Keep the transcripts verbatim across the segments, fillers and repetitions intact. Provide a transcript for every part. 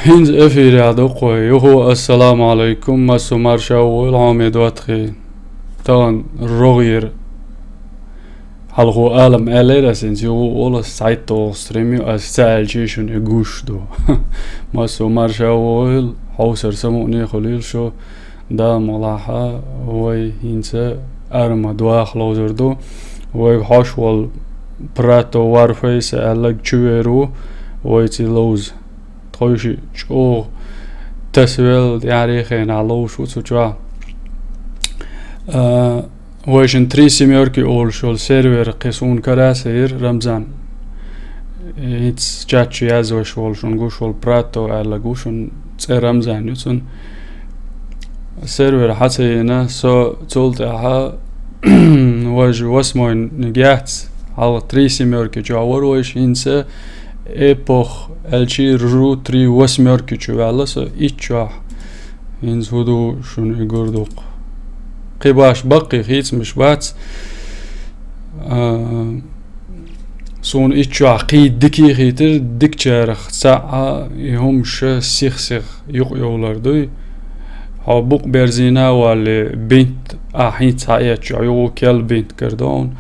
ХӀинца эфирехь ду кхо. Юху, ассаламу алайкум, массо марша войла, хьоме доттагӀий. Тахана рогӀера хьалхо алам аьллера ас, хӀинца юху олу ас, цхьайтта оха стрим ю, ас ца аьлча шуна и гуш ду. Массо марша войла, хьовсар самукъане хуьлийла шу. Да, мулахьа, вай хӀинца арма доха ловзур ду. Вайга хьош волу Прато Варфейса аьлларг чувер ву, вайца ловза. Тхойши чӀогӀа тасавелла, тӀаьхьарий хенахь ловзуш ву цу чохь. А, вайшин три семёрки олуш йолу сервер кхин суна караса йира, Рамзан. ХӀинца чат чу язвеш волу, шуна гуш волу Прато аьлларг ву, шуна цӀе Рамзан ю цунна. Сервер хьа ца йина, со цул тӀаьхьа важа восьмойниг яц, хьалха три семёрки чохь вара вайша, хӀинца Эпох аьлчи ру три восьмёрки чу ваьлла со итт чохь. ХӀинца хӀун ду шуна и гур дукха. Кхин баш баккхий хийцамаш бац. А, суна итт чохь кхин дикий хийтира, дикачарах цхьаъ и хӀумаш сих-сих юкъайовлар дуй. Хьо букъ берзийна а валле, бинт а хӀинца хьаэцча, юху кел бинт кара ду хьуна.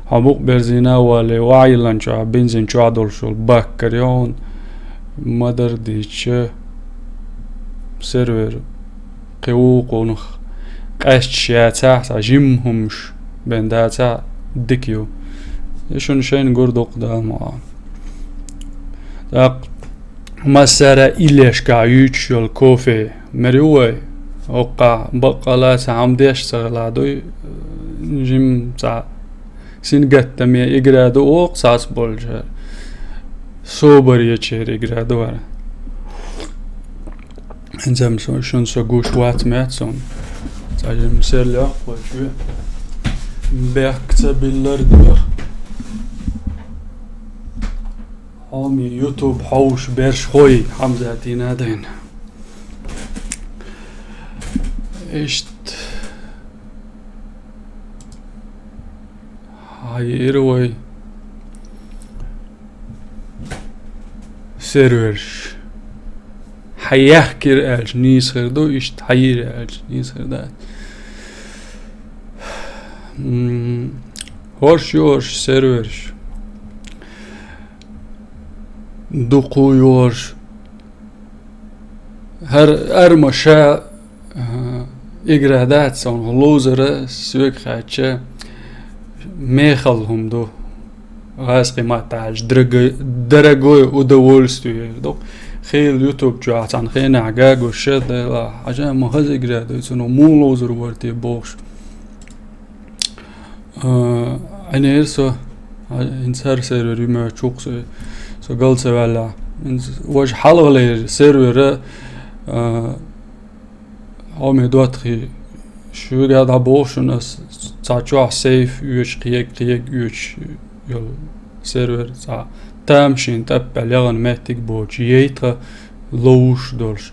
Хьо букъ берзийна а валле, ваьллачохь бензин чохь долуш йолу бак кара ю хьуна. Ма-дарра дийцича, сервер кхин вукхунах къаьсташ яцахь, цхьа жимма хӀумаш бен дацахь, дика ю. И шуна шайна гур дукха, Дала мукъ лахь. ТӀаккха массара а иллешкахь юьйцуш йолу кофе мер ю вай? Оккхахь баккъала цхьа хьама деш ца хилла дуй, жимма цхьа сингаттаме игра ду оха цхьацца болчара. Собар ечера игра ду хӀара. ХӀинца-м со, шуна со гуш вац моьтту суна. Цхьа жимма серло кхочуш ве. Бехк ца биллар дара. Хьоме YouTube хьовсуш берш хой, Хьамзатина дайна. Иштта. Хьайира вай серверш. Хьаяхкира аьлча нийса хир ду, иштта хьайира аьлча нийса хир дац. М, хӀорш ю хӀорш серверш. Дукха ю хӀорш. ХӀара арма ша, а, игра дац, сан ловзара соьга хаьттича, мехала хӀума ду. ГӀазкхи маттахь аьлча, драго-, дорогое удовольствие ду. Хийла YouTube чохь цхьана хенахь гагуш ша, дела, хьажа, ма хаза игра ду, цунах муха ловзур вара те бохуш. А, Ӏинера со, а, хӀинца хӀара сервер ю моьтту чукх со, со гал ца ваьлла. ХӀинца важа хьалхалера сервера, а, хьоме доттагӀий, шуьга дӀабоху шуна ас, цхьа чохь сейф оьцуш, кхега, кхега оьцуш йолу сервер, цхьа тамашийна тӀаппаьлла яхана меттиг боцуш, яйтха ловзуш долуш.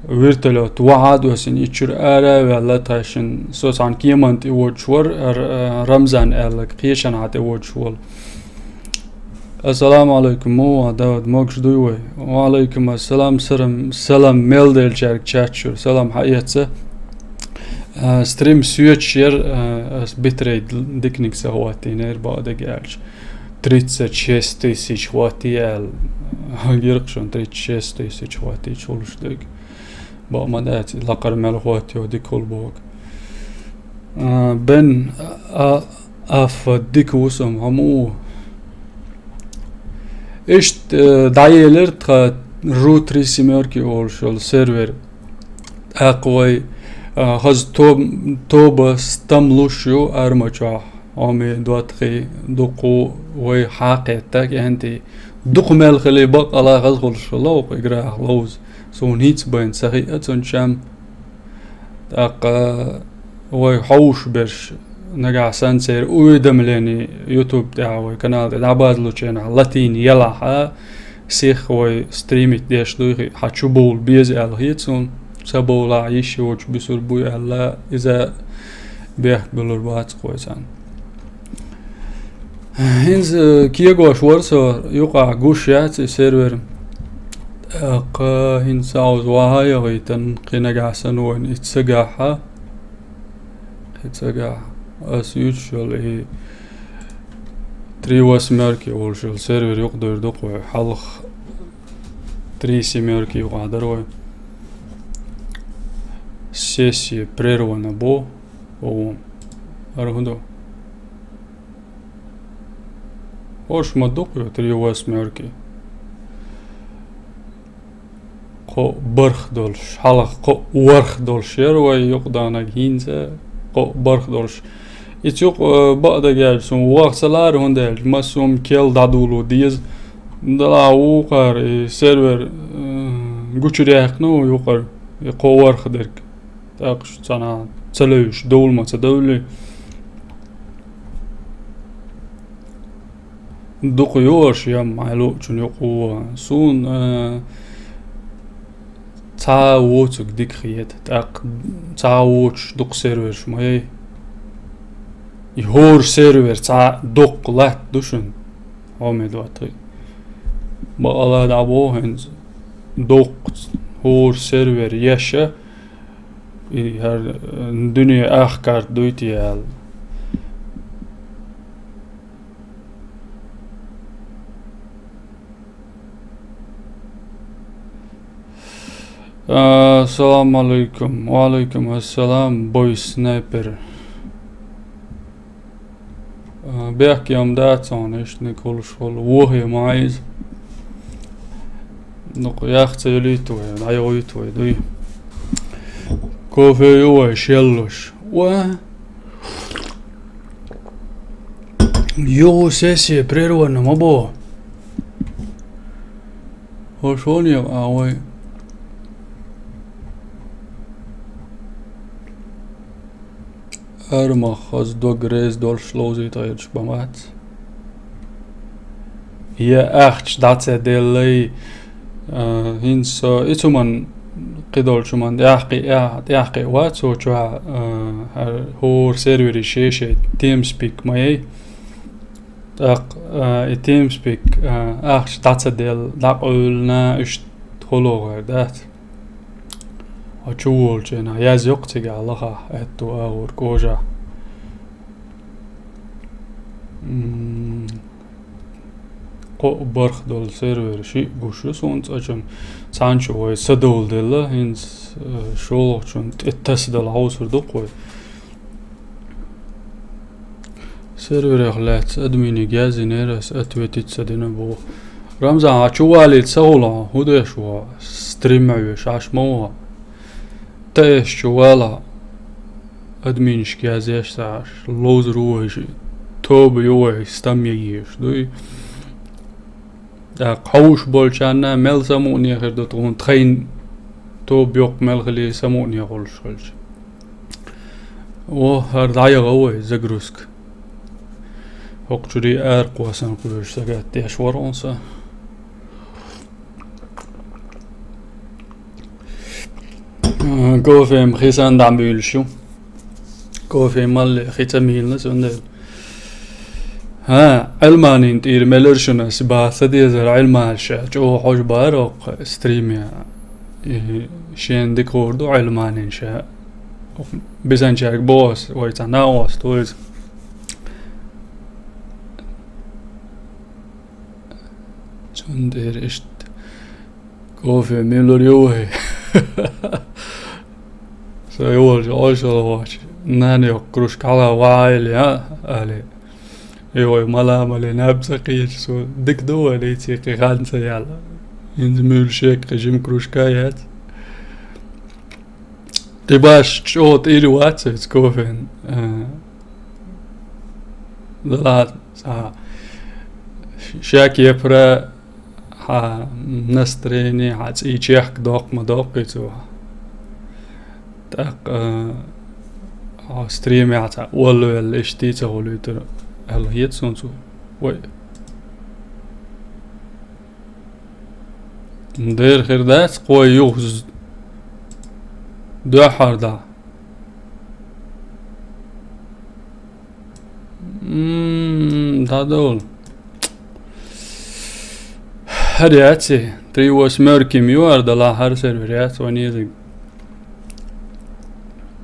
Вертолёт вахьа а доссийна, иччуьра ара а ваьлла, тхаьшшина со цхьана кеманна тӀе воьдуш вара, Р-, Рамзан аьлларг кхечанхьа тӀе воьдуш волу. Ассаламу алайкум, муха ван, Давид, могуш дуй вай? Ва алайкум ассалам, салам, салам мел делчаьрга чат чуьра, салам хьаэца. А, стрим соьцуш яра, а, ас битрейт диканиг ца хӀоттийнера, бакъдерг аьлча. Тридцать шесть тысяч хӀоттий аьлла. Гиркхашон тридцать шесть тысяч хӀоттийча хуьлуш дерг. Бакъ ма дац, и лакхара мел хӀоттайо дика хуьлу боху. А, Бен, а, Аффа, дика ву со, хьо муха ву? Иштта, э, дӀаелира тхан Ру три семёрки олуш йолу сервер. ТӀаккха вай, а, хаза тоб-, тоба стам луш ю арма чохь, хьоме доттагӀий, дукха вай хьакхетта кӀентий. Дукха мел хили бакъала хаза хуьлуш хилла вукху играх ловза. Суна хӀинца байна ца хиъа цунна чам. ТӀаккха вай хьовсуш берш нагахь санна церан уведомление YouTube тӀехь вай канал тӀе дӀабазлучу хенахь латийна елахь а, сих вай стримить деш дуй хи-, хьан чу бовла беза аьлла хета суна. Ца бовлахь йиш йоцуш буьсур буй аьлла, иза бехк буьллур бац кхойсан. ХӀинца, э, кегош вара со, юкъахь гуш яц и сервер. Аккха хӀинца Ӏовза ваха яхийтан, кхин нагахь санна вайна итт сагахьа. Кхин цагахь ас юьтуш йолу и три восьмёрки олуш йолу сервер юкъадуьйр ду-кх вай. Хьалха три семёрки юкъахь дара вай. Сессия прервана бо. Оу. ХӀара хӀун ду? ХӀорш ма ду-кх ю три восьмёрки. Кхо барх долуш, хьалха кхо ворх долуш яра вай юкъадаьннарг, хӀинца кхо барх долуш. Иза юкъа, э, бакъдерг аьлча, суна ваха ца лаара, хӀунда аьлча массо а керла дӀадоло деза. Делахь вукхара и сервер, э, гучуяьккхина ву юкъара, и кхо ворх дерг. ТӀаккха шу цхьанхьа ца левзаш, довла ма ца довлий. Дукха йогӀуш я, хьайн луучун юкъа вогӀу. Суна, э, цхьа а воцург дика хета, тӀаккха цхьа а воцуш дукха серверш ма яй. И хӀора сервер цхьа доккха латта ду шуна. Хьо ма дӀа тхи. Бакъала дӀабоху хӀинца. Доккха хӀора сервер еш а, и хӀара, э, дуьне ах карта дуй те аьлла. А, салам алейкум. Ва алейкум ассалам, бой снайпер. А, бехке ма дац хьуна, иштта ниг хуьлуш волу, вохе ма иза. Ну-кх, яхца юлуьйту вай, дӀайохуьйту вай, дуй. Кофе ю вай, шеллуш. Ва? Юха сессия прервана ма бо. ХӀо шоне а вай. Ара ма хаза, дог реза долуш ловзийта гӀерташ бан бац. Я ахча дӀа ца деллай, а, хӀинца со и цу ман кхидолчу ман тӀаьхкхи-, а, тӀаьхкхи вац, цо чохь, а, хӀара хӀора сервери шен-шен TeamSpeak ма яй. ТӀаккха, а, и TeamSpeak, а, ахча дӀа ца делла, дӀакъевлина, иштта хуьлу гӀайр дац. Хьо чу волчу хенахь язйо-кх цигахь лахахь, аьтту агӀор кожахь. М, кхо барх долу сервер шиъ гуш ю суна цкъачунна. Цхьаьна чу вай са довла делла, хӀинца, э, шолгӀачунна тӀе таса дала хьовсур ду-кх вай. Серверех лаьцна админига яздинера ас, ответить ца дина боху. Рамзан, хьо чу валийта ца хуьлу хьо? ХӀун деш ву хьо? Стрим ма веш, Ӏаш ма ву хьо? ТӀе аш чу вала, админашка язъеш ца Ӏаш, ловзур ву вай шиъ. Тоба ю вай, стам егийш дуй. ТӀаккха хьовш болчарна мел самукъане хир ду тхуна, тхайн тоба йоккха мел хили самукъане хуьлуш хилча. О, хӀара дӀаяха вай загрузка. ХӀокху чуьра ара кхоссарна кхоьруш сагатдеш вара хьуна сан. А, кофе-м хи санна дӀа муьйлуш ю. Кофе малле хи ца мийлина цундела. ХӀа, Ӏилманийн тӀера мелира шуна ас баха ца дезара, Ӏилман ша чӀогӀа хьожа бара хӀокху стриме. И шена дика хуур ду Ӏилманийн ша. Бисанчаьрга боху ас, вай цхьа накъост ву иза. Цундела иштта. Кофе муьйлур ю вай. Со йолчу Ӏошалла вахча, нана йоккха кружка хьала ваьлла, а, али. И вай мала-мали наб ца кхеча, со дика ду вай, лийций кхин хан ца яьлла. ХӀинца муьйлуш еккхи жима кружка яц. Тхи баш чӀогӀа тӀийр вац иза кофен. Э, да ладно, цхьа шек япара хьан настроение, хьан цӀий чехка доккху ма доккху иза. ТӀаккха, э, хьо стримехь цхьа оллавелла иштта ца хуьлуьйтура аьлла хета суна цо. Вай. Дера хир дац, кхо юха з-, дуьххьара дӀа. М, дӀадовла. ХӀара яц и, Три восьмёрки ма ю ара далахь, хӀара сервер яц вайн езиг.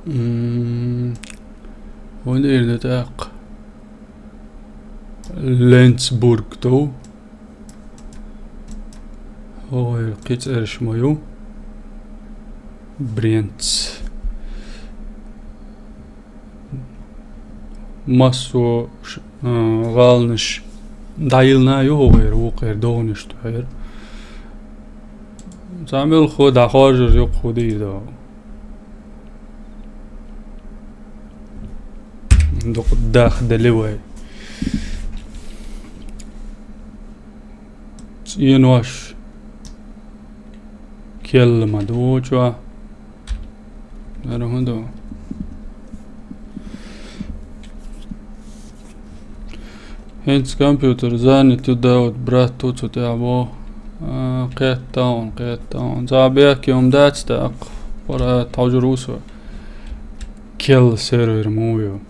М, хӀун дийр ду тӀаккха? Ленцбург ду. ХӀара кхин цӀераш ма ю. Бренц. Массо ш-, а, гӀаланаш дӀайиллина ю хӀокхара, вукхара догӀанаш тӀехьара. Цхьа мелхо дӀахоржур ю-кх хӀу дийр ду. Дукха даха дели вай. ЦӀенош керла ма ду чохь. ХӀара хӀун ду? ХӀинца компьютер занят ю, Дауд, брат, ту цу тӀехь боху. А, кхетта хьуна, кхетта хьуна. Цхьа бехке хӀума дац тӀаккха. Пара тхьожур ву со. Керла сервер ма ю.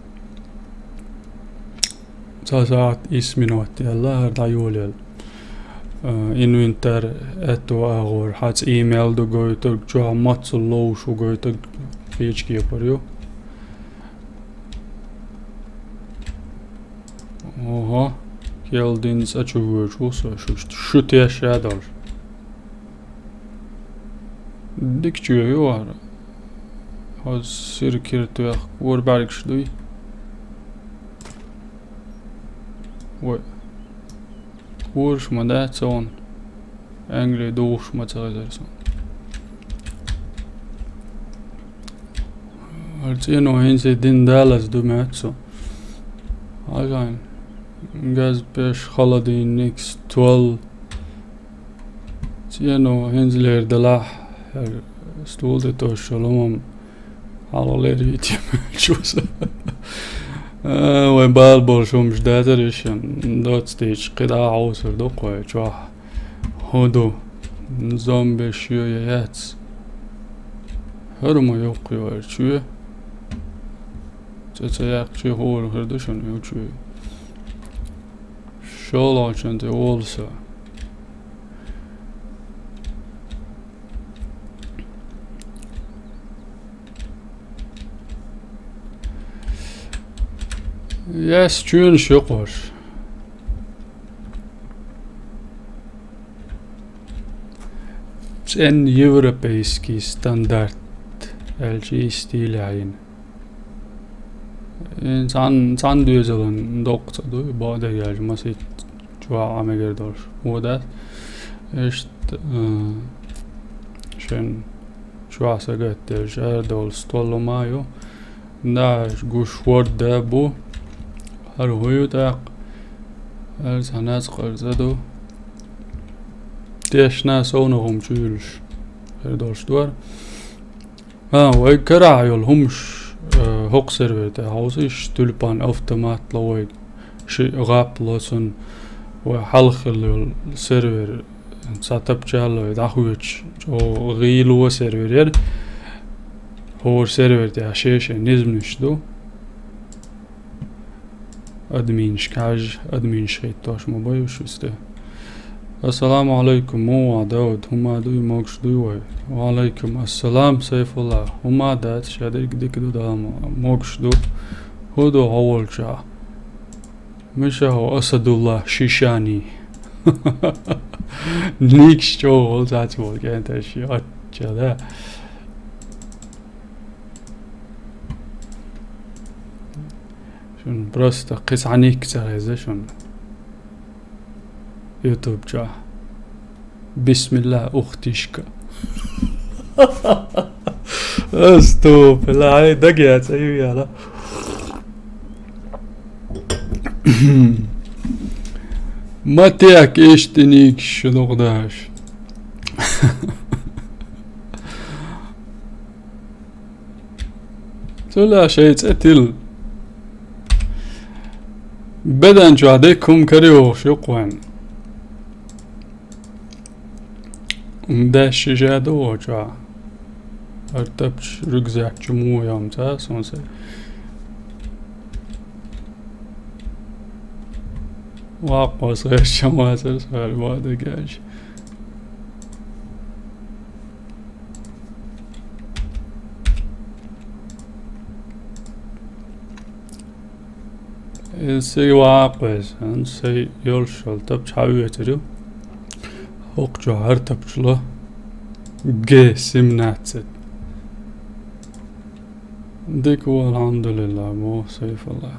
Цхьа сахьт исс минот яьлла, хӀара дӀайолаелла. Э, инвентарь аьтту агӀор, хьаца имейл ду гойтург, чохь мацалла ловш ву гойтург, печкепар ю. Ого, керла дин цӀа чу воьдуш ву со, шу, шу тешша долуш. Дика чоь ю хӀара. Хьо сира кира тоьхна кора бӀаьргаш дуй? Вай. Кораш ма дац хьуна. Англи духуш ма ца хезара суна. ХӀара цӀено хӀинца дин далаза ду моьтту со. Хьажахьа. Газпеш, холодильник, стол. ЦӀено хӀинцалера далахь, хӀара стул тӀе тосуш йолу хӀума хьалха леррийта йолуш ву со. А, вай бала болуш хӀумаш дацара ишан, доцу дийча кхидӀа а хьовсур ду-кх вай чохь. ХӀун ду? Зомбеш ю я яц? ХӀара ма ю-кх хӀара чоь. Цкъа ца яьккхича хуур хир ду шуна хӀара чоь. ШолгӀачунна тӀе волу со. Яс чоьнаш ю-кх хӀорш. ЦӀена европейский стандарт аьлча и стиль а йина. Э, цхьана, цхьана доьзалан доккха цӀа ду, бакъдерг аьлча, масийтта чохь Ӏан мегар долуш. ХӀун дац? Иштта, э, шен чохь сагатделча ара долу стол хӀума ю. Да, гуш ворда бу. ХӀара хӀун ю тӀаккха? ХӀара цхьа нацкъара цӀа ду. Тешна совнагӀа хӀума чуьйлуш. ХӀара долуш ду хӀара. А, вай карахь йолу хӀумаш, э, хӀокху сервер тӀе хьовсийша, тюльпан автомат ло вай, ши гӀап ло цунна, вай хьалха хилла йолу сервер, цхьа тапча ло вай дӀахоьцуш, чӀогӀа гӀийла сервер яра. ХӀора сервер тӀехь шен-шен низамаш ду. Админашка хьажа, админаш хӀиттош ма бай уьш висте. Ассаламу алайкум, муха ву, Дауд, хӀума дуй, могуш дуй вай? Ва алайкум ассалам, Сайфулла, хӀума дац, ша дерг дика ду, Дала мо-, могуш ду. ХӀун ду хьо волчохь? Миша хьо, Асадулла Шишани. Никаш чӀогӀа волу цаьрца волу кӀенташ, ачча, да? Шуна просто кхин цхьа ник ца хеза шуна. YouTube чохь. Бисмилла, ухтишка. Астуфилла, ай, дагеца ю яла. Ма тек иштта ник шу дукъ даш. Цуьнан шайн цӀе тилла. Бедан чохь дерг хӀума карайогӀуш ю-кх вайн. Деш шиша ду вочохь. ХӀара тапча рюкзак чу муха йом ца, сон се. Ваккхос гӀерташ ма вацара, со хӀара ма дагаш. Сай вакъвеза, ан сай йолуш йолу тапча хьан вецар ю? ХӀокху чохь хӀара тапча ло. Г семнадцать. Дика ву, алхьамдулиллахӀ, боху Сайфулла.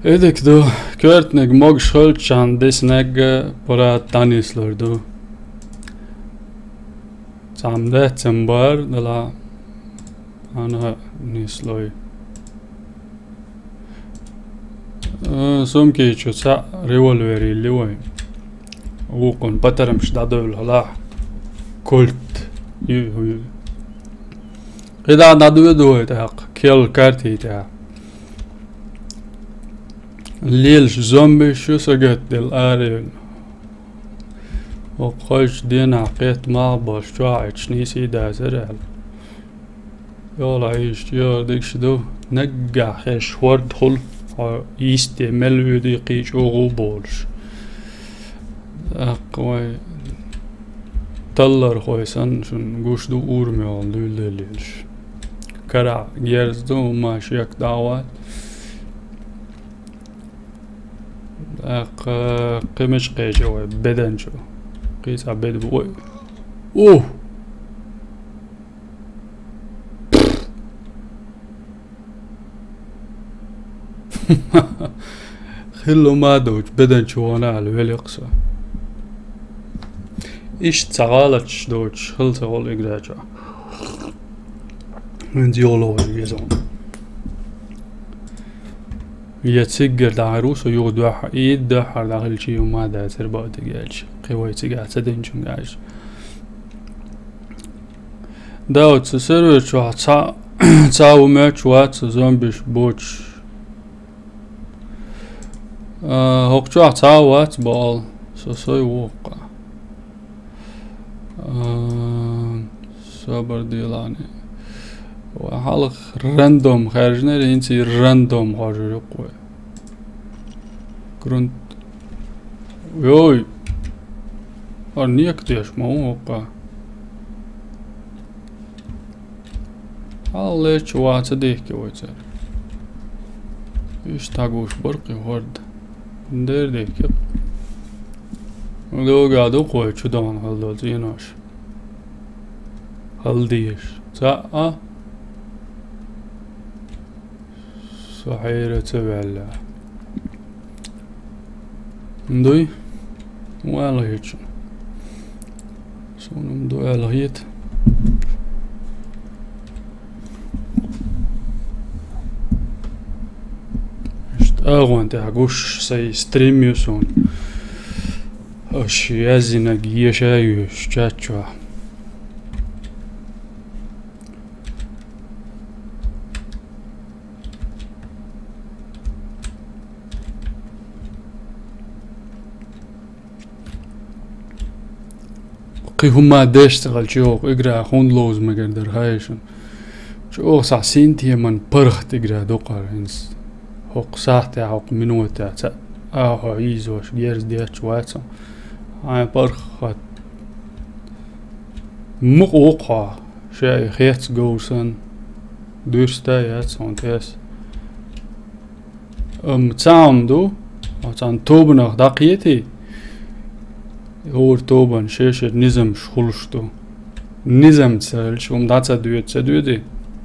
И дика ду, коьртаниг могуш хилччахьана деснегга палат дӀанислур ду. Цхьамма дац цамбар, дала хьан нислой. Э, сумки чу цхьаъ револьвер йилли вай. Вукхун патарамаш дӀадевлла хьалахь. Кольт. Ю-, ю-, кхидӀа дӀадоьду вай тӀаккха, кел карти тӀехь. Лелаш зомбиш ю сагатделла аревна. ХӀокху хойчу денахь кхетта малх болуш чохь Ӏуьттуш нийса дацара аьлла. Йола Ӏийша, йола дикаш ду, наггахь хезаш хӀорд хуьлу, хьо йисте мел вуьйдий кхин чӀогӀа ву бохуш. ТӀаккха вай таллархой санна шуна гуш ду урамехула дуьйладеллелаш. Карахь герз ду, хӀумма шек дӀа а вац. ТӀаккха кхин мича кхеча вай бедан чу. Кхин цхьа беда бу. Ой. Ух! Хилла ма доцуш, бедан чу вахана аьлла великъ со. Иштта ца гӀалаташ доцуш, хила ца гӀолу игра чохь. ХӀинца йолу вай веза. Я циггара дӀахьар ву со юха дуьхьа, и дуьхьара дӀахилчий ю ма дацара бакъдерг аьлча. Кхин вай цигахь ца динчуьнга аьлча. Да, оцу сервер чохь цхьа, цхьа ву моьттуш вац со зомбиш боцуш. А, хӀокху чохь цхьа а вац бакъал, со сой ву хӀокху. А, собар делахь. Вай хьалха рандом хаьржинера, хӀинца и рандом хьожур ю-кх вай. Грунт. Йой! ХӀара нека деш ма ву хӀокху. Хьалха лечу ваха ца дехке вай цара. Иштта гуш бара кхин хӀорд. Дер дехке. ДогӀа ду кхой чу догӀна хала долу цӀенош. Хала дезаш. Цхьаъ а. Со хьера ца ваьлла. Дуй? Вала хӀечу. Суна ду аьлла хета. Иштта агӀон тӀехь гуш сай стрим ю суна. Аша яздинарг еша а йоьшу чат чохь. Кхин хӀумма деш ца хилча, чӀогӀа игра хӀунда ловза мегар дара хаьий шуна. ЧӀогӀа схьа синтеман паргӀат игра дукхара хӀинца. ХӀокху сахьтехь, хӀокху минотехь ца ахьа йийзош герз детташ вац хьо. Хьайн паргӀат. Мукъа ву-кх хьо, ша и хец говсан, дуьрста яц хьуна тес. Амма цхьа хӀума ду, оцарна тобанах дӀакхетий, хӀора тобанна шен-шен низамаш хуьлуш ду. Низам ца хилча, хӀума дӀа ца доьду, ца доьдий?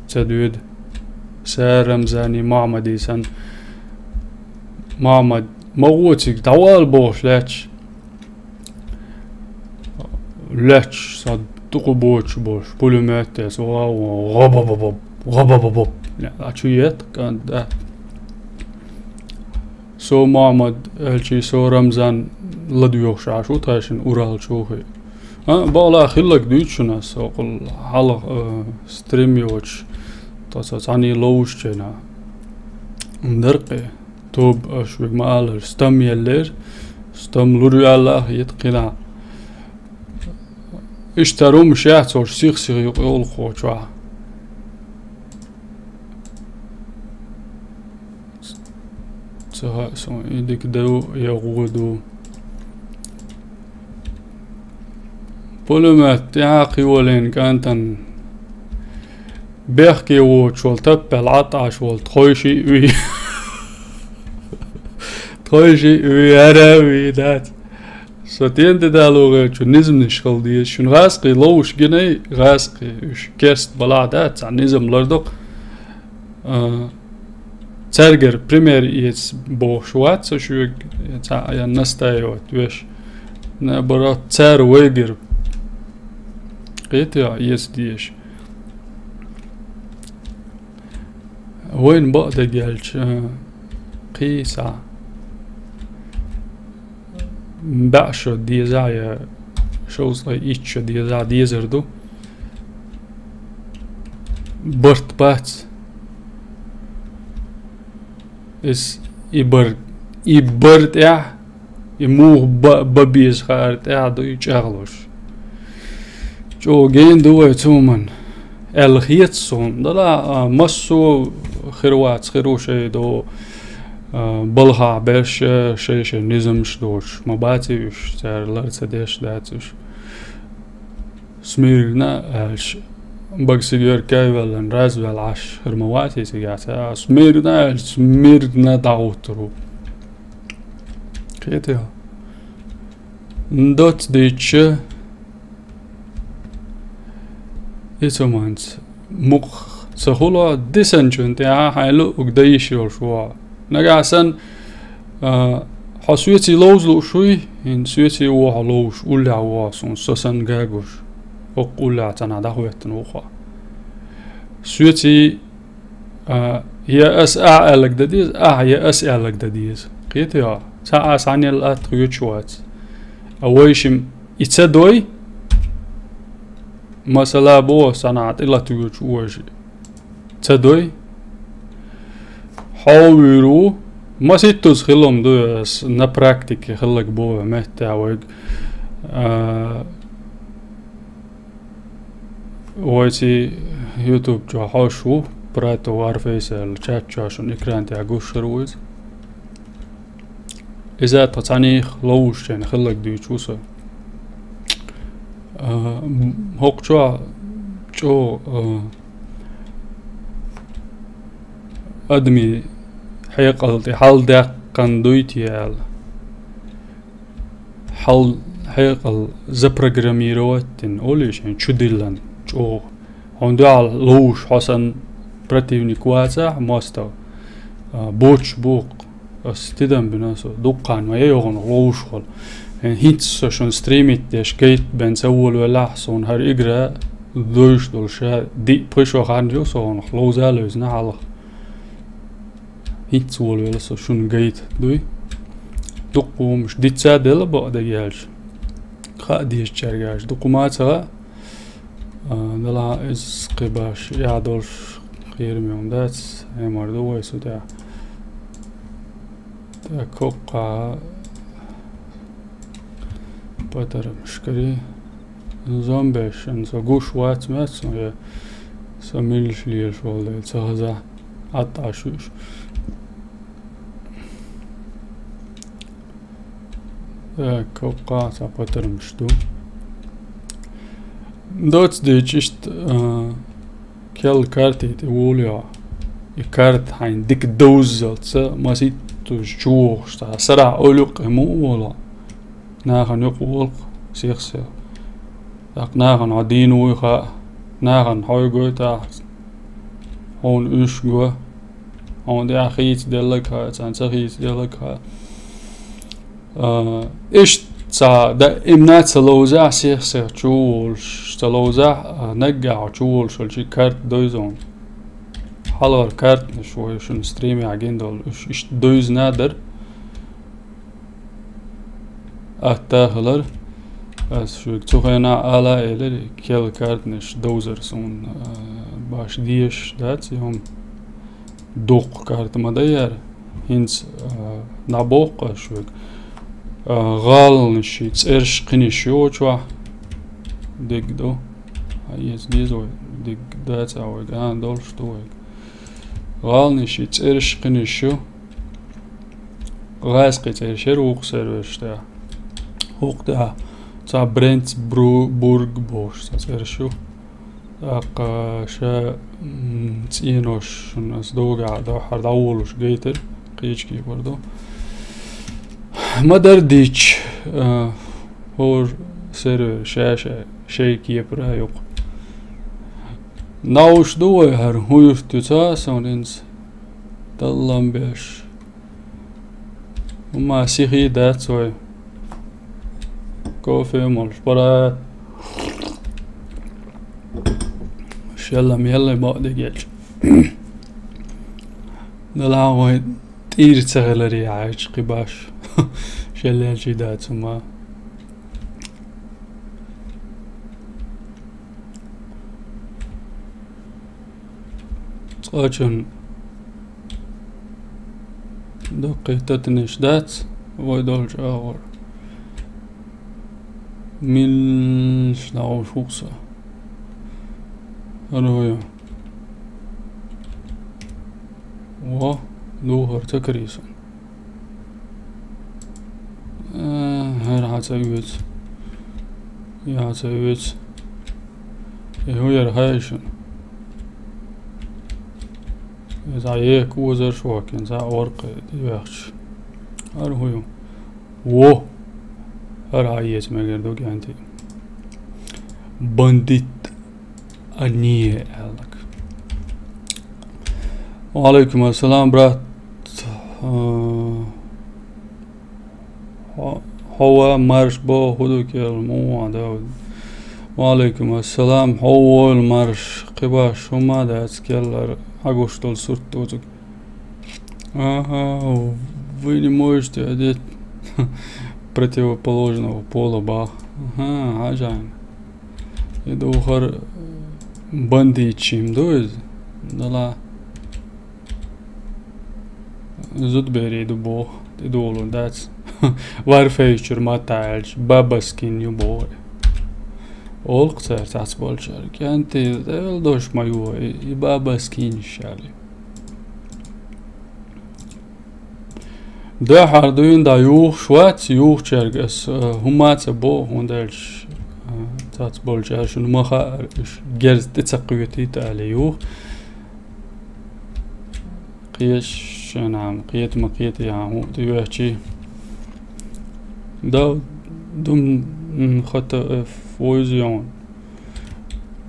Ца доьду. Са Рамзани Мохьмади санна, Мохьмад, ма гӀо цига, дӀавала бохуш лаьтташ. Лаьтташ, сан дукха боцуш болуш, пулемёт тӀе, гӀа-, гӀа-ба-ба-боб, гӀа-ба-ба-боб. А чу етта кӀант, да. Со Мохьмад, аьлчий со Рамзан ладоьгӀуш Ӏаш ву тхайшинна Урал чухи. А, бакъала хилларг дуьйцу шуна ас, окхул хьалха, э, стрим йоцуш, тхо со цхьаьний ловзучу хенахь. Даркъе. Тоба аша вуьгу ма аллара, стам еллера, стам лур ю аьлла а хета кхидӀа. Иштта хӀумаш яц оцу сих-сиха юкъа йолу кхо чохь. Ца хаьа суна, и дика ду я гӀо ду. Пулемёт тӀехь кхиолийна кӀантана. Бехке воцуш волу таппел Ӏатташ волу тхойши а вий. Ой, жи, уй, ара, уй, дац. Со тен де далугъе чу низамнаш хила деза. Шун гӀазкхий ловш гинай, гӀазкхий уж керст бала дац, цхьа низам лардокх. А, царгар пример эц бохуш вац со шуьга, цхьа я настаивать веш. Наоборот, цар вайгар кхетий, эца дезаш. Вайна бакъдерг аьлча, кхийса. БӀе шо деза я шовзткъе итт шо деза дезар ду. Барт бац. Эс и бар, и бар тӀехь, и муха ба, ба беза хаар тӀехь ду и чӀагӀлуш. ЧӀогӀа гена ду вай цу хӀуман. Аьлла хета суна. Дала, а, массо хир вац, хир ву шай до, а, балхахь берш, а, шай-шай низамаш доцуш. Ма баций уьш, цара лар ца деш дац уьш. Смирно аьлча, бага сигар кайвеллан, развел Ӏаш, хир ма ваций цигахь ца. Смирно аьлча, смирно дӀахӀуттур ву. Кхетий? Доц дийча, и цу манца мукх ца хула, дисанчун тӀехьа хьайн луъуг дан йиш йолуш ву. Нагахь санна, а, хьо соьций ловза лууш вуй, хӀинца соьций ву хьо ловзуш, уллехь ву хьо суна, со санна гагуш. ХӀокху уллехь цхьанхьа дӀахӀоьттина ву хьо. Соьций А, я ас ахь аьлларг дан деза, ахь я ас аьлларг дан деза. Кхетий хьо? Цхьа а схьанелла атта хьоьцуш вац. А вайшимма и ца дой, масала боху санна тӀе латоьцуш вожа. Ца дой? Хьо вуьйр ву. Маситтаза хилам ду ас на практике хилларг боху метта вайга. А, Вайций YouTube чохь хьош ву, Прато Warface аьлла, чат чохь шуна экран тӀехь гуш хир ву иза. Иза тхан цхьаьнийх ловушчайна хилларг дуьйцу ву со. А, м, хӀокху чохь чӀогӀа, а, адамийн хьекъал тӀе хьал даьккхина дуй те аьлла. Хьал хьекъал запрограммировать дина, олий шайн чу диллан чӀогӀа. Хьуна дуьхьал ловуш хьо санна противник вацахь, мостагӀа, а, боцуш бу-кх. Ас тидам бина со, дуккха ма яй хьуна ловуш хила. Э, хӀинца со шуна стримить деш гайта бен ца волавеллахь, суна хӀара игра дойуш долуш, диъ пхи шо хан ю со хьуна ловза а левзина хьалха. ХӀинца волавелла со шуна гайта, дуй? Дукха хӀумаш дица а делла бакъдерг аьлча. Хаа дезачаьрга аьлча, дукха хӀума а ца хаьа. А, дала иза кхин баш яа долуш кхераме хӀума дац, Ӏемар ду вай со тӀехь. Так, хӀокху патармаш карий. Зомбешан со гуш вац, меца, я со милаш лелаш волу дела ца хаза. Ӏатташ уьш. Так, кхоккха цхьа патармаш ду. Доц дийча иштта, а, кел карти тӀе волуьйхьа. И карта хьайн дика довззалца, маситтуш чувохуш, цхьа сарахь ойла юккъе муха волу. Нахана юкъа волу-кх сих-сих. ТӀаккха нахана хьо дийна вуй хаьа, нахана хьой гой тӀаккха, хьуна уьш го, хьуна тӀехь хийца деллаг хаьа, царна ца хийца деллаг хаьа. А, иштта ца даимна ца ловзахь, сих-сих чу волуш ца ловзахь, а, наггахь хьо чу волуш волчу карта дойза хьуна. Хьалхара картанаш вай шуна стримехь гина долу, уьш иштта дойзина дара. Атта хилар. Ас шуьга цу хенахь ала а элира, кел картанаш довзар суна, а, баш дезаш дац, и хӀума дуккха карта ма даяра. ХӀинца, а, дӀабоху ас шуьга. А, гӀаланаши цӀерш кхиниш ю чохь. Диг ду. А, иза деза вай. Диг дац а вайга. А, долуш ду вайга. ГӀаланаши цӀерш кхиниш ю. ГӀазкхи цӀерш яра вукху серверш тӀехь. ХӀокху тӀехь цхьа Брентсбург бохуш цхьа цӀерш ю. ТӀаккха ша, м, цӀенош шуна ас догахь дохьара дӀаволуш гайтира, кхечу кепара ду. Ма дара дича, а, хӀора сервер ша-ша шайга кепара юкъа. Науш ду вай хӀара, хӀун юрт ю ца, сонинца даллам беш. Ма сихий дац вай. Кофе молуш, брат. Шелла-мелла бакъдерг ечу. Дала вай тӀийра ца хиларе хьаьжча кхин баш. Шеллелчий дац хӀума. Цкъачун даккхий татанаш дац, вай долчу агӀор. Милш дагӀуш ву-кх со. ХӀара хӀун ю? Во, духар ца карий сан. Э, хӀара хьан ца оьцу? Я хьан ца оьцу? И хӀун яра хаьий шуна? Иза ека озарш воккхина, цхьа оркъе тӀевехча. ХӀара хӀун ю? Во! ХӀара хьан эца мегар ду кӀентий. Бандит. Ани аьлларг. Ва алейкум ассалам, брат. А, хьо-, хьо ва марш бо, хӀун ду кел, муха Дауд? Ва алейкум ассалам, хьо войла марш, кхин баш хӀума дац, келлар хьагуш долу сурт доцург. Ага, вы не можете одеть противоположного пола, бах. Ага, хьажа. И духар бандитчим ду иза. Дала. Зудбери ду боху, тӀедолу дац. Варфейчур ма таьлча, бабаскин ю боху. Олу-кх цара цац болчара. КӀентий, эла дош ма ю, и, и бабаскин шали. Дахьар дуьйна да юхуш вац, юхучаьрга ас, а, хӀума ца бо, хӀунда аьлча, а, цац болчара шуна ма хаьара, уьш герз тӀе ца кхоьтийта аьлла юха. Кхечу шайна хӀума кхета ма кхета яхьа хӀума тӀе вехчий. Да, дум, м, хата, э, войза йон.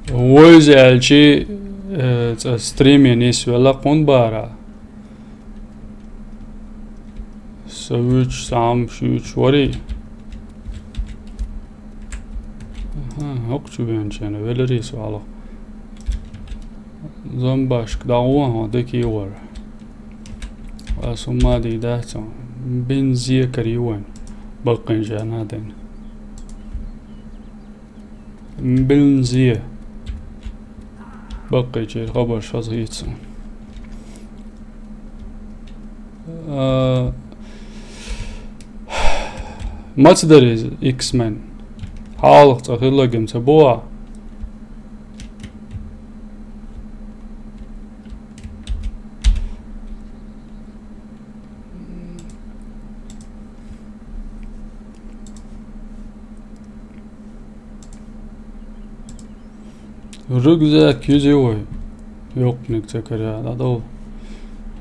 Войза аьлчи, э, цӀа стриме нисвелла кхунна бара. Са вуьйцуш, цхьа хӀума шуьйцуш варий? Аха, хӀокху чу веанчу хенахь веларий со хьалха. Зомбашка дӀагӀо хьо декий вара. Ас хӀумма дий дац хьо. Бензе карий вайн. Баккхийчарна а дина. Бензе. Баккхийчеран хабарш хазахийта суна. А, маца дара иза, X-Men? Хьалха цкъа хилларг-м ца бохьа? Рюкзак юзий вай? Йоккханиг ца каре, дӀадовла.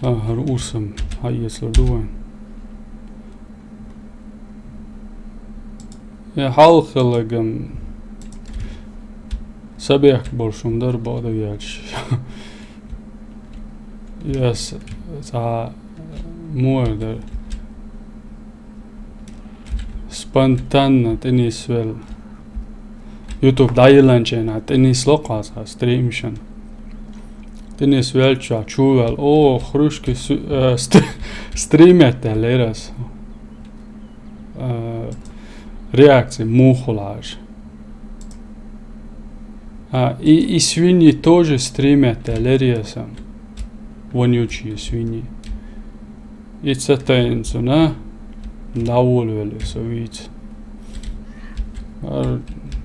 А, хӀара урсам хьаэцалур ду вайн. Я хьалха хилларг-м са бехк болуш хӀума дара, бакъдерг аьлча. Яс цхьа муха дара. Спонтанно тӀенисвелла. YouTube дӀайилланчу хенахь тӀенисло-кх хьо цхьа стримашна. ТӀенисвелча чу ваьлла: «О, хрюшки су-, э, ст-, стримить даьллера ас». Э, реакция муха хуьлу хьажа. А, и, и свиньи тоже стримят, да, лериясам. Вонючие свиньи. И ца тайна цунна дӀаволавелла со вийца. ХӀара,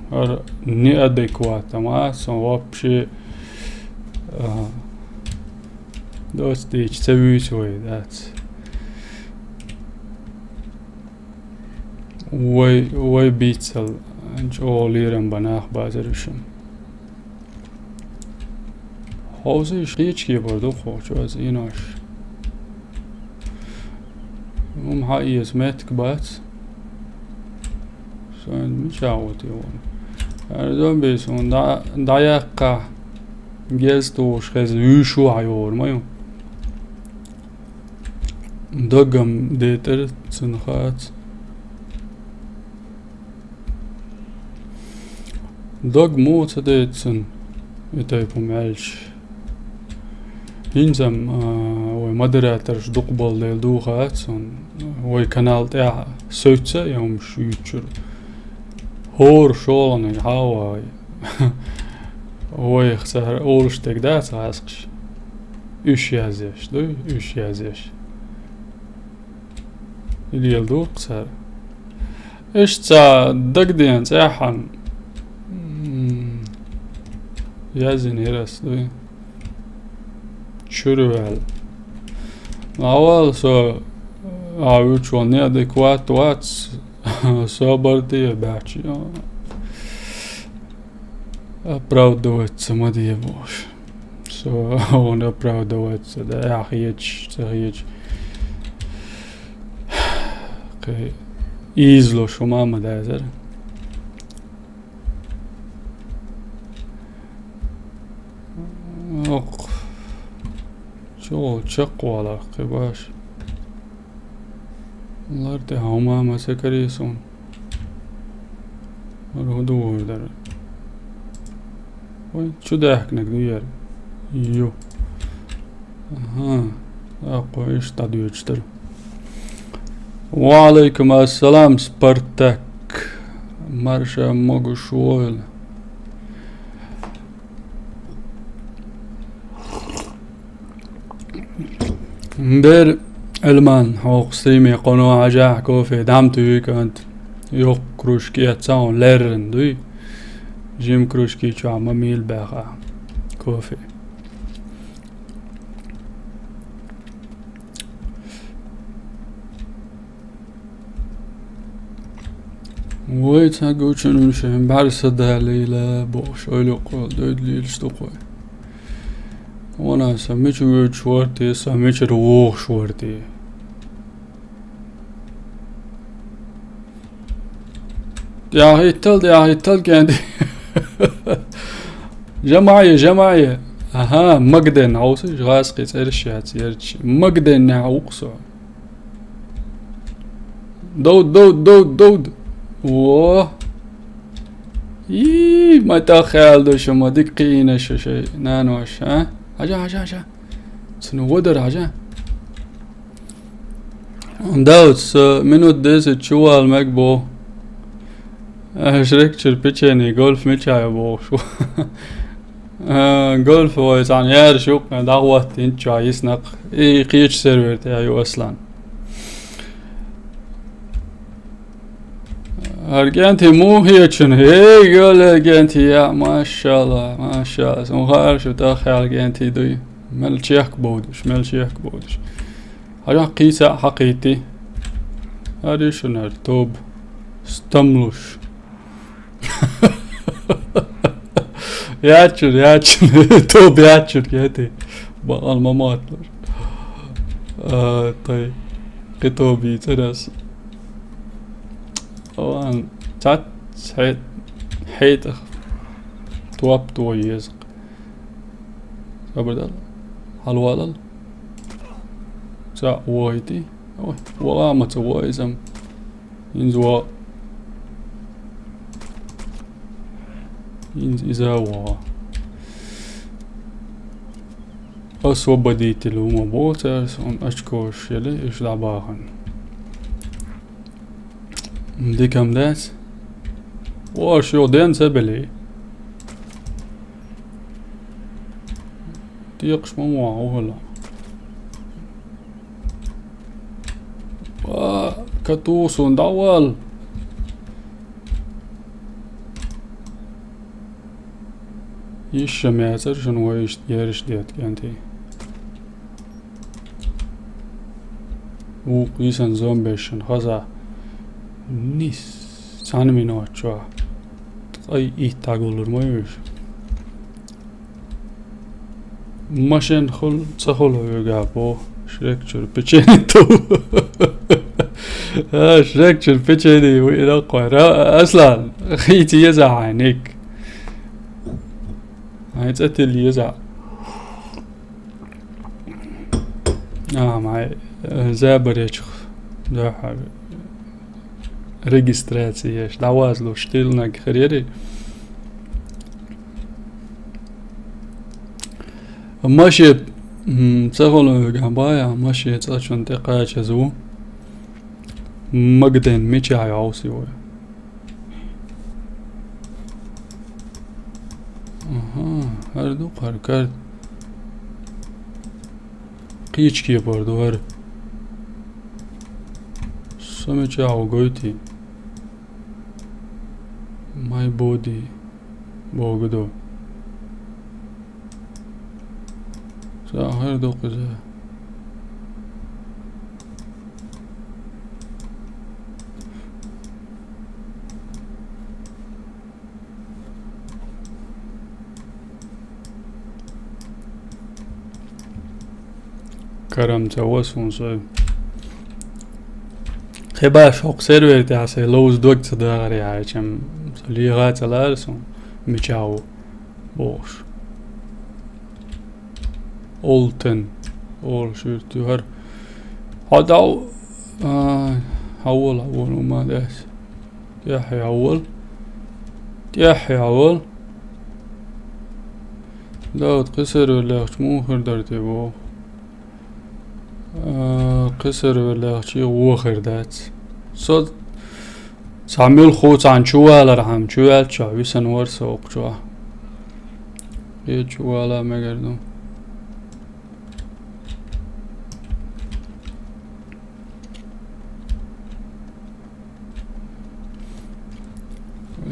хӀара неадекватам, а, сан вообще, а, доцу дийча ца вуьйцу вай, дац. Вай, вай бийцал чӀогӀа лерам бан нах базар уьшин. Хьовсийша кхечу кепара ду кхочу аса ийнош. Хьуна хьаэца меттиг бац. Сайн мича вотий вон. Ара зомбис вон дӀа-, дӀаяккха гез тухуш хеза вуьйш ву хьайогӀур ма ю. Дагам детӀар цун хац. Дог муха ца дайта цун, и тайпа хӀума аьлча. ХӀинца-м, а, вай модераторш дукха болу дела духац, вай канал тӀехь севца а хӀумаш юьйцура. ХӀора шолгӀаниг хьа а вай. Вайх цара олуш дерг дац гӀазкхаша. Уьш язъеш дуй, уьш язъеш. И леладо-кх цара. Иштта дагадеана цӀеххьана, м, язйина яра ас дуй. Чуьра ваьлла. Ма вала со, а вуьйцу ван неадекват вац, собар де баьчча. Оправдываться ма де бохуш. Со хьуна оправдываться да, ахь хеташ, ца хеташ. Кхин ийзало шу ма ма дазар. Ох. Чо чекхвалар кхин баш. Лар тӀе хьо ма ма ца карий суна. Ара хӀун ду вур дара? Вай, чу даьхкинарг ду яра? Ю. Аха. Аккхо иштта дӀадоьдуш дара. Ва алейкум ассалам, Спартак. Марша могуш войла. Бер Элман, хьокху стриме кхуьно хьажахь кофе дӀа ма туьйкант. Йоккха кружка эццахь хьуна леррина дуй. Жима кружки чохь ма мийла баьха кофе. Вай, ца гучун шайн бӀаьрса далийла, бохуш, ойла йоккхур, дойду лелаш ду кхой. Вана, со мича воьдуш вара те, со мичара вогӀуш вара те. ТӀаьхьахӀиттал, тӀаьхьахӀиттал, кӀенти. Жамайя, жамайя. Аха, Магден, хьовсаш, гӀазкхи цӀераш яц, ярча. Магден нехь ву-кх со. Довд, довд, довд, довд. Во. Йий, ма тӀаккха аьлла ду шу, ма дика кхиийна шу шайн нанош, а? Хьажа, хьажа, хьажа. Цуьнан вадар хьажа. Давд, со минут десять чу вала мега боху. Э, Шрек чуьра печени, гольф мича ю бохуш ву. Э, гольф вай цхьана яьржа юккъе дӀахӀоттийна чохь йиснакх. И кхечу сервер тӀехь ю, Аслан. ХӀара кӀентий муха хетачун? Эй, гала кӀентий, я, машалла, машалла. Сан хаар шу тӀаххьаьлла кӀентий дуй. Мел чехка бовдуш, мел чехка бовдуш. Хьажахь кхийса а хьакхийти. ХӀара ю шуна хӀара тоба. Стамлуш. Яьччур, яьччур. Тоба яьччур, кети. Бакъал ма мотталуш. А, тай. Кхин тоба йийцира ас. Ован, цац, хье-, хьетах. Топ то еза. Сабар дал. Хьалвалал. Ца вохийти. Ой, вала ма ца вохийзам. Инза во. Инза иза во. Освободитель ву ма боху цара, сон очкош ели, уьш дӀабахана. Дикам дац. Ош йо ден ца белий. Текхаш ма мо хьула. Ва, кату сун дӀавал. Йиш ша мецар шуна вайшта ераш дет кӀентий. Вукху йисан зомбешан хаза. Нис. Цхьана минот чохь. Ткъай итт дӀагуллур ма вуьйш. Машен хул, ца хула вуьга бо. Шрек чуьра печени ту. А, шрекчун печени вуйнакъвар. Аслан, хити еза хьайник. Ай, цӀа тилли еза. А, май, э, забаречух. Да, регистрация еш. Давазлу штилнаг хрери. Маши, м, ца холо габая, маши цӀа чун тӀекъачазу. Магден мича явси вой. Ага, гьар ду хъаркар. Къички борду гьар. Сами чагъу гойти. My body. Богдо. Сахар ду къиза. Карам ца васун сой. Хеба шок сервер тя се лоуз дог ца дагъари ай, чем лига ца ларсун. Мичау. Бош. Олтен. Ол шурту гьар. Хадав. А, хавал, хавал, ума дас. ТӀехье хьавал. ТӀехье хьавал. Дауд, къи сервер лехча муха хир дар те бо? А, къи сервер лехча вуха хир дац. Со цхьа мел ху цхьан чу валар хьам, чу ваьлча, висан вар со укх чу. Е чу вала мегар ду.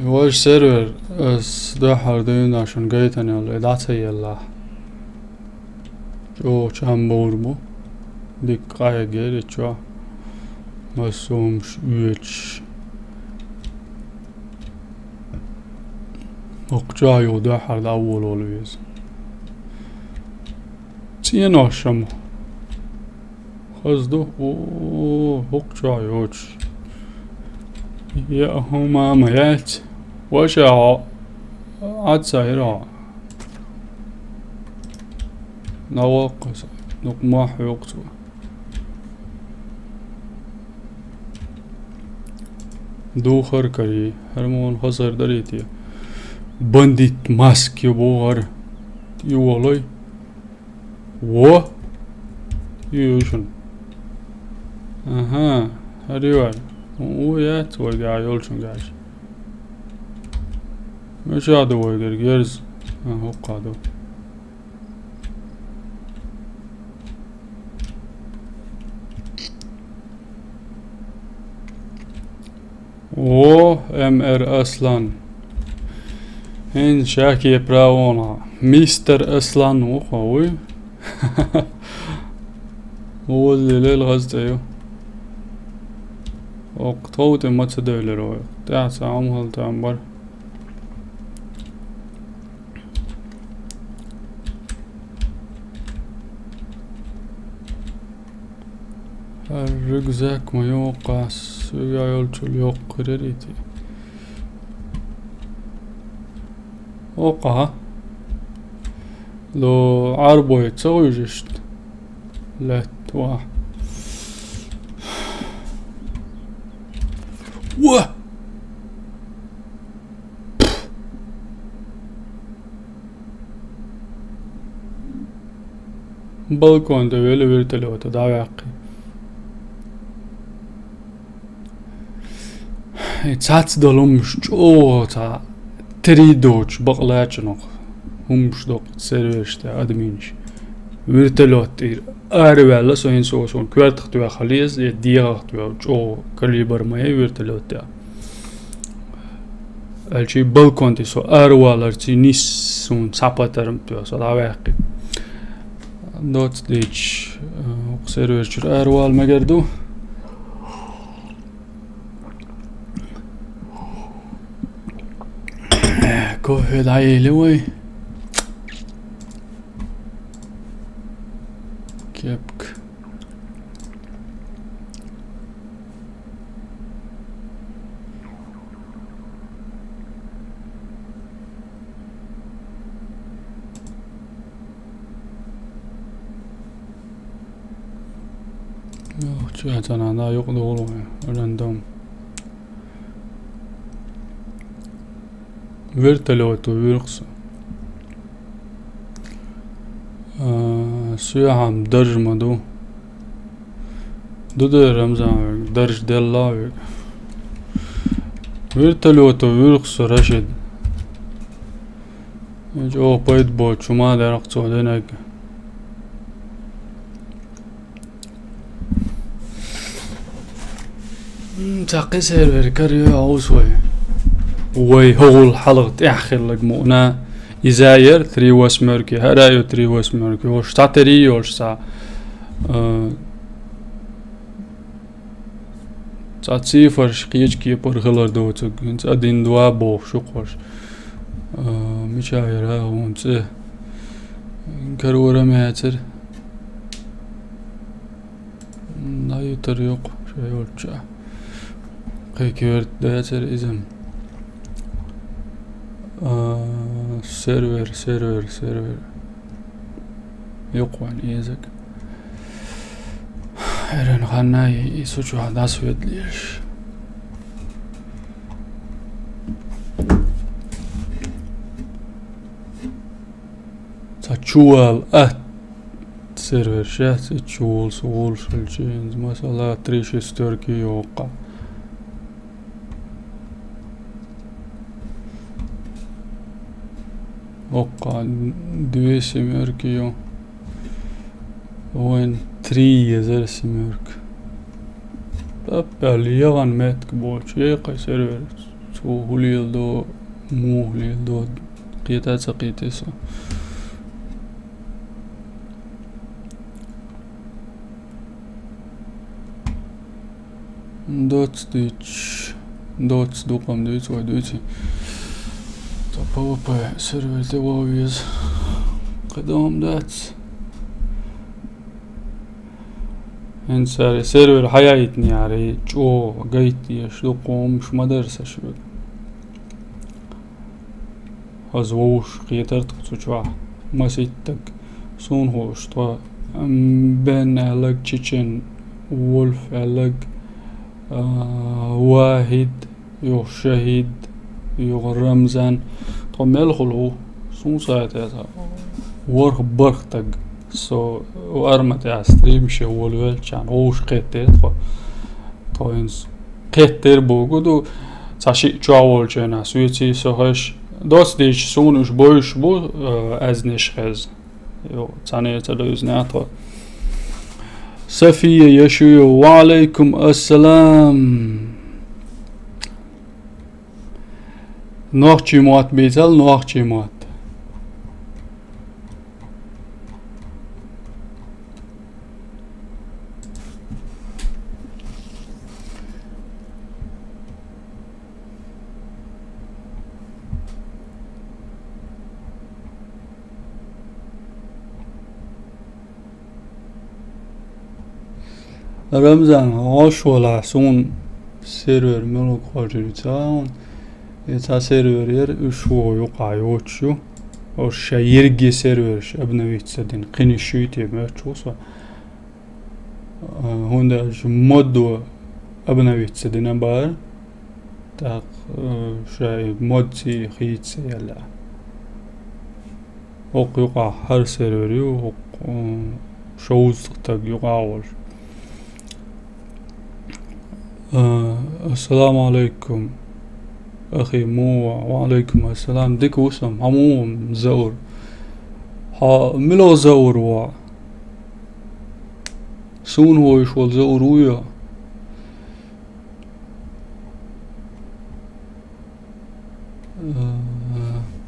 Ваш сервер, ас дахар дуйна шун гайтан ял, дацаялла. Чо чам бор бу. Дик къая гери чо. Масумш уьч. Окча ю дахар да вол вол вез. Цена шам. Хазду, о, хукча йоч. Я, ху мама, яц. Ваша, а, аца ира. Навакъас, нукъ мах юкъцу. Духар кари, гьар мун хазар дарити. Бандит маски бугъар. Ю валай. Во? Ю, ю шун. Ага, гьаривар. У, у, яц вайга йолчун гаш. Мешаду вайгар герз. А, хукъаду. О, М Р Аслан. Эн шаки правона. Мистер Аслан ухо, уй. Оз лелел гъазтаю. Окъ товте маца девлер ой. Тя саам гьал там бар. Гьар рюкзак ма йокъас, уьгай йолчул йокъ хирерити. Окъа. Ло арбой ца уьжишт. Лет ва. Ва! Балкон тӀа вели вертолёта дӀаваьккхи. Э, цац долумш чӀогӀа ца тери доч бакълачунах. ХӀумш докъ серверш тӀа админш. Вертолёт тӀир араваьлла со хӀинца сон коьртах тоьхалез, я дегӀах тоьхал чӀогӀа калибр ма е вертолёт тӀа. Алчи балкон тӀа со араваларци нис сун цхьа патарм тоьхал со дӀаваьккхи. Доц дич, э, укх сервер чура аравала мегар ду. Кофе дӀаели вай. Кепка. Ох, чу яцана, да, юкъ догъул вай. Рандом. Вертолёто вуьйр-кх со. А, соьхьам дарж ма ду. Ду де, Рамзан, вайга дарж делла вайга. Вертолёто вуьйр-кх со, Рашид. Чӏо пайда боцу хӏума дар-кх цо динарг. М, цхьа кхин сервер карайо, Ӏовса вай. Вай хӏогӏул хьалха тӏехь хилларг мукъана, иза яр три восьмёрки, хӏара а ю три восьмёрки, йолуш цхьатерий йолуш цхьа, а, цхьа цифраш кхечу кепара хилар доцург, хӏинца один-два бохуш ю-кх хӀорш. А, мичахь яра хьуна цӏе? Карора ма яцара. ДӀаюьтур ю-кх шайн йолчча. Кхин керта дацара иза. А, сервер, сервер, сервер. Ю-кх вайн езаг. Эрна ханна и, и сучуьхьа дӀасаведалеш. Ца чувал а сервер шаьц, и чувалс волуш хилча, хӀинца, масала, три шестёрки йоккха. Оккха две семёрки ю. Вайн три езар семёрка. Таппаьлла яхана меттиг боцуш, ей кхайн сервер. Цо хӀун леладо, муха леладо, кхета а ца кхетий со. Доц дуьйцуш, доц дукхам дуьйцу вай дуьйций. Цхьа П В П сервер тӀе ван веза. Кхидам дац. ХӀинца ари сервер хьаяийтинехьари, чӀогӀа гайта дезаш дукха хӀумаш ма дара сан шуьга. Хаза вовшах кхетара тхо цу чохь. Маситтаг. Суна хууш тхо, м, Бен аьлларг, Чечен, Вольф аьлларг, а, Вахид, юха ШахӀид, юха Рамзан. Тхо мел хуьлу? Суна схьа а тӀе ворхӀ-бархӀ стаг. Со арма тӀехь стримашка волавелчарна вовшах кхеттера тхо. Тхо хӀинца кхеттера бохург ду, цхьа шиъ чохь волчу хенахь, соьций со хезаш. Доцдийча суна уьш бовзуш бу, э, аьзнаш хезна. Йо, цхьаьна ца довзина тхо. София Яшуева, ва Ӏалайкум ассалам. Нохчийн мотт бийцал, нохчийн мотт. Рамзан, хьо шолахь суна сервер муьлхарг хоржуьйту ца хьуна? И цхьа сервер яра, уьш вон юкъахь йоцуш ю. Ош шайн ерриге серверш обновить ца дина, кхин йиш юй те моьттуш ву со. А, хӀунда аьлча модо обновить ца дина бара. ТӀаккха, э, шайн модций хийца яьлла. ХӀокху юкъахь хӀара сервер ю, хӀокху, э, шовзткъа стаг юкъахь волуш. Э, ассаламу Ӏалайкум, ахи, муха ву? Ва Ӏалайкум ассалам. Дика ву сан, хьо муха ву, Заур? Хьо мила Заур ву? Суна вуьйш волу Заур вуй?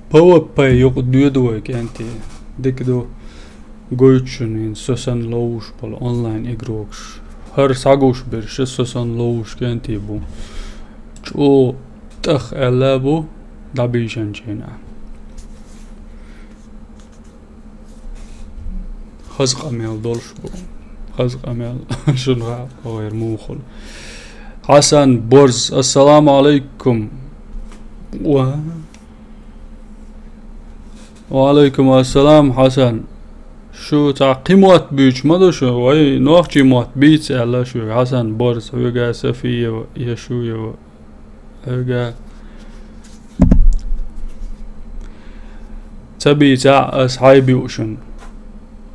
П В П юкъа доьду вай, кӀентий. Дика ду. Гойту шуна хӀинца со санна ловзуш болу онлайн игрокаш. ХӀара схьагуш берш со санна ловзуш кӀентий бу. ЧӀогӀа тӀах аьлла бу, дӀабийшанчийна. Хаза къамел долуш бу. Хаза къамел шуна гӀайр мухула. Хьасан Борз, ассаламу Ӏалайкум. Ва, ва Ӏалайкум ассалам, Хьасан. Шу цхьа кхин мотт буьйцуш ма ду шу, вай нохчий мотт бийца аьлла шуьга, Хьасан Борз, хьоьга Сафиева, Яшуева, хьоьга. Ца бийца ас хьайба ю шуна.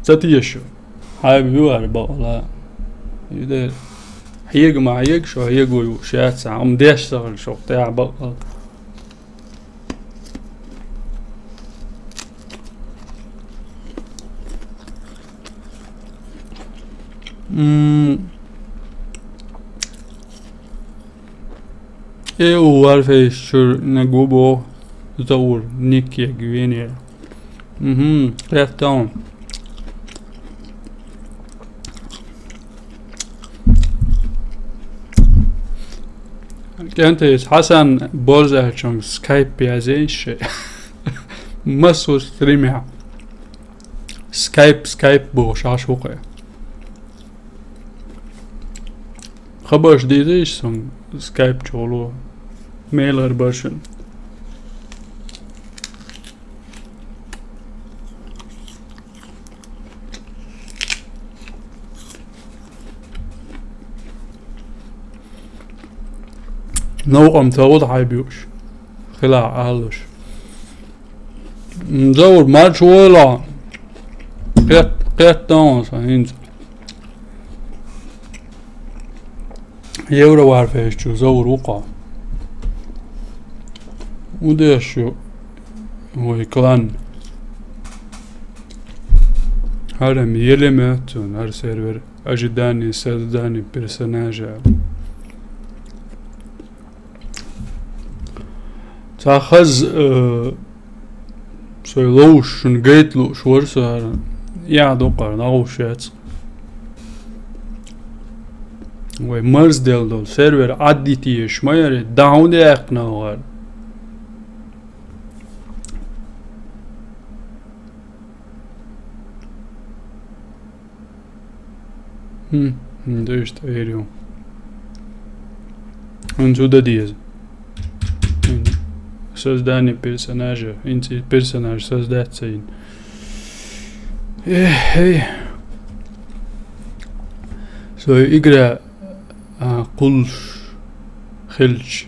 Ца теша шу. Хьайба ю ара бакъала. И де хьега ма хьега шу, хьего ю шу яц, амма деш ца хила шух тӀехь бакъала. М. Э, у Warface чуьра нагу бо, Заур, ник ег венера. Мгм, кхетта. КӀентий, Хьасан Борз аьллачунга скайп язъеш ши. Массо стримехь. Скайп, скайп бохуш Ӏаш ву кхе. Хабарш дийзийша суна скайп чухула. Мейлар баршин. Новкъам ца гӀуда хьайбуьш. Хила алуш. М, Заур, марш войла. Кхет-, кхетта ван сан хӀинца. Евро Warface чу Заур ву кхо. Удеш ю вай клан. ХӀара м еле меттун, хӀара сервер. Ожидание, создание персонажа. Цхьа хаза, э, сой ловш, шуна гайта лууш вара со хӀара. Я дукхара, нагӀуш яц. Вай марзделла долу сервер Ӏаддитийша ма яра, дӀа хӀунда яьккхина вара? Хм, хм, да иштта эр ю. ХӀинца дан деза. Создание персонажа. ХӀинца и персонаж создать ца йина. Эх, эй. Сой игра, а, кхуллуш хилча.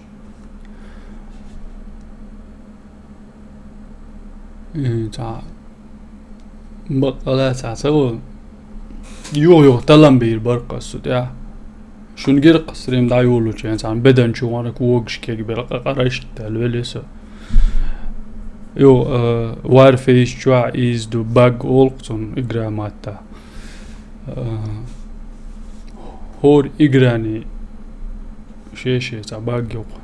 Э, цхьа баккъала цхьа ца ву. Юха-юха талам бийр бара-кх ас цу тӀехь. Шуна гира-кх стрим дӀайолучу, цхьана бедан чу вара когаш кегабелла къа-, къараш а даьлла велли со. Йо, э, Warface чохь иза ду, баг олу-кх цунна игра матта. Э, хӀора играни шен-шен цхьа баг ю-кх.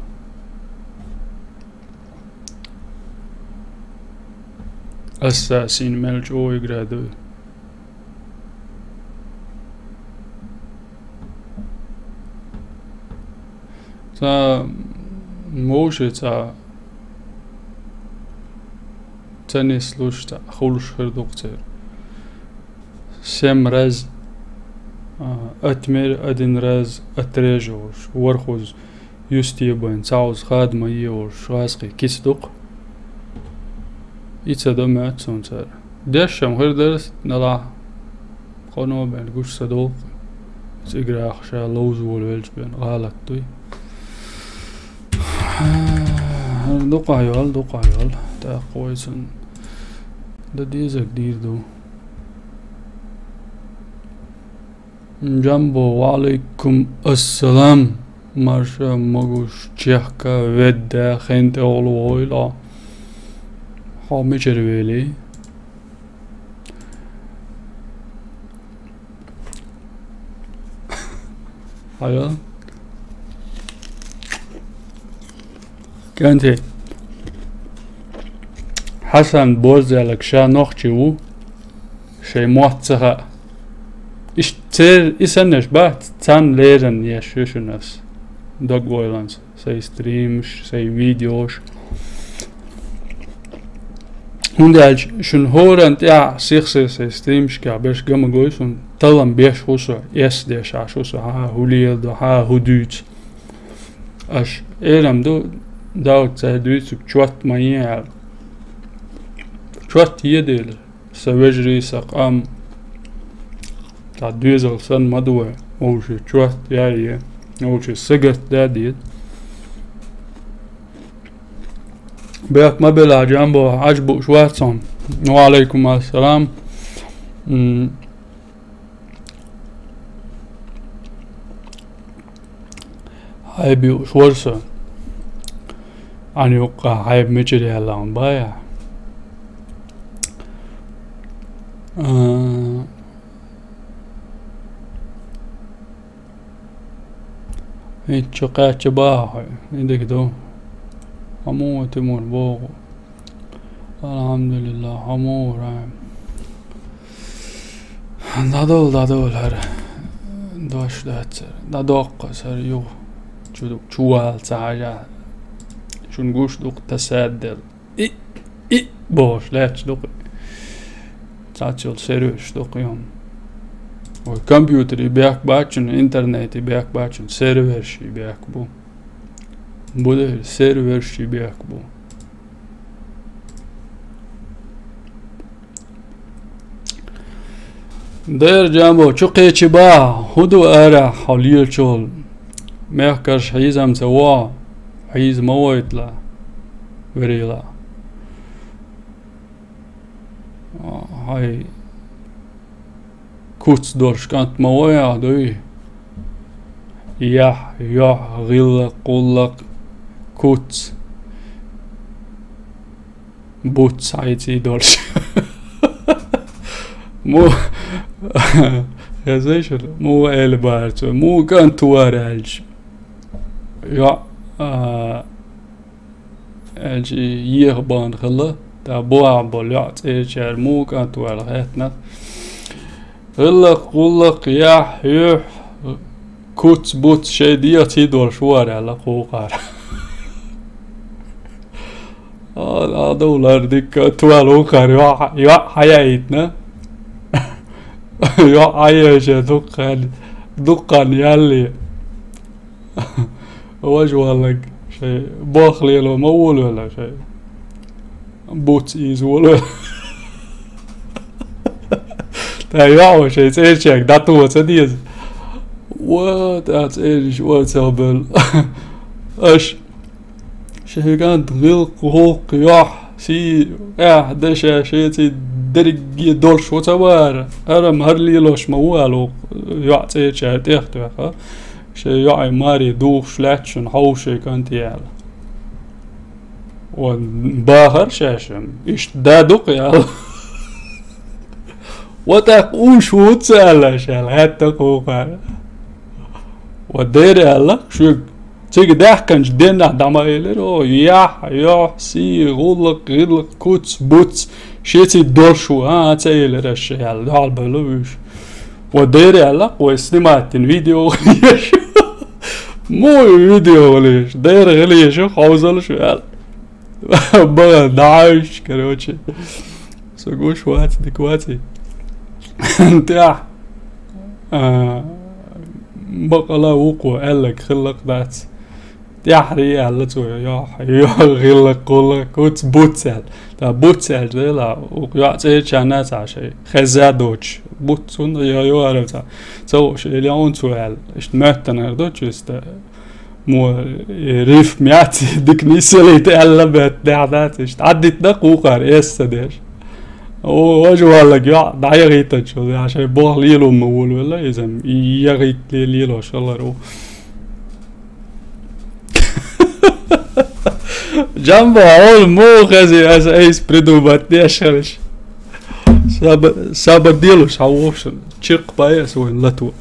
Ассасин мел чӀогӀа игра ду. Цхьа вовши цхьа ца нислуш, цхьа хуьлуш хир ду-кх церан. Семь раз, а, отмерь, один раз отрежь олуш, ворхӀазза юсте бен, цхьа хӀуза хада ма е олуш, гӀазкхи кица ду-кх. И ца до моьтту суна цара. Дешшам хир дара, налахь, кхано бен гуш ца долу-кх. Циграх ша ловза волавелча бен гӀалат дуй. Дукха йол, дукха йол. ТӀаккха вай цунна дан дезарг дийр ду. Джамбо, ва алейкум ассалам. Марша могуш чехка ведда хен тӀе олу войла. Хьо мичара вели? Хьайо. КӀанте. Хьасан Борзалаг ша нохчи ву, шайн мотт ца хаьа. Иштта церан и саннаш бац, царна леррина еш ю шуна ас. Дог ойланца, сайн стримаш, сайн видеош. ХӀунда аьлча шуна хӀоранна тӀехь сих-сих сайн стримашкахь берш ган ма гой суна, таллам беш ву со, эс деш Ӏаш ву со, хьан хӀун леладо, хьан хӀун дуьйцу. Аша элам ду, Дауд цара дуьйцург чот ма е аьлла. Чот е дела, сан вежарий, сан къам, Цхьа доьзал санна ма ду вай. Вовши чот яье. Вовши сагатдаь деза. Бехк ма белахь, Джамбо, Ӏаж бууш вац хьуна. Ва Ӏалайкум ассалам. М. Хьайба юуш вара со. Ӏан юккъа хьайба мичара яьлла хьуна баьхкий? А, хӀинца чу кхаьчча баха хьо, и дика ду. Хьо муха, Тимур, боху? Алхьамдулиллахь, хьо муха вара? ДӀадовла, дӀадовла хӀара. Дош дац хӀара. ДӀадоккха хӀара юха. Чу, чувала ца хьажа. Шуна гуш ду-кх тасаддел. И, и, бохуш лаьтташ ду-кх. Цхьацца йолу серверш ду-кх хӀума. Вай компьютере бехк бац хьуна, интернете бехк бац хьуна, серверший бехк бу. Бу дера, серверший бехк бу. Дера, Джамбо, чу кхечи баха, хӀун ду арахь хьо лелачул? Мехкарша хьийзам ца вогӀу, хьийза ма войтала, верила. Хьай куц долуш кӀант ма вогӀу, дуй? Яхь, йохь, гӀиллакх, гӀуллакх, куц, буц, хьайций долуш. Му-, хезий шуна, муха элира бара цо, муха кӀант вара аьлча. ЙоӀ, а, аьлча и еха бахана хилла, тӀаккха бохьа болу йоӀ цӀерачара муха кӀант вара хаьттина. ГӀиллакх, гӀуллакх, яхь, юьхь, куц, буц шайн дегӀаций долуш вара аьлла кхукхара. А, а, довлар дика кӀант вара вукхара йоӀ, йоӀ хьаяийтина. ЙоӀ хьаешшехь дуккха, дуккха ялле. Важа валлаг, шайн бохлело ма волавелла, шайн буц ийза волавелла. ТӀаккха йоӀ шайн цӀерачаьрга дӀатоха ца деза. Ва, тӀаккха цӀераш орцах бевлла. Аша шайн кӀант гӀиллакх, гӀуллакх, йохь, сий, къаьхьа, дешаьрша, шайций дерриге долуш ву ца вара. ХӀара-м хӀара лелош ма ву аьлла ву йоӀ цӀерачара тӀех тоьхна. Шайн йоӀе маре духуш лаьтта шуна, хьовса шайн кӀанте аьлла. Ва бахара шаьш-м, иштта да ду-кх аьлла. Ва тӀаккха уьш ву ца аьлла аша аьлла, хаьттина кхукхара. Ва дера аьлла шуьга. Цига даьхкинчу денна дӀа ма элира, о, яхь, йохь, сий, гӀуллакх, гӀиллакх, куц, буц, шайций долуш ву, а, ца элира аша аьлла, дуьхьал бевлла вуьш. Ва дера аьлла, вай снимать дина видео хилийша. Муха видео хилийша, дера хилийша, хьовзалаш ву аьлла. Бага дӀахьуьйсуш, короче. Со гуш вац, дика ваций. ТӀехь, а, бакъала вукхо аьлларг хиллакх дац. ТӀаьхьарий аьлла цо, йохь, йохь, гӀиллакх, гӀуллакх, куц, буц аьлла. ТӀаккха буц аьлча дела, вукху йоӀ цӀерачарна цхьа шай хеза доцуш. Буц хӀунда йо-, йо-, ара цхьа. Ца вуш, или хӀунда цо аьлла. Иштта моьттанара доцуш иста. Мо, э, рифма яц, дика нисвелийта аьлла беттехь дац, иштта Ӏаддитина кхукхара эс ца деш. О, важа валлаг йоӀ дӀаяхийтачул, я шайн боху лело ма волавелла, иза-м яхийта ле-, лелош хилар ву. Джамбо, хьуна муха хезий аса айса придумать деш хилча? Саба-, саба делуш хьан вовшан чекх пай аса вайн лато.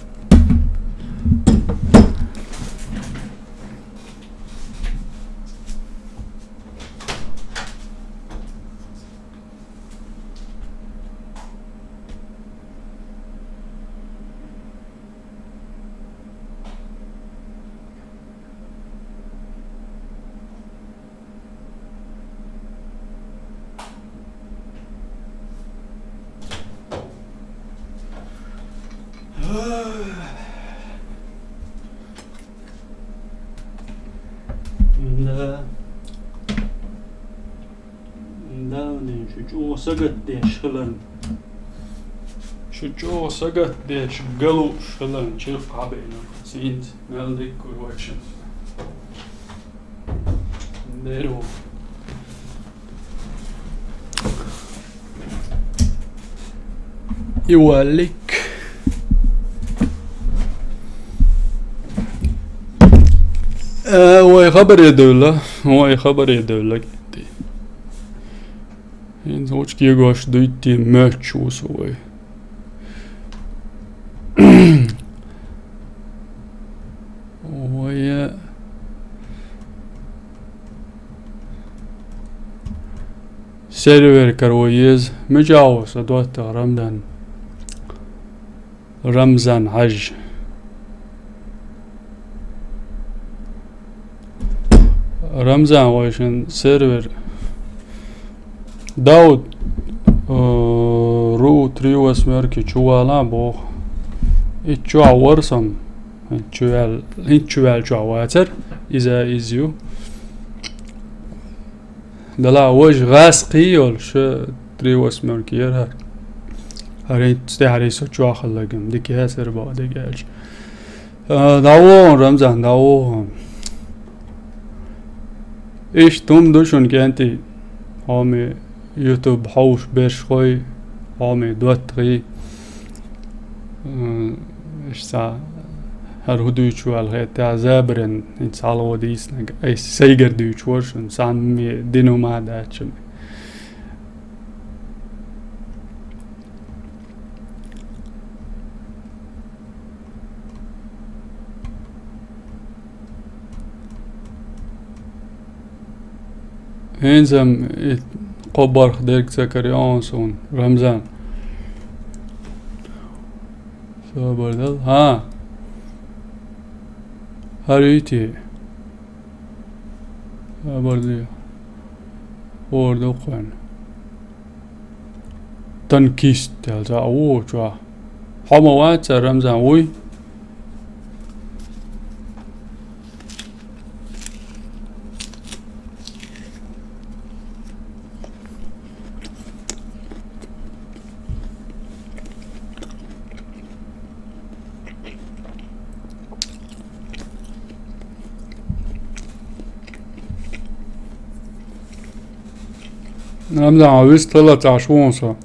Да. Да, ванин шу чӀогӀа сагатдеш хиларна. Ш-, Чу чӀогӀа сагатдеш галуш хилан чиркх хьабеана. Синца мел диккур вайшин. Деро. И валик. Э, вай хабаре девла, вай хабаре девла. ХӀинца учкигош дуйти меч усу вай. Вай, э, сервер каро еза, мича ву са доттагӀа Рамзан. Рамзан Хьажи. Рамзан, вайшин сервер. Дауд, э, ру три восьмерки чу вала боху. И чу вар сан. И чу вал, и чу вал чу вацар. Иза изю. Дала вож гӀас кхийолуш, три восьмерки яр хӀара. ХӀара тӀехьарий со чохаллаг-м дика яцара боху дегача. А, дӀавогӀун, Рамзан, дӀавогӀун. Иштта хӀума ду шуна, кӀентий, хьоме YouTube хьовш берш хой, хьоме доттагӀий. М, иштта хӀара хӀу дуьйцуш ваьлла хетта, забаран хӀинца хьалгӀо дийцинарг, айса сайгара дуьйцуш вара шуна, цхьамма дина хӀума а дац шуна. ХӀинца-м и кхо барх дерг ца карайо суна, Рамзан. Собар дал. ХӀа. ХӀара юй те? Собар де. ХӀора ду кхуьнан. Танкист аьлла, цхьа а ву чохь. Хьо ма вац цара, Рамзан, вуй? Рамзан, вист хила цхьа шун со.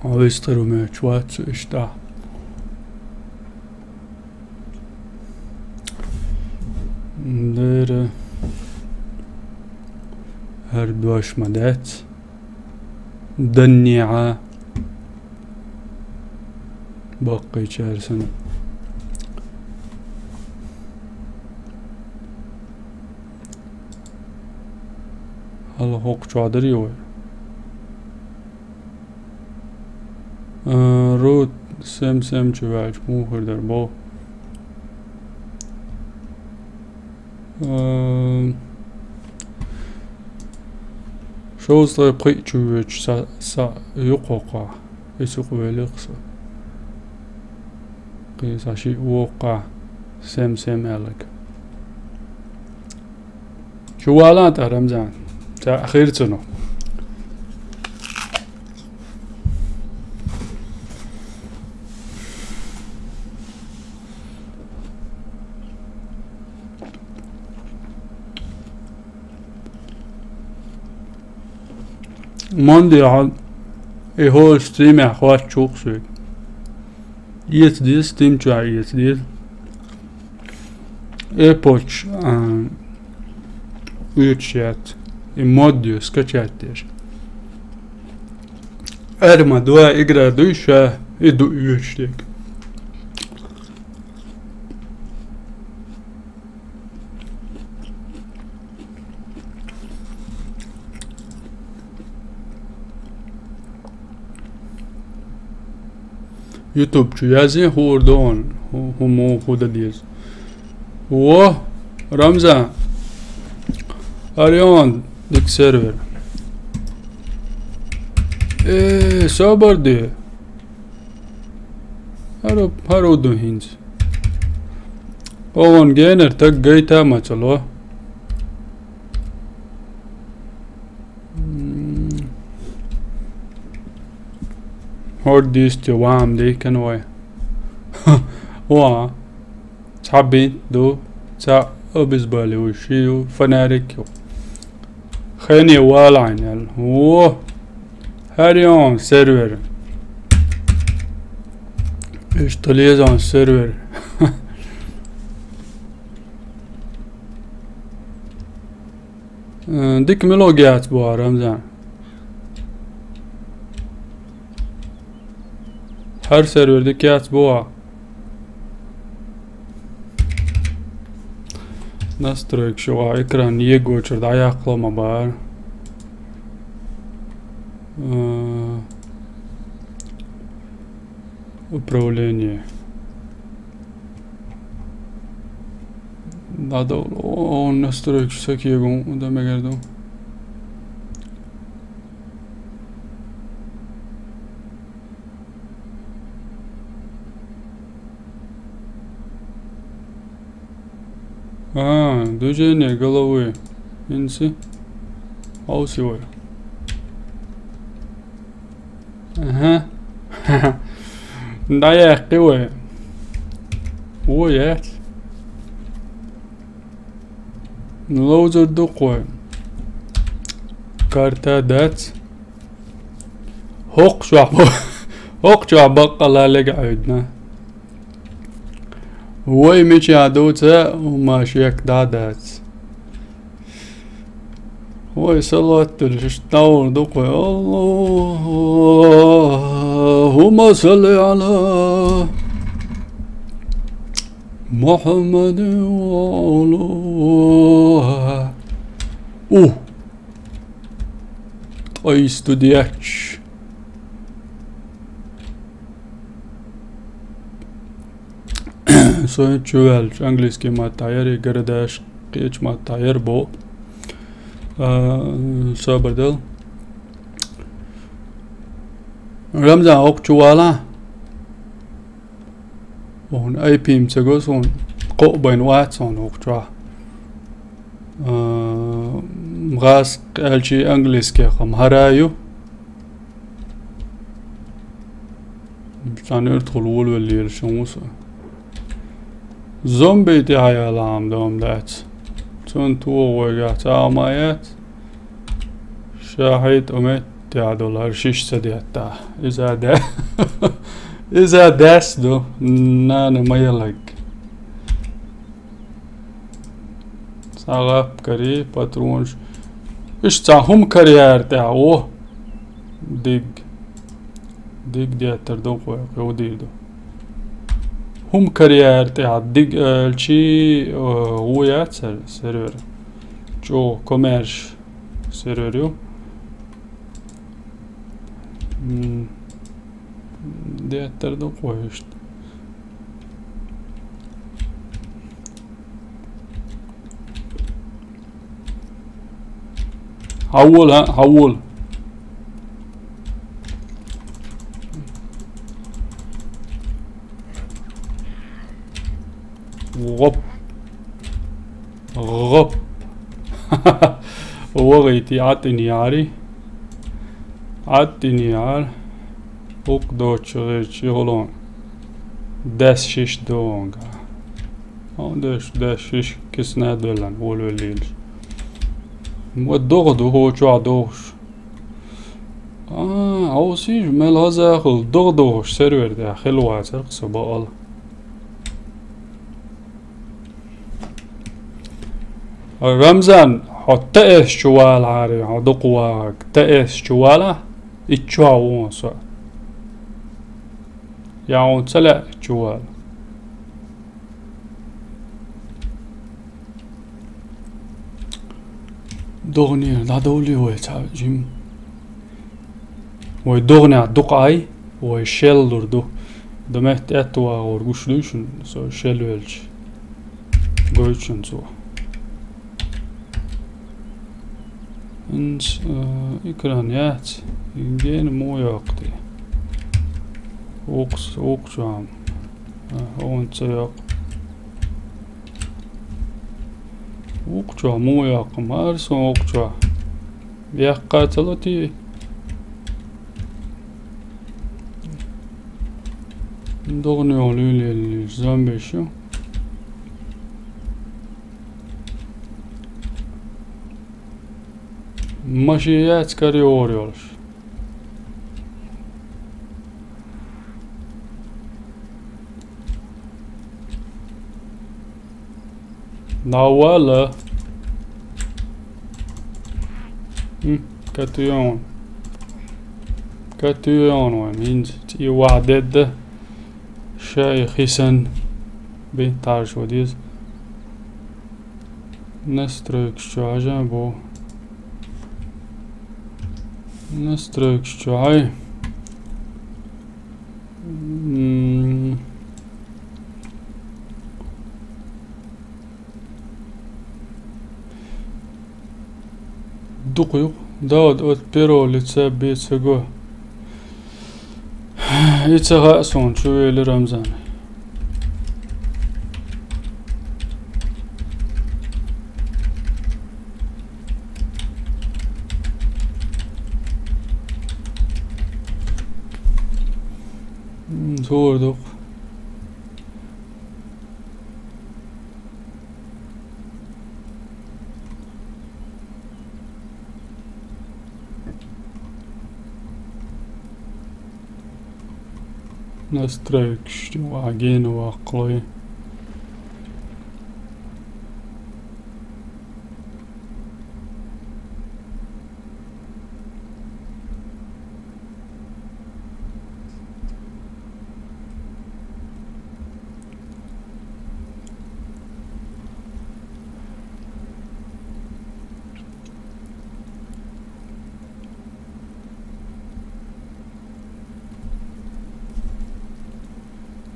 Ойстар у моьттуш вац иштта. Дера. ХӀара дош ма дац. Данниа. Баккхийчара санна. Хьала хӀокху чохь дарий вай? А, рут сем-сем чу ваьлча муха хир дара боху. А, шовзткъе пхиъ чу воьдуш са, са юкъахь. Иза юкъа велира со. Кхин схьа шиъ воккхахь, сем-сем аьлларг. Чу вала тӀе, Рамзан. Ца хир цунах. Монди хьан и хӀора стримехь хоттуш ву-кх соьга. Эца деза, стим чохь эца деза. Эпоч, а, оьцуш яц. И мод ю, скачать деш. Арма два игра дуй ша, и ду оьцуш дерг. YouTube чу язъе, хуур ду хьуна, хӀу-, хӀу муха хӀу дан деза. Во, Рамзан, Орион, дика сервер. Э, собар де. ХӀара, хӀара ду хӀинца. Оон генер таг гайта ма ца ло. М. Hard disk вам дехкан вай. Ва. Цхьа бинт ду, цхьа обезболивающий ю, фонарик ю. Хене валайн ял. О! ХӀара ю он сервер. Иштта леза он сервер. Э, дика мила яц боху, Рамзан. ХӀара сервер дика яц боху. Настройкаш юкъа экран егочуьра дӀаяккхало ма бара. Э, управление. ДӀадовла, о, настройкаш ца кегун, дан мегар ду. А, движение головы. Инси. Ауси вай. Аха. ДӀаяккхи вай. О, яц. Ловзар ду кхой. Карта дац. ХӀокху чохь бу-, хӀокху чохь баккъалла лега Ӏуьйдина. Вай мичахь дуца, хӀума шек дӀа дац. Вай салат делаш, иштта дӀавар ду кхой. Аллахумма салли Ӏала Мухаммадин ва Ӏала. У! Ткъа йисту детташ. Со чу ваьлча, английский маттахь яра, и городаш кхечу маттахь яра бо. А, собар дал. Рамзан, хӀокху чу вала? Хьуна ай пи-м ца го суна, кхоъ байна вац хьуна хӀокху чохь. А, гӀазкхи аьлчи английскех-м хӀара ю. Цхьана уьртахула волавелла лелаш хӀун ву со. Зомби тӀехь яла хьама дом дац. Цунна тоха вайгахь цхьа а ма яц. Ша хьайта ометта тӀехь долу хӀара шиш ца детта. Иза а де-, иза а дес ду, нана ма ялаг. Цхьа гӀап карий, патронаш. Иштта цхьа хӀума карьяра тӀехь, о! Диг. Диг деттар ду кхой, кхевдийр ду. ХӀума карьяра тӀехь диг аьлчи, э, ву яц хӀара сервер. ЧӀогӀа коммерш сервер ю. М, деттар ду кхой иштта. Хьавола, хьа, хьавола. ГӀоп. ГӀоп. ВогӀийти Ӏаттини яри. Ӏаттини яр. Укх доцу гӀирчи хӀулон. Дес шиш догӀунга. Хьо деш, деш шиш кисна а доьллан, волавеллийлаш. Ва догӀа ду, хӀо чохь догӀуш. А, хьо сийжа мел хазахула догӀа догӀуш сервер тӀехь хила вацара-кх со бакъал. Рамзан, хьо Т С чу валахьара, хьо дукха вагӀаг. Т С чу вала, итт чохь ву хьуна со. Я хьуна ца лаьа итт чу вала. ДогӀанера дӀадовлий вай цхьа жим. Вай догӀанехь дукха Ӏай, вай шел лур ду. Дан метта аьтта вагӀор гуш дуй шуна, со шел велча. Гойту шуна цо. Инс, э, экран яц. Гена му йокъу те. Укхс-, укху чохь. Э, хӀунда ца йокъу? Укху чохь му йокъу? Мара сан укху чохь. Яккха ца ло те? ДогӀанехула луьйлеллийча зомбеш ю. Машен яц карайогӀур йолуш. Навала. М, катуьйон. Катуьйон вайн хӀинца. И ваха дедда. Шай хисан. Бен таржо деза. Настройкаш чу хьажа бу. Настройкаш чу хьай. М. Дукха ю. Дауд от первого лица бе ца го. И ца хаьа суна, чу вели Рамзан. М, зур дукха. Настройкаш вагина ваккхалой.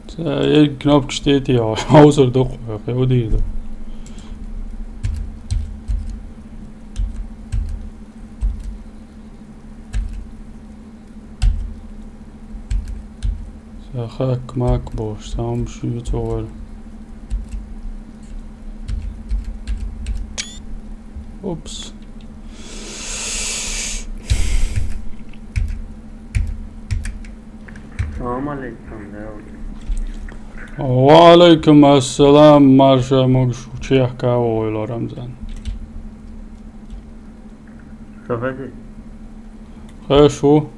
Ца, э, кнопкаш тӀе а тӀе, хьовсур ду-кх вай, кхин удийр ду. Ца хак-мак бохуш, самаш ю цо вара. Упс. Салам алейкум, Дауд. Ва алейкум ассалам, марша могуш ву, чехка ву вай ло, Рамзан. Со хезий? Хезаш ву.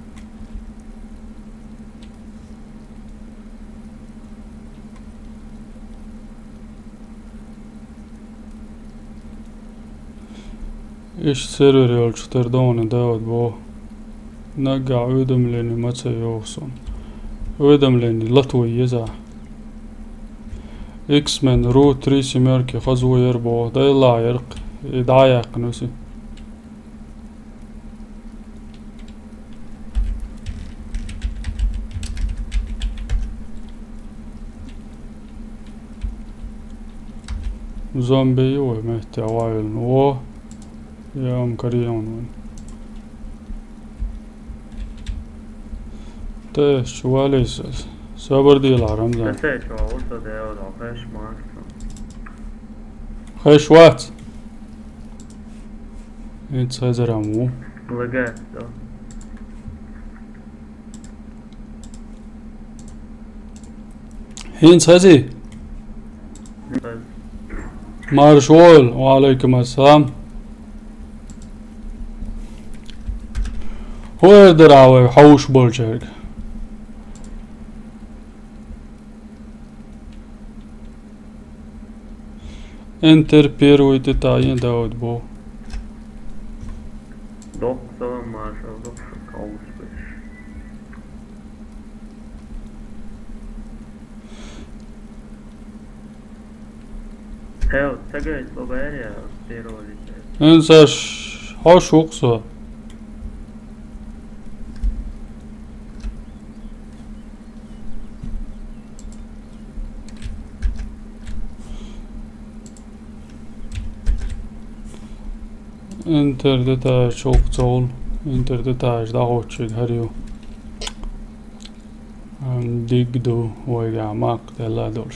Иштта сервер йолчух тера догӀана Дауд боху. Наггахь уведомление ма ца йогӀу суна. Уведомление лато еза. X-Men Ru три семёрки хазо яра боху. Дай лаьркъ. И дӀа а яьккхина виси. Зомби ю вай метте ваьлла. Во! Я вам карьон вайн. Теш, чу валийса. Собар дийла, Рамзан. Теш, чу валийса, Дауд, хеш вац. Хеш вац? ХӀинца хезар ам ву. Лагает, да. ХӀинца хезий? Марш вол, ва алейкум ассалам. ХӀун эр дара вай хьовш болчаьрга? Enter первый ты тайна Дауд бу. Доккха салам, маршал, доккха каллаш беш. Хьо, ца гайта бо баьря первый лица. Эн саш, хьо шух со. Интердетаж чулк цовл. Интердетаж дагъочиг хӀар ю. Ам, диг ду вайга макх делла долуш.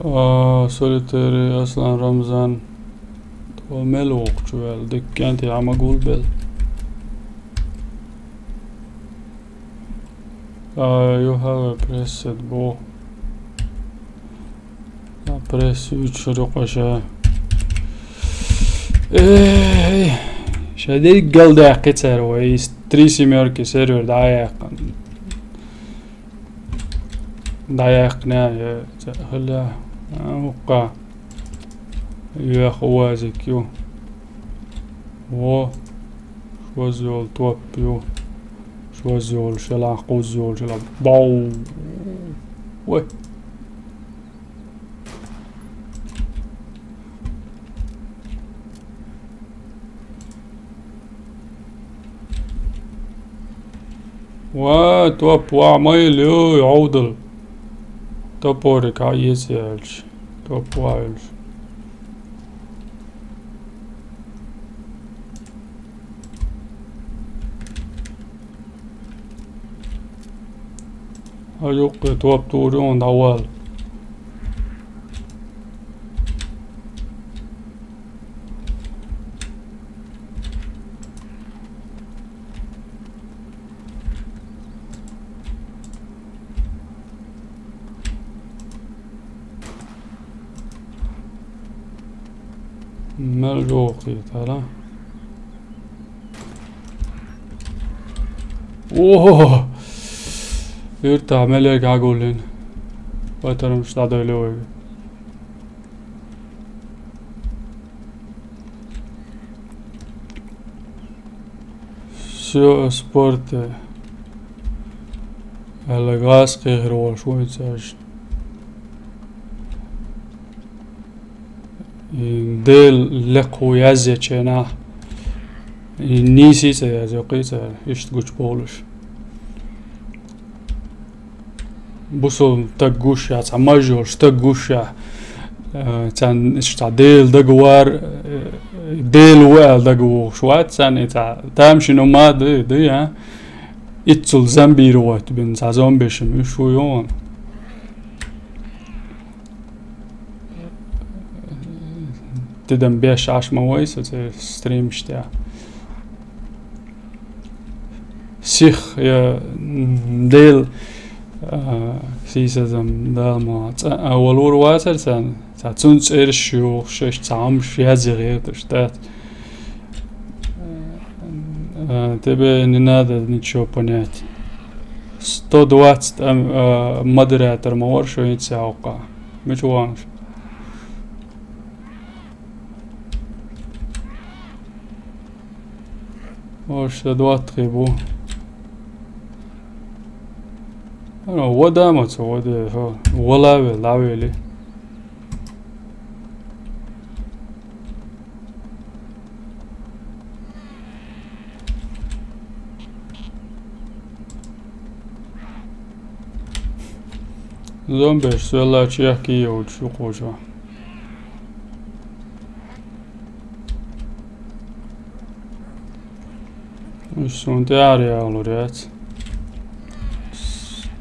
А, Солитери, Аслан, Рамзан. Тхо мел вокхучу ваьлла, диккенти а ма гулбел. А, you have a preset бо. А, пресс уьйчуьра къаша. Эй, ша дерриг галдаьккхи цара вай, из три семёрки сервер дӀаяьккхина. ДӀаяьккхина, я, ца хила, а, уккха. Йоьха уазик ю. Во. Шозза йолу топ ю. Шозза йолу шелахь, кхузза йолу шелахь. Бау! Вай! Ва, топ ван ма йилла, юй, Ӏовдал. Топорик хьан эца яьлча. Топ ван йилча. Хьан юккъе топ тур ю, дӀавала. Мел жоху хетара. Ого! Юрта мелерг хьагуллин. Вайтармаш дӀадойла вайга. Всё, спорте. Аьлла гӀаз кхехир волуш вуй цаьршна. И Дела лекха ву язъечу хенахь, и нийса а ца язйо кхин а цара, иштта гучубовлуш. Бусалба стаг гуш яц, цхьа маж йолуш стаг гуш яц, э, царна иштта цхьа Дела дагавар, э, Дела ву аьлла дагавогӀуш вац царна, и цхьа тамашийна ма ду, ду, а? Иццул зомбировать бина цхьа зомбешна уьш ву йогӀун. Тидам беш Ӏаш ма вай со церан стримаш тӀехь. Сих, я, м, Дела, а, сийсазам Дала ма цӀа а валур вацара царна, цхьа цунна цӀераш юхуш, шаьш цхьа хӀумаш язъян гӀерташ дац. А, тебе не надо ничего понять. Сто двадцать, ам, а, модератор ма вара шайн ца хьокха. Мича ваханаш? Ош сан доттагӀий бу. Ана, вада ма ца ваде, хьо, вала вел, дӀавели. Зомбеш, селла чехки йолчу юкъучу. Уьш суна тӀе ара яхалур яц.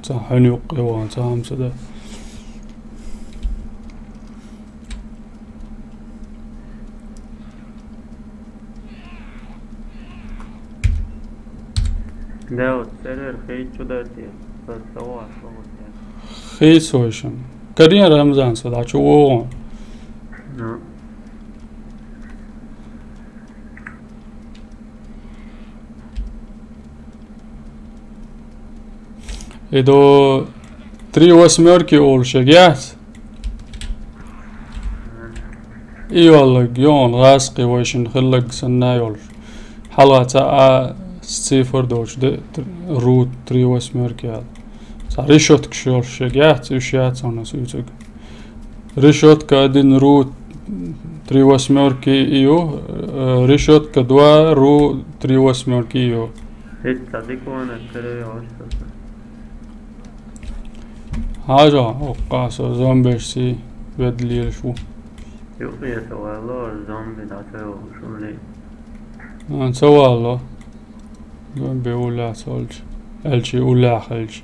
Цхьа хьуьн юккъе ван, цхьа хӀума ца дан. Да, вот сервер хейт чудо те. Просто у вас вот. Хейт сойшан. Карен Рамзан со дӀа чу вогӀун. Ну. И до три восьмёрки олуш яц. И йоллаг, йон, гӀаскхи вайшин хиллаг санна йолуш. Хьалха ца а цифр доцу де, тр-, рут три восьмёрки аьлла. Цхьа решёткаш йолуш яц, уьш яц хьуна суьйцуг. Решётка один, рут три восьмёрки ю, э, решётка два, ру, три восьмёрки ю. Итт а дикуана кыре оштаса. Хьажа, оккха со зомбешси ведлийраш ву. Юкъе со валло, зомби да со шули. А, со валло. Зомби уллаьц олча. Элчи уллаьхилча.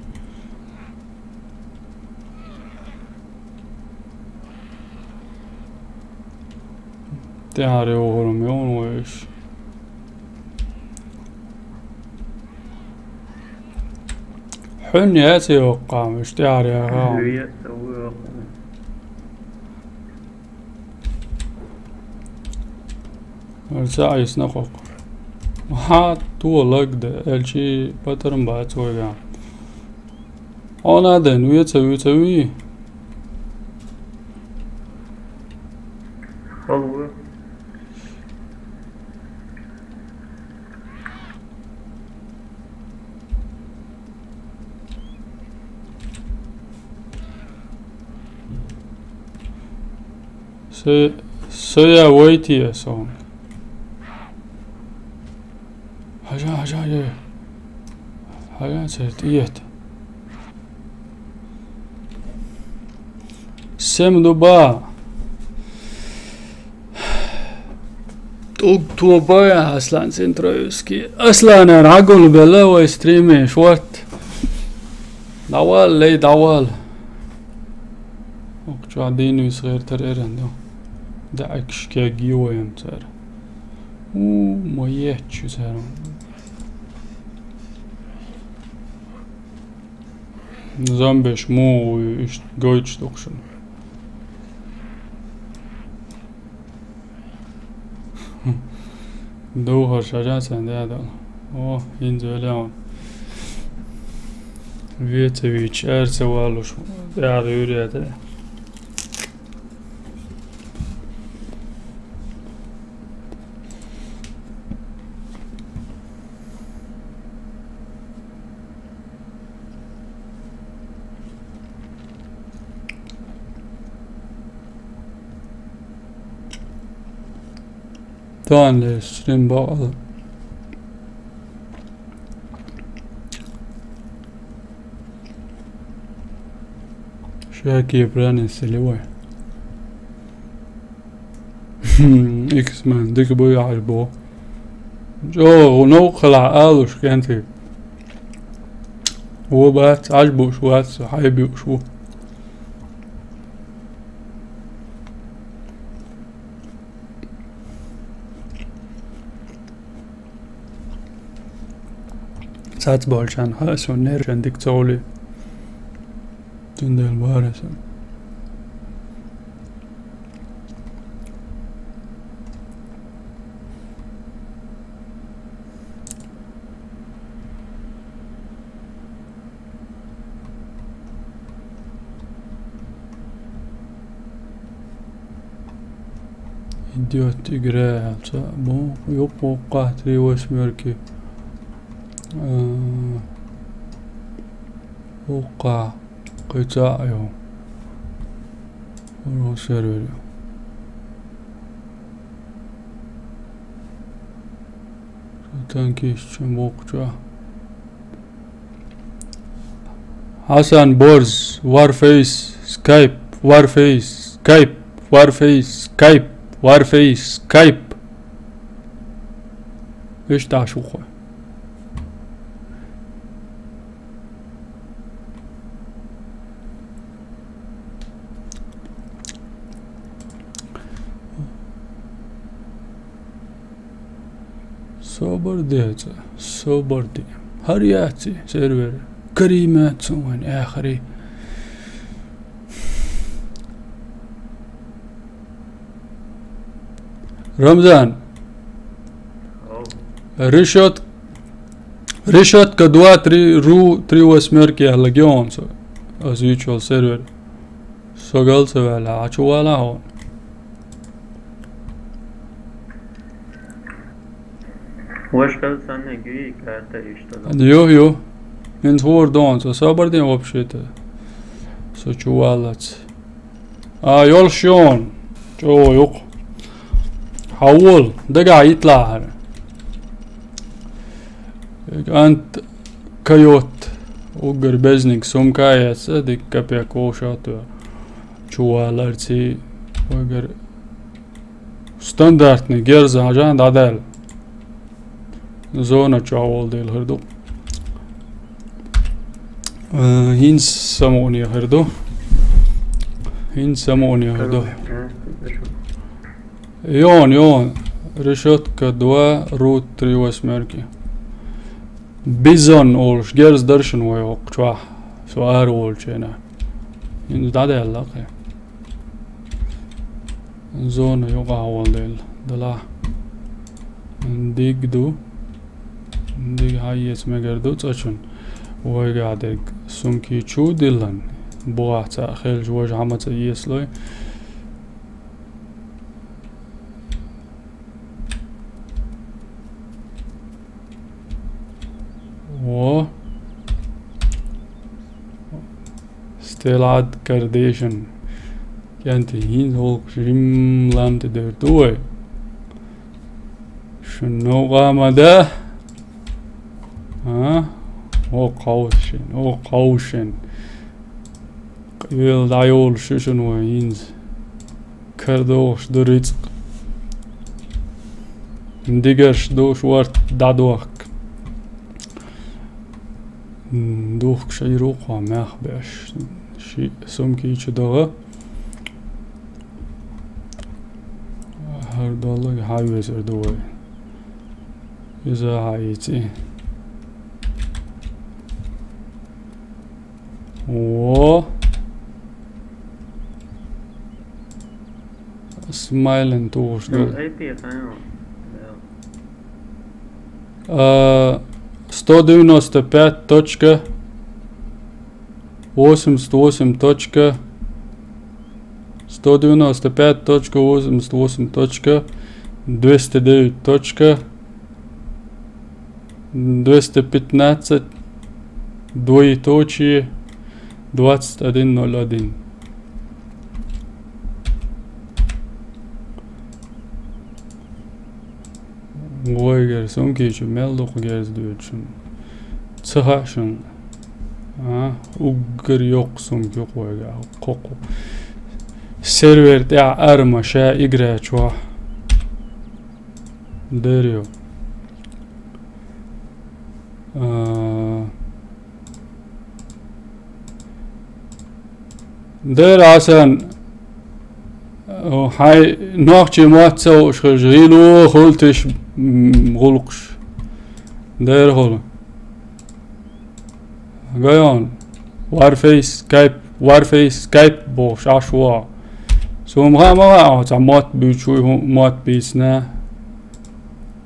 ТӀехьара йогӀур ма йогӀу вай уьш. Хьуьнна яц йоккха, уьш тӀехьара яха. Хьуьнна яц йоккха. Ар ца айсна кхокх. Хьа, то лаг да, элчи патарм бац вайга. Она ден, веца, веца, ви. Алло. Се, се я вайти я сон. Хьажа, хьажа, хьажа. Хьажа, се тӀет. Сем дуба. ТӀуг тоба я, Аслан Центроевский. Аслан, ар хьагул бела вай стриме, шорт. Давал, лей, давал. Окча дин вис гӀертар эран ду. Да акш кег юэм цар. У, моечу цар. Зомбеш му, иш гойч докшун. Духар шажа цан дядал. О, инзелеон. Вецевич, эрцевалуш. Дяр юряте. Тан ле стрим баъал. Шаки пранин селивой. Иксмен, дика буй Ӏаш бу. Чо, гӀунов хала алуш кенти. Во бац, Ӏаш буш вац, хьай биуш ву. Цац болчан, ха, сон нервшан дик цоли. Цундел барасан. Идёт игра, ца, бу, юп, укка, три восьмёрки. Э, укка, кыца, ё. Ро сервер. Танкист, чё, бокча. Хасан Борз, Warface, Skype, Warface, Skype, Warface, Skype, Warface, Skype. Ишта шухо. Собар де, цӀа, собар де. ХӀара яци сервер. Карима цун вайн ахири. Рамзан. Ау. Решёт-, решётка два три ру три восьмёрки я легион со. Озвучивал сервер. Со гал ца ваьлла, а чу вала хьо? Ваш кал санна гуи карта ишта да. Ю, ю. Ин хор дон, со собар дин вообще-то. Со чу валац. А, йолш йон. Чо юк. Хьавол, дагахь йитлахьара. КӀант Койот, уггар безниг сумка а эца, дика капек вовшах а тоьхна. Чуваларций, вайгара стандартный герз хьажа дӀадаьлла. Зона чохь волу дела хир ду. Э, хӀинца самукъане хир ду. ХӀинца самукъане хир ду. Йон, йон. Решетка два, рут три восьмерки. Бизон олуш герз дара шуна вай хӀокху чохь. Со ара волчу хенахь. ХӀинца дӀадаьлла кхин. Зона юкъахь волу дела. Далахь. Диг ду. Диг хьаеца мегар ду цӀа чун. Вайгахь дерг сумки чу диллан. Бухахь цхьаъ хилча важа хьама ца есалой. Во. Стелад Кардешин. КӀанти, хӀинца гӀуллакх жимма лам тӀе девр ду вай. Шун новкъа ма да. А? О, кховшин, о, кховшин. Къевел дӀайолуш ю шуна вай хӀинца. КардохӀуш ду рицкъ. Дигарш ду шорта дӀадохка. М, духкуш Ӏийр ву кхо мах беш. Ши сумки чу догӀа. ХӀара доллаг хьан везар ду вай? Иза хьан йици? Во. Смайлен тухуш ду. Ну, эй пи, конечно. Да. А, сто девяносто пять точка восемьдесят восемь точка, сто девяносто пять точка восемьдесят восемь точка, двести девять точка, двести пятнадцать, двоеточие, двадцать один ноль один. Вайгара сумки чу мел дукха герз доьду шуна. Ца хаьа шуна. А, уггар йоккха сумка ю вайгахь. Кхокху. Сервер тӀехь арма ша игра чохь. Дер ю. А, дер Ӏасан, о, хьайн нохчийн мотт ца хууш хилча, гӀийла хуьлу тиша, м, гӀуллакхаш. Дер хуьлу. Гайон. Warface, Skype, Warface, Skype бохуш, Ӏаш вогӀу. Суна ма хаьа, ма хаьа, цхьа мотт буьйцуш вуй, хӀун мотт бийцина.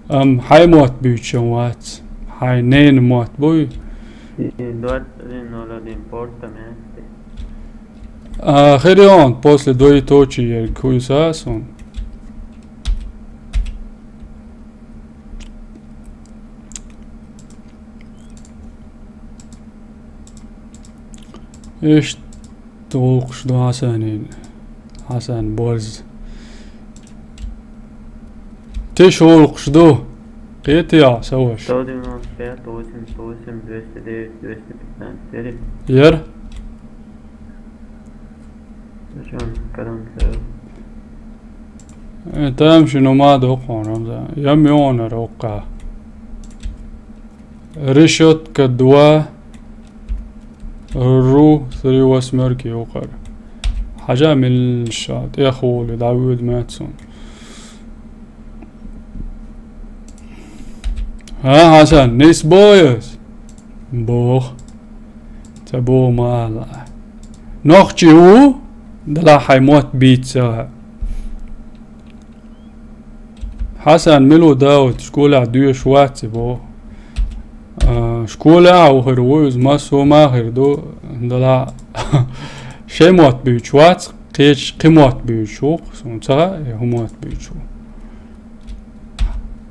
Амма хьайн мотт буьйцуш вац. Хьайн ненан мотт буй? Двадцать один ноль один, порта месте. А, хирион, после двоеточия ерг хуьйса суна. Иштта гӀуллакхаш ду Хьасанийн. Хьасан борз. Тиша гӀуллакхаш ду. Кхетий, Саваш? Сто девяносто пять, восемьдесят восемь, двести девять, двести пятнадцать. Яр? Зачем? Когда он целый? Э, там ещё нумада окъон, Рамзан. Я миллионер окъа. Решётка два, ру, три восьмёрки юкъара. Хьажа милша, тӀехволу, дӀавоьду мацун. ХӀа, Хьасан, нис боху ас? Боху. Ца боху ма ала. Нохчи ву? Дала хьайн мотт бийца. Хьасан, мила ву Дауд, школехь доьшуш вац и боху. А, школехь а ву хир ву, иза массо а ма хир ду, дала шайн мотт буьйцуш вац, кхечу кхин мотт буьйцуш ву, суна ца хаьа, и хӀун мотт буьйцуш ву.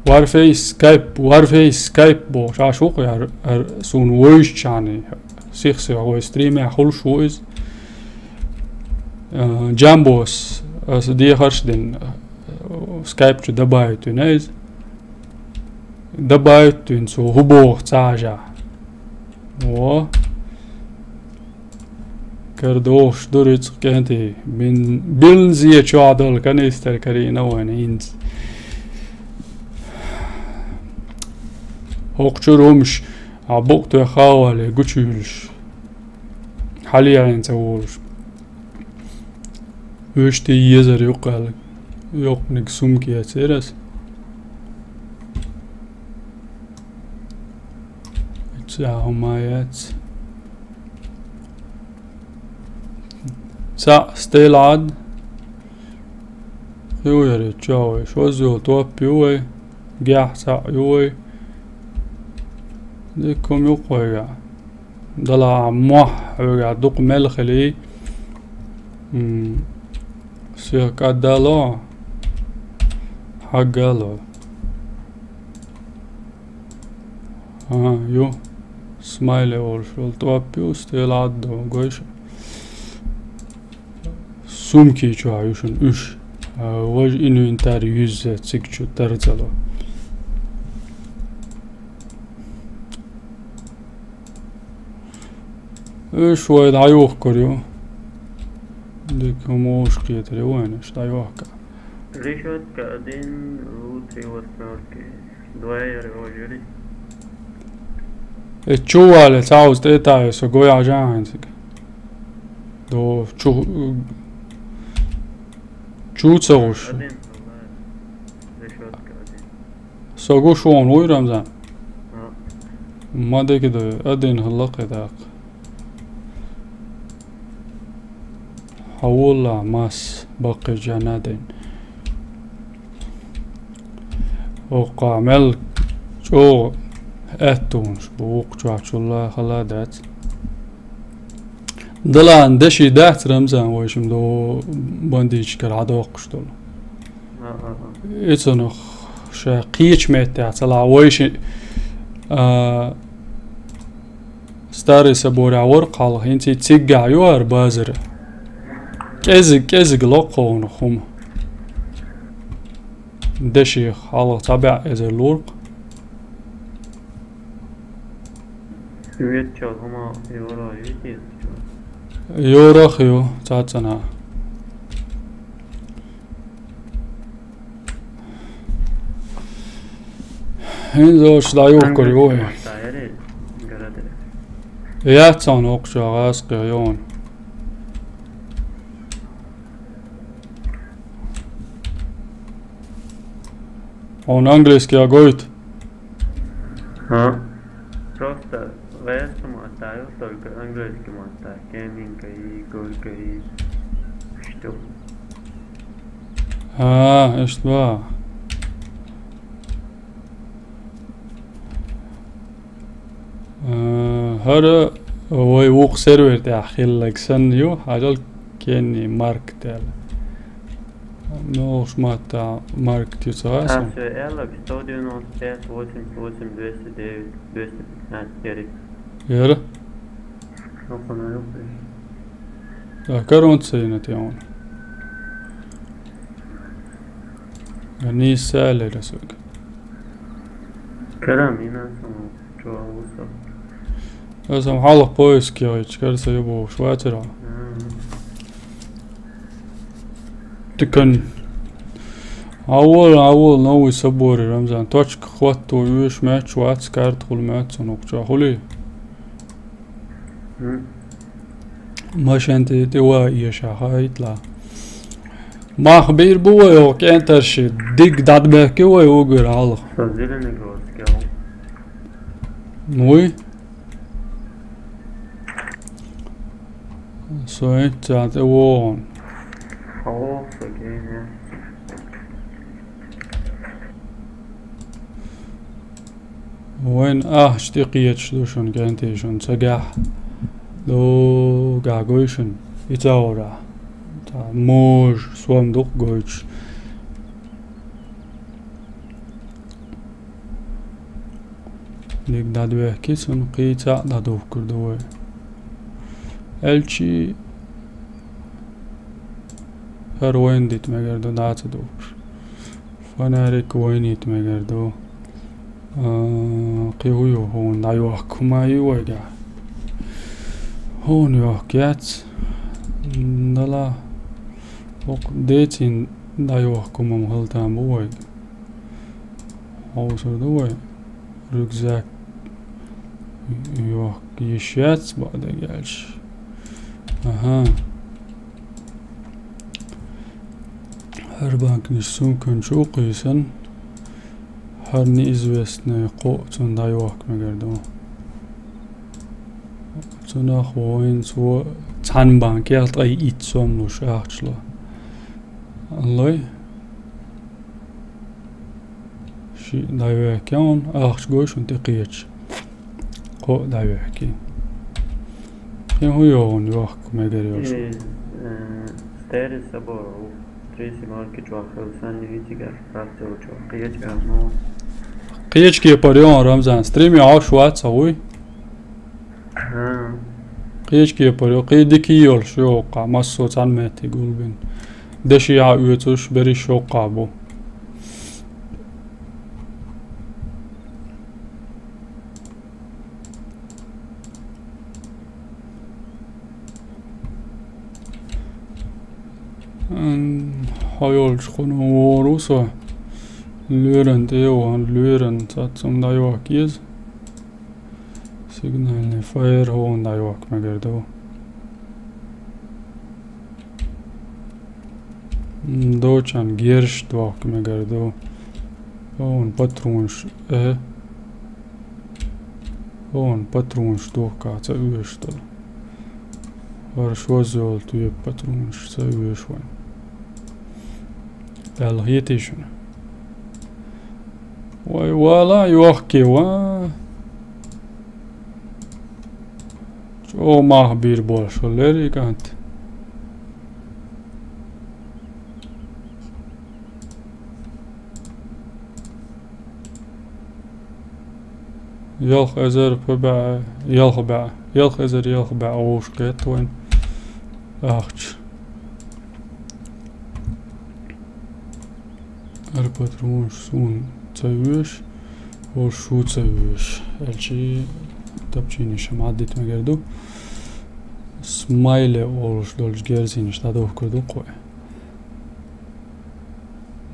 Warface, Skype, Warface, Skype бохуш, Ӏаш ву-кх, яр, яр, суна вевзачарна, сих-сиха вай стримехь хуьлуш ву иза. А, Джамбос, аса дехарш дина, Skype чу добавить вина из. Добавить вина цо хӀу боху цхьа а жа. Во. Кара дохуш ду рицкъ кӀентий. Бин-, бинзе чохь долу канистр карийна вайна хӀинца. ХӀокху чуьра хӀумаш а букъ тоьхна а валий гучуьйлуш. Хьалаьцна ца волуш. Уьш тӀе езар юккъал. Йоккханиг сумка яцара ас. Ца хӀума яц. Цхьаъ стелад. Хьуьяре чохь вай. Шозза йолу топ ю вай. Гехь цхьаъ ю вай. Дикка хӀума ю-кх вайгахь. Дала а мохь хьоьгахь дукха мел хилий. М, сех кӀаддало. Хьаггало. А, ю. Смайле олуш йолу топ ю, стелад ду, гой шу. Сумки чохь ю шуна уьш. А, важа инвентарь юьзза цига чу тара ца ло. Уьш вай дӀайохкур ю. Дика хӀума уьш кхетар ю вайна, уьш дӀайохка. Решётка один, внутри восьмёрки. Двояри ожири. Э, чу вале, цхьауза тӀе тӀе, со гой Ӏажа хьайна цига. До, чу, чу ца гӀуш. Один, решётка один. Со гуш вон вуй, Рамзан? А. Ма дика ду, один хӀаллакх и даккха. Хьан волла мас баккхий жанна дайн. Оккха мел чӀогӀа аьттонаш бу, вукху чохь чулла хала дац. Далан деши дац, Рамзан, вай шим до бандитчикара хьадоккхуш долу. Ицунах ша кхечу меттехь ца лахь вайши, а, Старый соборехь вара хьалха, хӀинца и циггахь ю ара базара. КӀезиг, кӀезиг локхунах хӀума. Деших хьалха цхьа баьӀ эзар луркх. Свет чо хӀума йора ю те? Йорах ю, цацана. ХӀинца оцу дӀайохкур ю вай. Яц хьуна оккхачохь гӀазкхи йона. Хьуна английский а гойту? А? Просто гӀерта мотаю, только английский мотаю. Кеминка и горька и что? А, иштта ба. Э, хӀара вай вукху сервер тӀехь хилларг санна ю, хьажал Кенни Марк тӀе. Ну, уж ма-, та Марк тӀе ца гӀа сан. А, всё, Алекс, сто девяносто пять, восемьдесят восемь, двести девять, двести пятнадцать, Эрик. Яра? Ну, хьуна ю, блин. Да, корона ца йина тӀе хьуна. Нийса лера сога. Кара мина сан чула вуса. Аса хьалха поиск яйча, кара са ю бохуш вацара. Мгм. Тикан. Авол, авол, новый собор, Рамзан. Точка хватто, уьш маьч, вац, карта хул маьч, цунук чохули. Мгм. Машен тӀе, тӀе ва еша, хайтла. Мах бийр бу вай, о, кӀентарши, диг дадбехки вай угур хьалха. Со зеленый город сказал. Нуй? Со ин цӀа тӀе вогӀун. Хьо, со гене. Вайн ахча тӀе кхеташ ду шуна, кӀентий, шуна цигахь. Догахь гой шуна, и цӀа вара. Цхьа можа, сом дукха гойтуш. Диг дӀадвехкий цунна, кхин цхьаъ дӀадухкур ду вай. Элчи хӀара вайн дита мегар ду, дӀа ца духкуш. Фонарик вайнийта мегар ду. А, кхин хӀун ю хьуна дӀайохка? ХӀума ю вайга? Хьуна йохка яц. Дала. Оха децин дӀайохка хӀума ма хила там бу вайга. Хьовсур ду вай? Рюкзак йохка йиш яц бакъдерг аьлча. Аха. ХӀара банканаш сумкан чу кхийсан, хӀара неизвестный кхоъ цунна дӀайохка мегар ду. Цунах вайн цо цхьана банкел ткъе итт сом луш ахча ло. Аллой? Шиъ дӀавехкаун, ахча гой шуна тӀекхеча. Кхоъ дӀавехкий. Кхин хӀун йогӀун йохка мегар йолуш? Э, э, стерис або, тридцать марки чохь хила санна хӀинцигара фракцио чохь кхеча аьлла. Кхеча кепара йогӀун, Рамзан, стримехь Ӏаш вац хьо, вуй? Ха. Кхеча кепара йо, кхин дика йолуш йохкхахь, массо а цхьана метте гулбина. Деши а оьцуш, берриш йохкхахь бу. М, хьо йолчу кхуьнан вогӀур ву со. Лоьран тӀе а вахана, лоьран цхьацца хӀума дӀайохка еза. Сигнальный фаер хӀума дӀайохка мегар ду. М, дочан герш дохка мегар ду. Хьуна патронаш, э. Хьуна патронаш дохка ца оьшуш долу. ХӀара шозза йолу тоьпан патронаш ца оьшу вайн. Далла хетий шуна? Вай, вала, йохке, ва. ЧӀогӀа мах бийр болуш хиллера и кӀант. Ялх эзар пхи бӀе, ялх бӀе, ялх эзар ялх бӀе вовшах кхетта вайн ахча. ХӀара патронаш суна ца оьшу, хӀорш шу ца оьшу. Аьлчи тапчийна шамаддит мегар ду. Смайле олуш долчу герзинаш дӀадохкур ду кхуьй.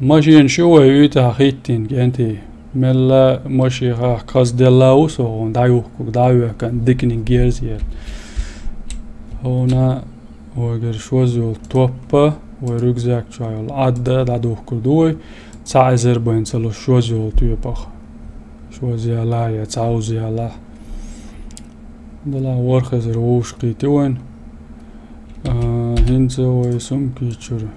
Машенаш ю вай уьйтахь хӀиттийна, кӀентий. Мелла машехахь кхазделла ву со хьуна, дӀаюхкург, дӀа а вехкан, диканиг герз ян. Хьуна вайгара шозза йолу топпа, вай рюкзак чохь йолу Ӏадда дӀадухкур ду вай, цхьа эзар бен ца луш шозза йолу тоьпах. Шозза ялахь я цхьа уза ялахь. Дала ворхӀ эзар вовшахкхийти вайн. А, хӀинца вай сумкий чуьра.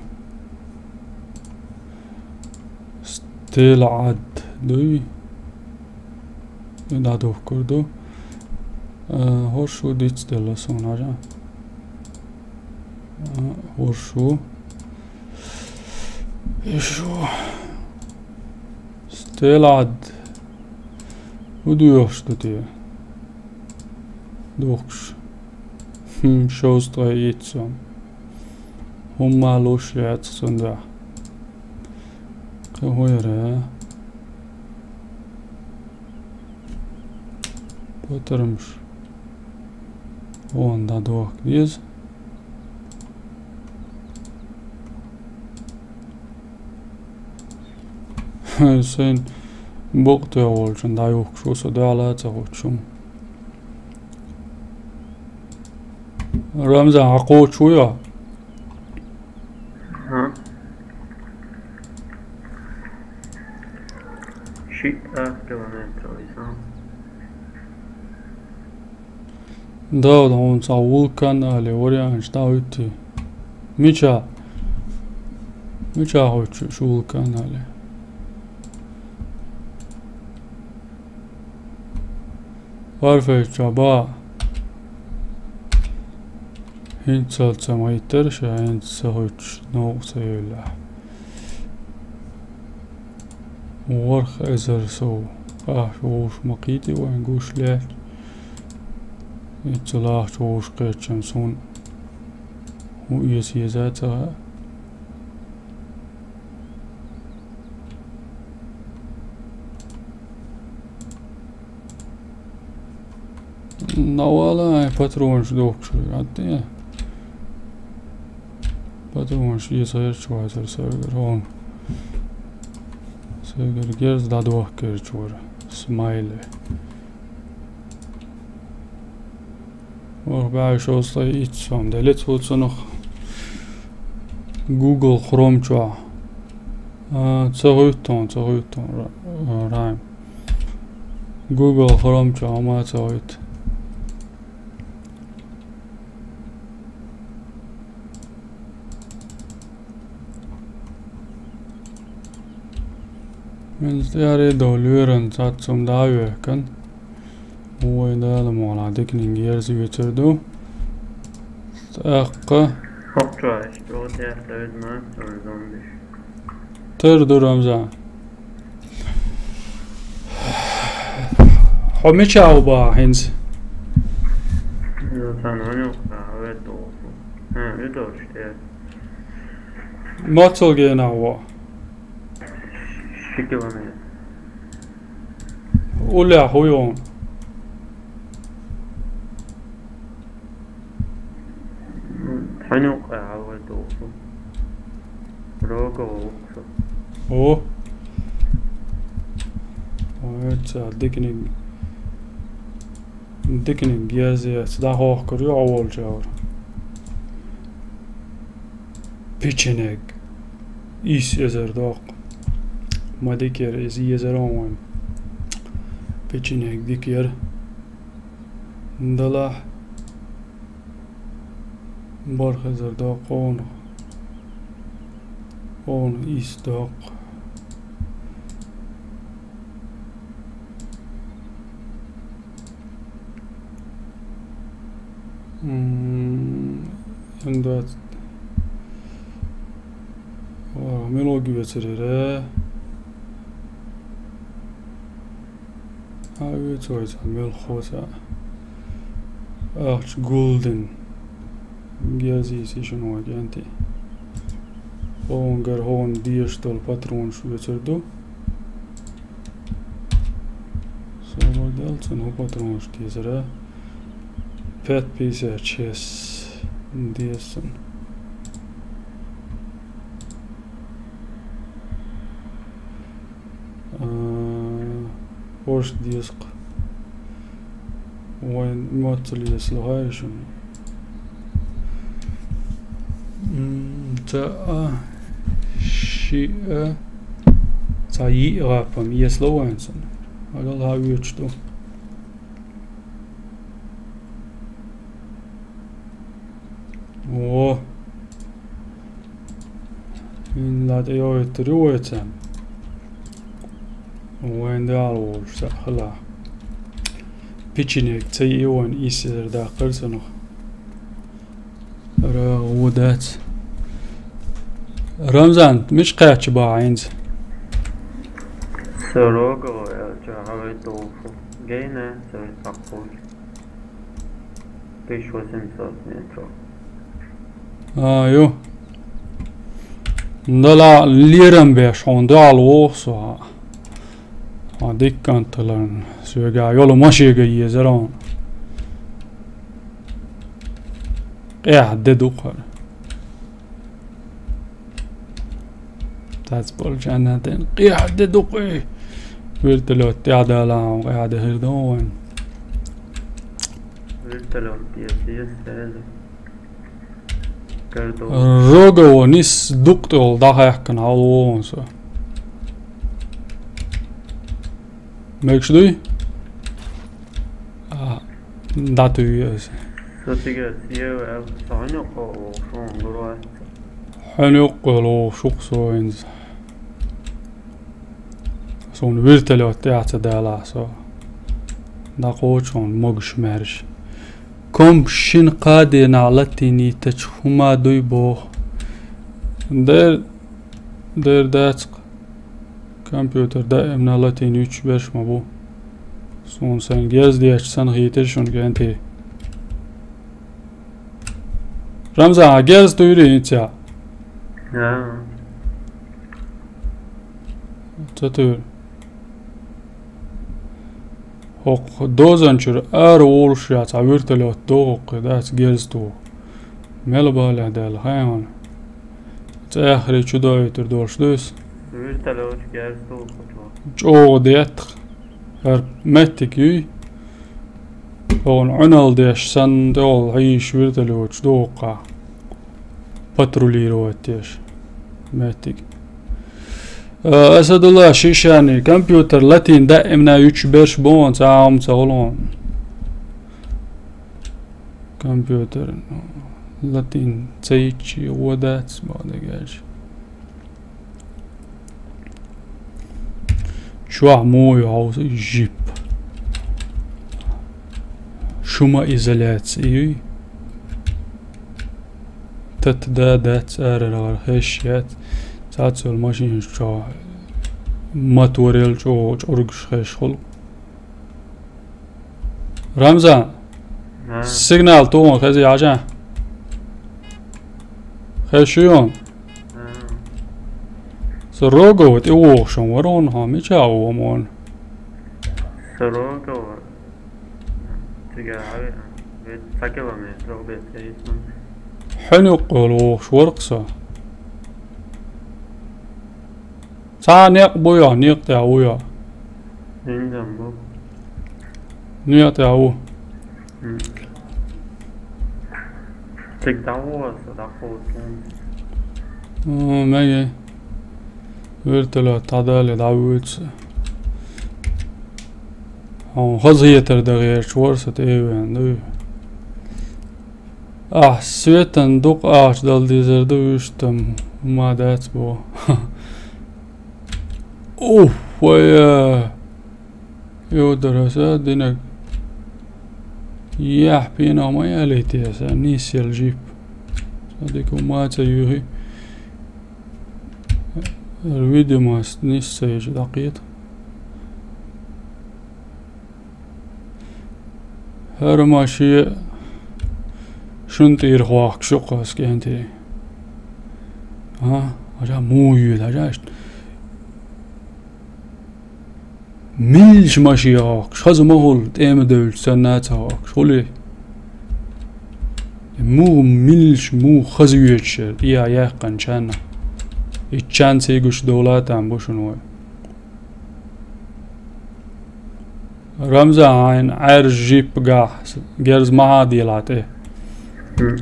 Стела Ӏад дуй? И дӀадухкур ду. А, хӀорш ву дицделла суна хьажа. А, хӀорш ву. И шу. Стела Ӏад. ХӀун доьхуш ду те? Духкуш. ХӀм, шовзткъе итт сом. ХӀумма луш яц цундахь. Кхин хӀун яра? Патармаш. Вон дӀадохка деза. Сайн букъ тӀе волчун дӀаюхкуш ву со, дуьхьал а ца хӀуттуш хӀума. Рамзан, хьан кхочуш ву йо? ХӀа? Шиъ километр ву иза. Дауд, хьуна цхьа вулкан але варианташ дӀахӀуьттий? Мича? Мича хӀуьттуш вулкан але? Парфейча ба. ХӀинццалц ма хӀиттара ша, хӀинца ца хӀуьттуш, новкъа ца йевллехь. ВорхӀ эзар сов ахча вовшах ма кхийти вайн гуш лаьтта. Иццул ахча вовшах кхетчам суна хӀун эца еза ца хаьа. Навала патронаш дохкуш вара, атте. Патронаш эца гӀерчу вацара сагар, хьуна. Сагар герз дӀадохка гӀерчу вара. Смайле. Ох, бӀаьшо сай итт сом делиц ву цунах. Google Chrome чохь. А, ца гӀуьттун, ца гӀуьттун, Ра-, Райм. Google Chrome чохь ма ца гӀуьтту. Мин стӀаьре долу лоьран цаццум дӀа а вехкан. Вай Дала мукъ лахь диканиг ерза оьцур ду. ТӀаккха. Хьокхо, иштта тӀе тевдина, ой, зомбиш. Тера ду, Рамзан. Хьо мича ву баха хӀинца? Ну, сан ванюк, а, вет долу. А, вет долу, что я. Мацал гена ву. Ши километр. Уллехь хӀун ю? Хьанюкъа хьалвай туху. Рога вукху. О. Ой, ца дикниг. Диканиг герзаца дӀахьохкур ю Ӏоволчуьра. Печенег. Ис эзар доккху. Ма дика яра, иза эзар он вайн. Печенег дика яра. Далахь. Барх эзар доккху хьуна. Хьуна ис доккху. М, м, дац. Ва, мелоги вецарера. А, вецойца, мелхоца. Ахча гулдин. Герзийс ишин вай кӀанти. Онгар хьуна деш долу патронаш вецар ду. Собар дел цунна хӀу патронаш дезара. Пять пятьдесят шесть деза цунна. А, хӀорш деза-кх. Вайн моццал еза лохьа шуна. М, ца а, ши а, ца йиъ гӀапам еза ло вайн цунна. Хьалал хьан оьцуш ду. О. Ин ла тӀе йовиттар ю вай царна. Вайн дала волуш ца хала. Печенег ца йиъ вайн ис эзар даккхар цунах. Ара, ву дац. Рамзан, мича кхаьчча баха хӀинца? Сорогова, я ча хьавайта ву. Гейна, сорогова. Тысяча восемьсот метров. А, ю. Дала лерам беш хьуна дуьхьал воху со. А, дикка кӀант хиларна. Соьга йолу машега езара хьуна. Къехь де ду хӀара. Тац болчу Анна тӀе къехь де дукъий. Вертолёт тӀехь далахь, къехь де хир ду вайн. Вертолёт тӀе сес саьза. Кардо. Рогово нис дукъ тӀехула дӀахаьхкина хьал вогӀун со. Мегаш дуй? А, дӀатуьйю аса. Со цига сиева аьлла, со хьуьнуьйкъо ву, шуна гур вац. Хьуьнуьйкъо ву, шух со хӀинца. Суна вертолёт тӀехь ца далахь со. ДӀакхочу хьуна могуш маьрша. Ком шина кхаа денахь латийнийтачу хӀума дуй боху. Дер, дер дац-кх. Компьютер даимна латийна юьтуш берш ма бу. Суна сайн герз детташ санна хийтира шуна кӀентий. Рамзан, а герз туьйрий хӀинца? Да. Ца туьйра. ХӀокху дозанчуьра ара волуш яц, а вертолет догӀу кху, дац герз туху. Мел балехь даьлла, хьайна. ЦӀе ахаре чу доуьйтур долуш дуьйс. Вертолет герз туху чу. ЧӀогӀа детта. ХӀара меттиг юй. Оха Ӏуналла деш санна тӀехула хьийзаш вертолеташ догӀу кху. Патрулировать деш. Меттиг. Э, Асадулла Шишани, компьютер латин даимна юьтуш берш боху, цхьа а хӀума ца хуьлу. Компьютер латин ца йичи гӀо дац, боху дегаш. Чохь муха ю хьовса и жип? Шумоизоляция юй? Тата да дац, арара гӀара хезаш яц. Цхьацца йолу машинаш чохь моторел чӀогӀа чӀургаш хезаш хуьлу. Рамзан, а, сигнал тухун хези хьажа. Хезаш ю хьуна? А. Со Рогова тӀе вогӀуш вара хьуна, хьо мича ву ван? Со Рогова. Цига хьаве, вет ца километр обед хезна. Хьуна юккъехула вогӀуш вара-кх со. Цхьа некъ бу йо, некъ тӀехь ву йо? Хиндам бу. Некъ тӀехь ву. М. Цига дӀавоса, дӀакхочун. М, меге. Вертолет дӀадале, дӀавоьду со. Хьо хазахетар дан гӀерташ вара со тӀе а веана, дуй? Ахь Светан дукха ахча дала дезар ду, вуьштам, хӀума дац боху. Ух, вай, а! Йодар аса динарг. Яхь пенах ма ялийте аса, нийсъелла жип. Сан дика хӀума а ца юьйхи. Видео ма ас нийса ца еза дӀакхета. ХӀара ма шен шун тӀера хӀоахкуш ю-кх аса кӀентий. А? Хьажа муха йоьду, хьажа иштта. Милча машен хӀоахкуш, хаза ма хуьлу, тӀема девлча санна а ца хӀоахкуш, хуьлий? Муха милча, муха хаза йоьдуш яра, тӀехьа яьккхина чанна. И чан ца йигуш довла там бу шуна вай. Рамзан, хьайна Ӏаьржа жип гахь, герз ма хьаделахь тӀе. М.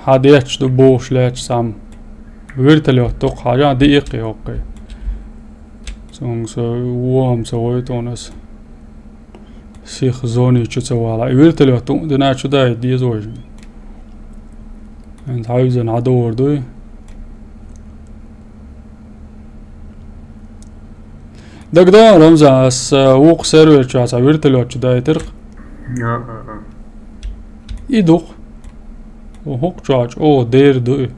Хьан детташ ду бохуш лаьтташ цхьамма. Вертолет дукха хьажа, диъ кхин хӀоккхий. Цунга со вон ца гойту хьуна аса. Сиха зони чу ца вала. И вертолет тӀе дина чу дай деза вай. ХӀинца хьаьвзина хьан догӀур дуй? ДагадогӀу, Рамзан, ас, а, вукху сервер чохь цхьа вертолет чу дайтира-кх. А, а, а. И ду-кх. О, хӀокху чохь чӀогӀа дер ду и.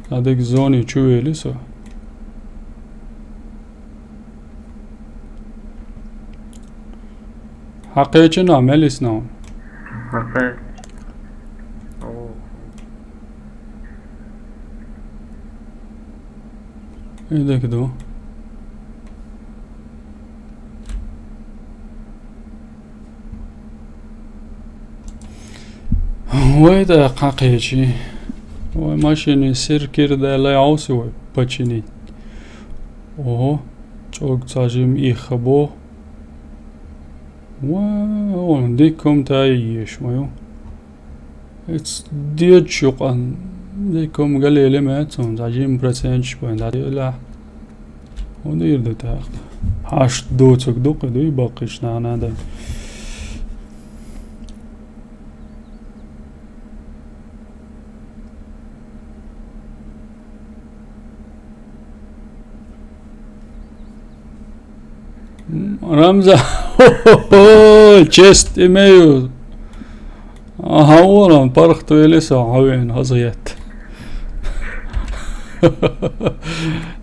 Сан дерг зони чу вели со. Хьан кхечина мел исна? Хьан кхе-, о. И дерг ду. Вай, тӀаккха кхечи. Вай машини сиркир дай лай Ӏовси вай, починить. Ого, чӀог цхьа жим ихха бо. Вай, диккум тай еш ма ю. Эц дечу къан, диккум галеле ма цун, цхьа жим проценташ бан дӀа делахь. ХӀун дийр ду тӀаккха? Хьашт доцург дукха дуй баккхийчу нахана дан. Рамзан, честь имею. Аха, вон, паргӀатвели со, хьавен, хаза етта.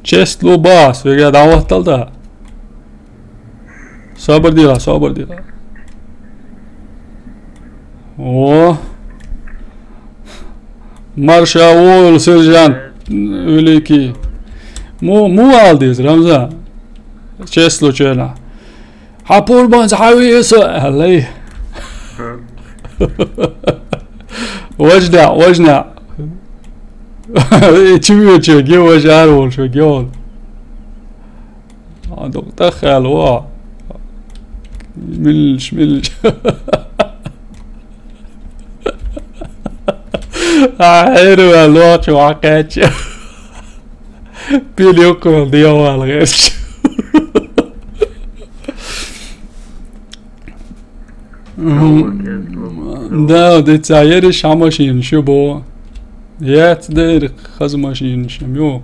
Честь лу бас, вега дӀахӀоттал да. Собар дила, собар дила. О! Марша вол, сержант великий. Му, му алдиз, Рамзан. Честь лу чена. А пурбанца хьавеса, аллай. Важна, важна. Чувача, гева жар волча, гева. А, доктор хал, ва. Милш, милш. А, хӀера, лоч, ва, кач. Пилюк, диавал, герч. Да, да, ца ериш машин шубо. Яц дер хаз машин шамё.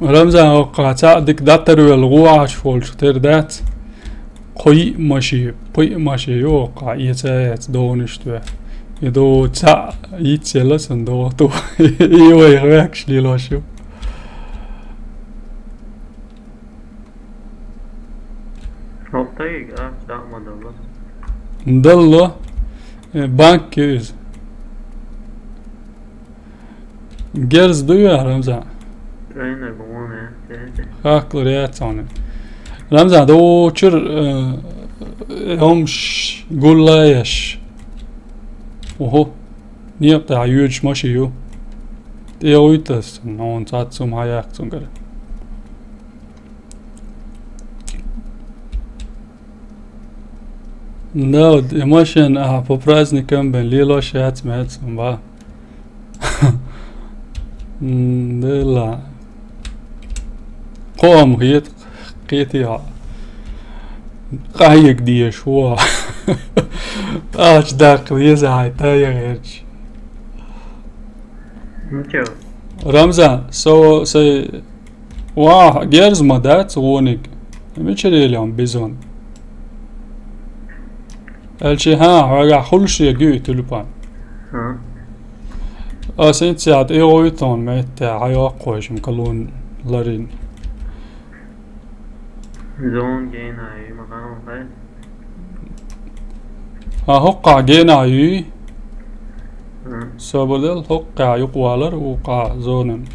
Рамзан, окха, ца дик датар вел гуаш фолш тер дац. Кхуй маши, пуй маши, окха, и ца яц дониш тве. И до ца, и цела сан до ту. И вай хвекш лилошу. Халтайга, а, дама дала. Дала. Э, банк из. Герз дуя, Рамзан? Айна гуна, те. Хаклар яцаны. Рамзан, да учур, э, омш гуллаеш. Ого. Нет, да, юч маши ю. Те уйтас, но он цацум хаяк цунгар. Да, вот, эмошен, а, по праздникам бен, лило шац, мец, ба. М, да ла. Ком хет, хет я. Кайык диеш, ва. Ач дак, лезай, та я герч. Ну чё? Рамзан, со, со, ва, герз ма дац, воник. Мичерелям бизон. Элчи, ха, хьога хулш я гуй тюльпан. Ха. А сен цят и ойтон метте, хьайо акхойшим калун ларин. Зон гена, и макан хай. А, хокка гена, и. Ха. Сободел, хокка юквалар, ука зонен.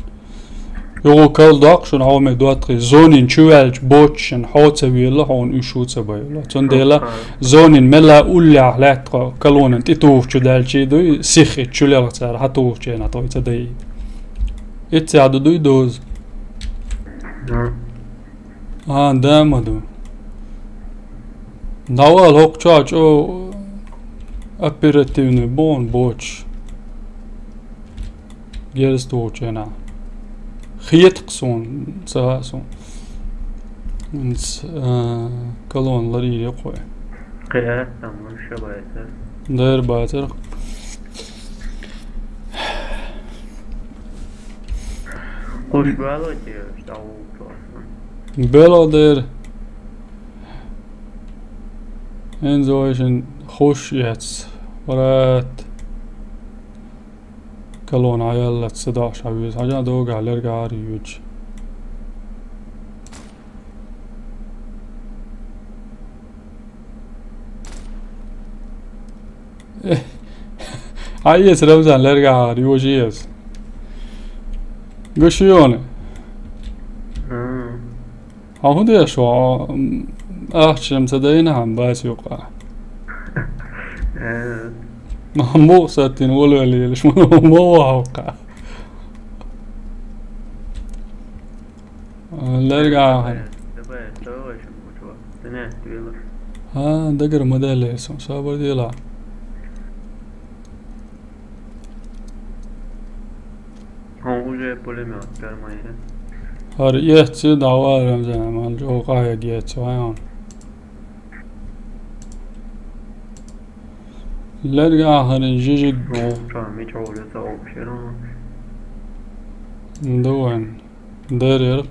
Югу кал дакъ шун Ӏоме дуатхъи зонин чу ваьлч бочшин хьо ца виелла, хьон уьш ву ца байла. Цундела зонин мела уллях лаьтта калонан тӀи тув чу даьлчи дуй, сиххи чу лелгӀ цара хьа тув чена той ца дай. Ицця ду дуй доз. А, да, ма ду. Давал хокча чо оперативный бон боч. Герз тохчена. Хетк сун, ца сун. Инс, а, колон лари якой. Кая, там, шабайта. Дэр байтер. Куш бало те, что у. Бело дэр. Эн зойшин хуш яц. Врат. Калон аяллац садаш авиз. Хажа дога лерга ари юч. Айес Рамзан лерга ари юч ес. Гушиёне. М. А хӀун деш ву, м, ахчам ца дайна хӀама бац юкъа. Э. Ма мух саттин волвеллийлаш, ма, ма вахавкъа. Лерга ахар. Давай, давай, шум учва. Тэнэ, твила. А, дагар ма дале сон, сабар дила. Он уже пулемёт, гармайра. Гьар ецци дагӀварам заман, жо къая гецци ваян. Лерга ахарин жижиг. О, ча, ми ча, о, ле, са, о, шерон. Дуэн. Дерер.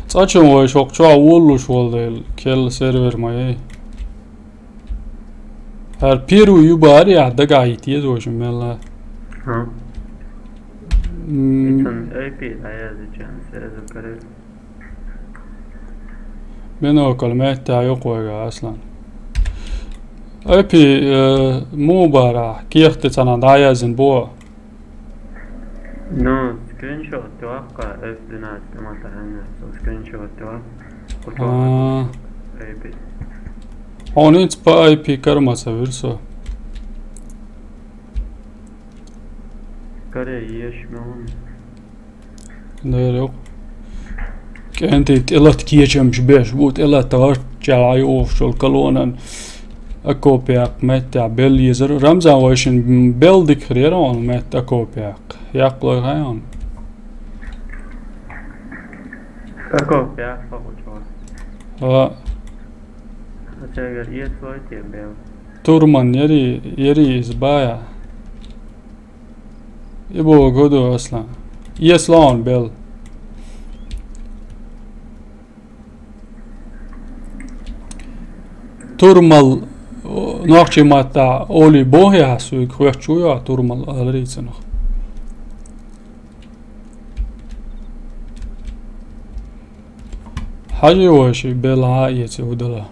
ЦӀачун вай шок ча вуллуш валдел, кел сервер май. Гьар первый юбари а дагайит езошин мелла. Ха. М. Итан ай пи даязи чан, сразу каре. Бинокль метта юкъвега, Аслан. Ай пи, э, мубара, кехте цана даязин бо. Ну, скриншот вакъа, эф двенадцать, ма тахана, со скриншот вакъа. А. Хьуна хӀинца по I P кара ма ца вира со. Каре еш мелан. Дера юкъ. КӀентий тӀелат кечамаш беш бу, тӀелат гӀарччалгӀа юхуш йолу колоннан окоп яккха меттехь белла езара. Рамзан, вайшин белла дика хир яра хьуна метта окоп яккха. Яккха лой хьайна? Окоп яккха гучо. А. Ацегар эцлой те белла. Турман яри, яри иза бая. И боху году, Аслан. Еслан бел. Турмал, о, нохчий матта оли боху я, суйга хоьттуш ву я, турмал аларийцанах. Хьажи вайши белахьа а эци удала.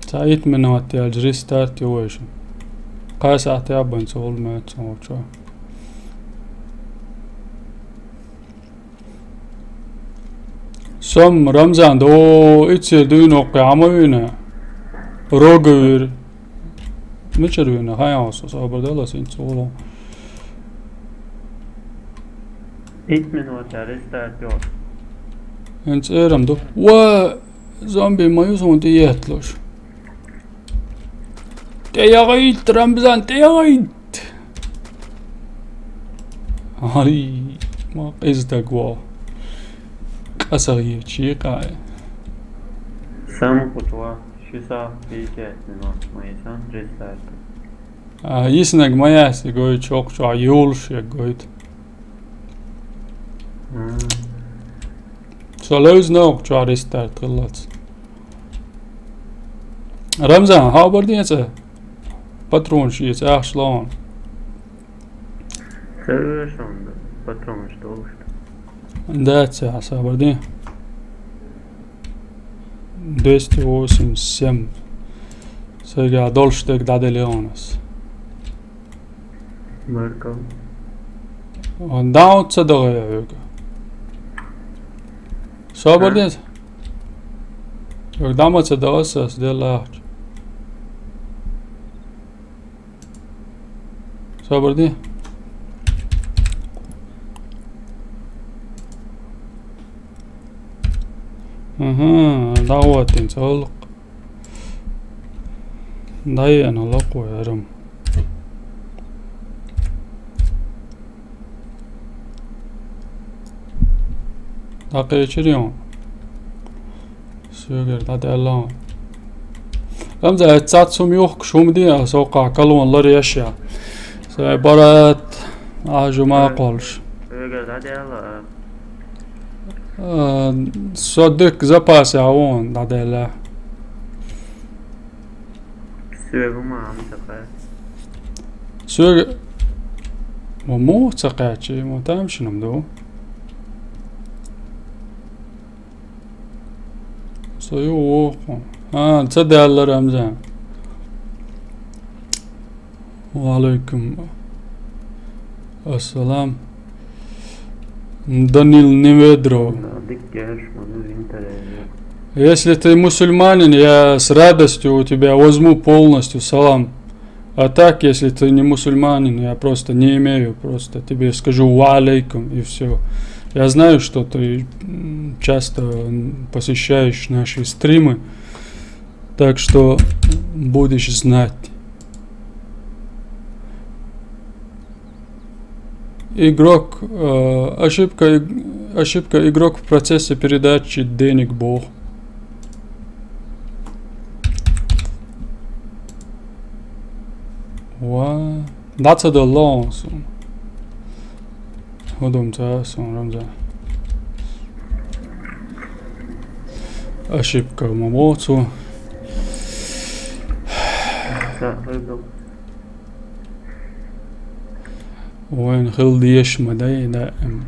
Цхьа итт минот яьлча рестарт ю вайши. Кхаа сахьт яьбан ца волу моьтту ца волчо. Сом Рамзан, до иццер дуьйна оккхе Ӏама вина. Рога вир. Мичара вина? Хьан яхьа со, собар дала, синца волу. Итт минот я рестарт йо. ХӀинца эрам ду. Ва, зомби ма ю суна тӀеетталуш. ТӀеягӀийта, Рамзан, тӀеягӀийта! Ари, ма къиза даг ву. Къасагъечи къай. Сан кхучва, ши сахьт пятьдесят минот, ма и сан рестарт. А, йиснаг ма яьсси гойту, чокху чохь йолуш я гойту. М. Со левзина окху чохь рестарт хиллалц. Рамзан, хьо бар ден цӀа? Патронаш эца, ахча лоан. Ца вешан, патронаш долуш. Да, ца, хьа сабар ден. Двести восемьдесят семь. Сайга долуш дерг дӀаделла у нас. Марков. Даун ца дагӀа хьоьга. Собар ден. Хьоьга дӀа ма ца дагӀа ас, ас делла ахча. Собар ден. Угу, дӀагӀоттина ца гӀуллакх. ДӀаеана лакхо ярам. ДӀакхечира юн. Соьгара дӀадаьлла. Рамза, хӀара цац хӀума юхкуш хӀума де, ас оккхахь калон лар еш я. Сайн барат, а жума кхолуш. Соьгара дӀадаьлла. А, со дерг запасе а вон дӀадаьлла. Соьга ма ам ца кхаьчча. Соьга ма муха ца кхаьчча, ма тамашинам ду. Со ю воху. А, ца даьлла, Рамзан. Ва алейкум ассалам. Данил Неведро. Если ты мусульманин, я с радостью у тебя возьму полностью салам. А так, если ты не мусульманин, я просто не имею, просто тебе скажу «ва алейкум» и все. Я знаю, что ты часто посещаешь наши стримы, так что будешь знать. Игрок, э, ошибка, ошибка, игрок в процессе передачи денег боху. Ва, дӀа ца далла хьуна суна. ХӀун ду ца суна, Рамзан? Ошибка ма боху цо. Вайн хила дезаш ма дай даим.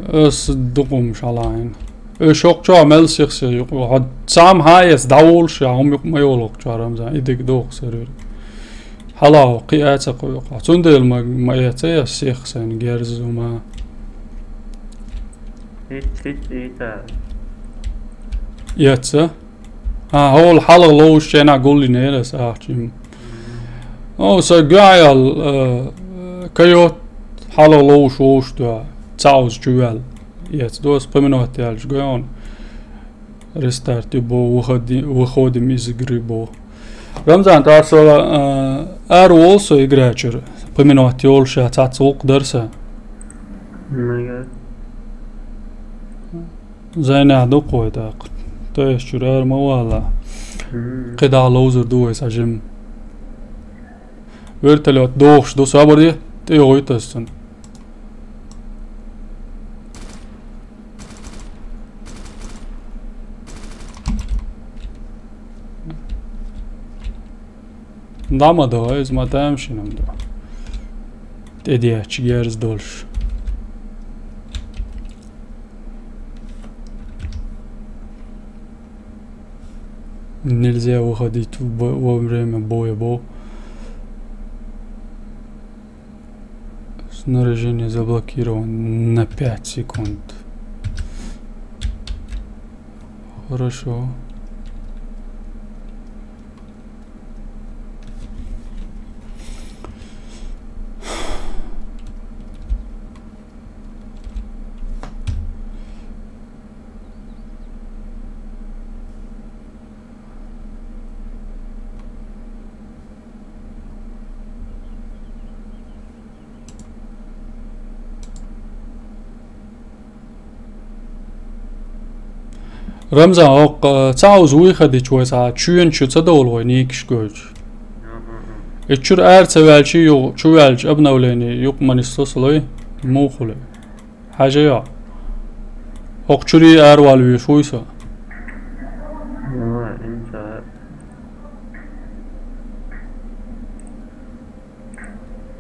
Ас дукха хӀумаш хьалаайна. Э, шокчо мел сих се юкъа. Хьо цам хьаэц дӀаволуш, я хӀума юкъа ма йолу хӀокхучо, Рамзан. И дика доху сервер. Хьалха кхиа а ца кхойкху. Цундела ма, ма эца я сих сайна герза ма. Хиц, хиц, ийца. Эца? А, хьол хьалха ловуш чена гуллинера ас ахчим. О, са гуял, э, койот хьалха ловуш вовуш дуа. Цауз чувел. Эца дос поминот ялж гуян. Рестарт бо, выходи-, выходим из игры бо. Рамзан, тӀаккха со, а, ара волу со игра чуьра. Пхи минот йолуш а цхьацца гӀуллакх дара сан. Мега. Зайнехь ду кхой тӀаккха. То есть чуьра ара ма вала. Мгм. КхидӀа ловзар ду вай сан жим. Вертолёт дохуш ду, собар де, тӀейогӀуьйту ас цунна. ДӀа ма до, иза ма тамашийна ма до. ТӀедеача герз долуш. Нельзя выходить в бо-, во время боя, бо. Снаряжение заблокировано на пять секунд. Хорошо. Рамзан, оккха, э, цхьа уза вуй хадича вай цхьа чоьнаш ю ца довла вай нийкаш гойтуш. И чуьра ара ца ваьлча, юха чу ваьлча, обновление юкъа ма нисдо со лой, муха хуьлу? Хьажа йо. Оккха чуьрий ара вала веш вуй со? Ой, инца.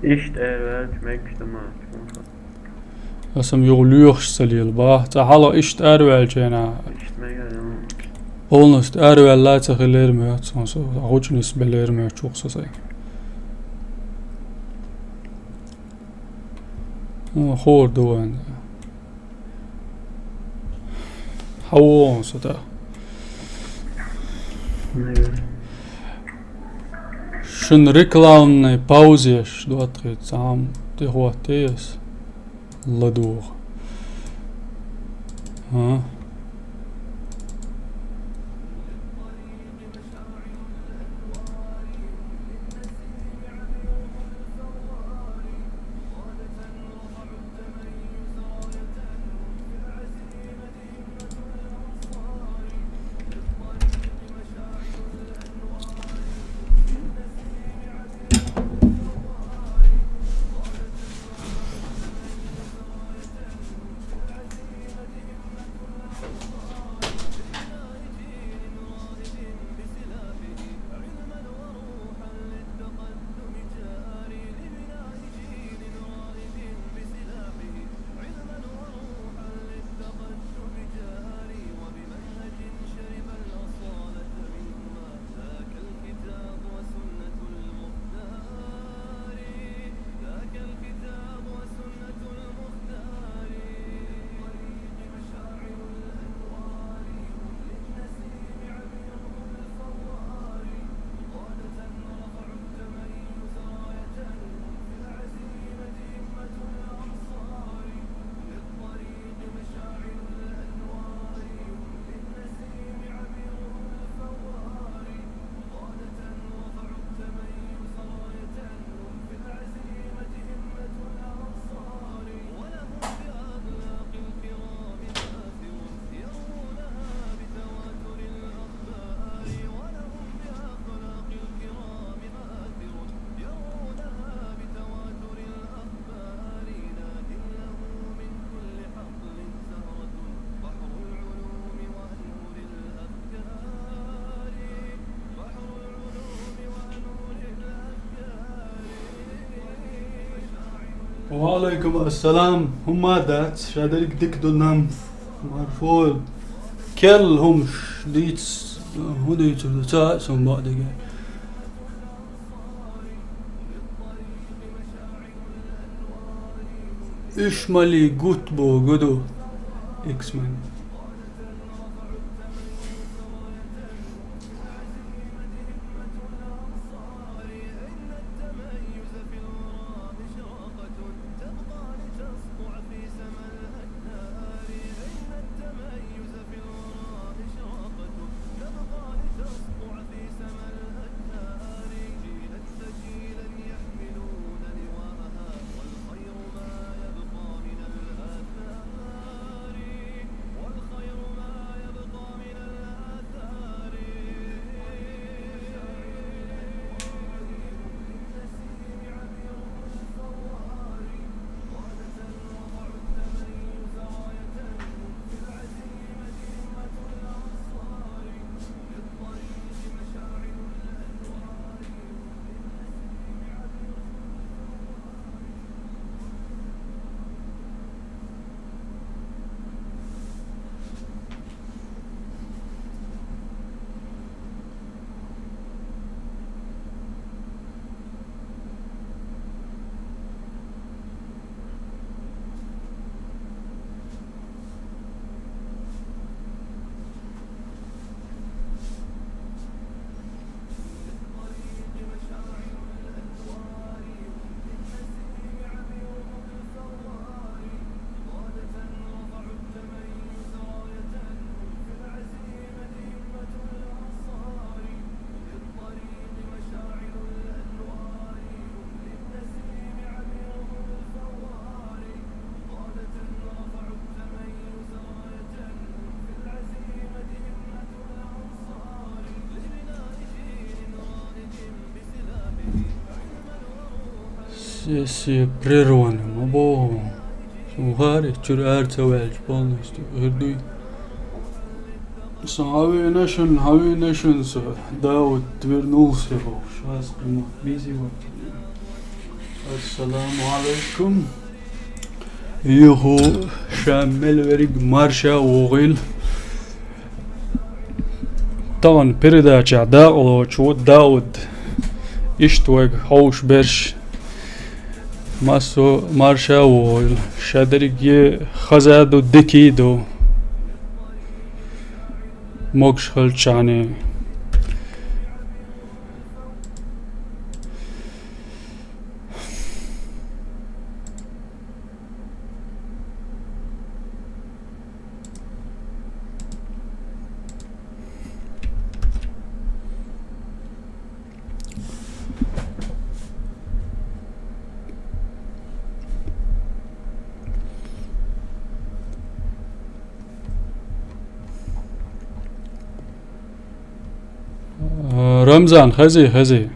Иштта ара ваьлча мегаш ду ма, чу ма со. Аса-м юха лоьхуш ца лела бах. Цкъа хьалха иштта араваьллачу хенахь. Иштта мега, ю. Полностью араваьлла ца хилира моьтту суна, со гучу нисбеллера моьтту чух со сайн. Ну, хор ду вайн. Хьан вогӀу со тӀаккха? Шун рекламный паузеш доттагӀий цхьаьна тӀехӀоттае аса. ЛадугӀу. А? وعليكم السلام. ХӀумма дац, ша дерриг дика ду нам. Маршо. Кел хӀумаш дийц, хӀун дийцур ду, ца а сум бакъдиге. Уьш мали гуттабо гуду. Икс мали. Сессия прервана ма боху. Сухари чуьра ара ца ваьлча полностью хир дуй. Со хьавеана шун, хьавеана шун со. Дауд вернулся бохуш. Аз къимат бизи вакт. Ассаламу алайкум. Юху, ша мел верриг марша вогӀийла. Тахана передачехь дакъалоцуш ву Дауд. Иштта вайга хьовш берш. Массо марша вогӀийла. Ша дерриге хаза ду, дикий ду. Могуш хилчахьана. Рамзан, хези, хези.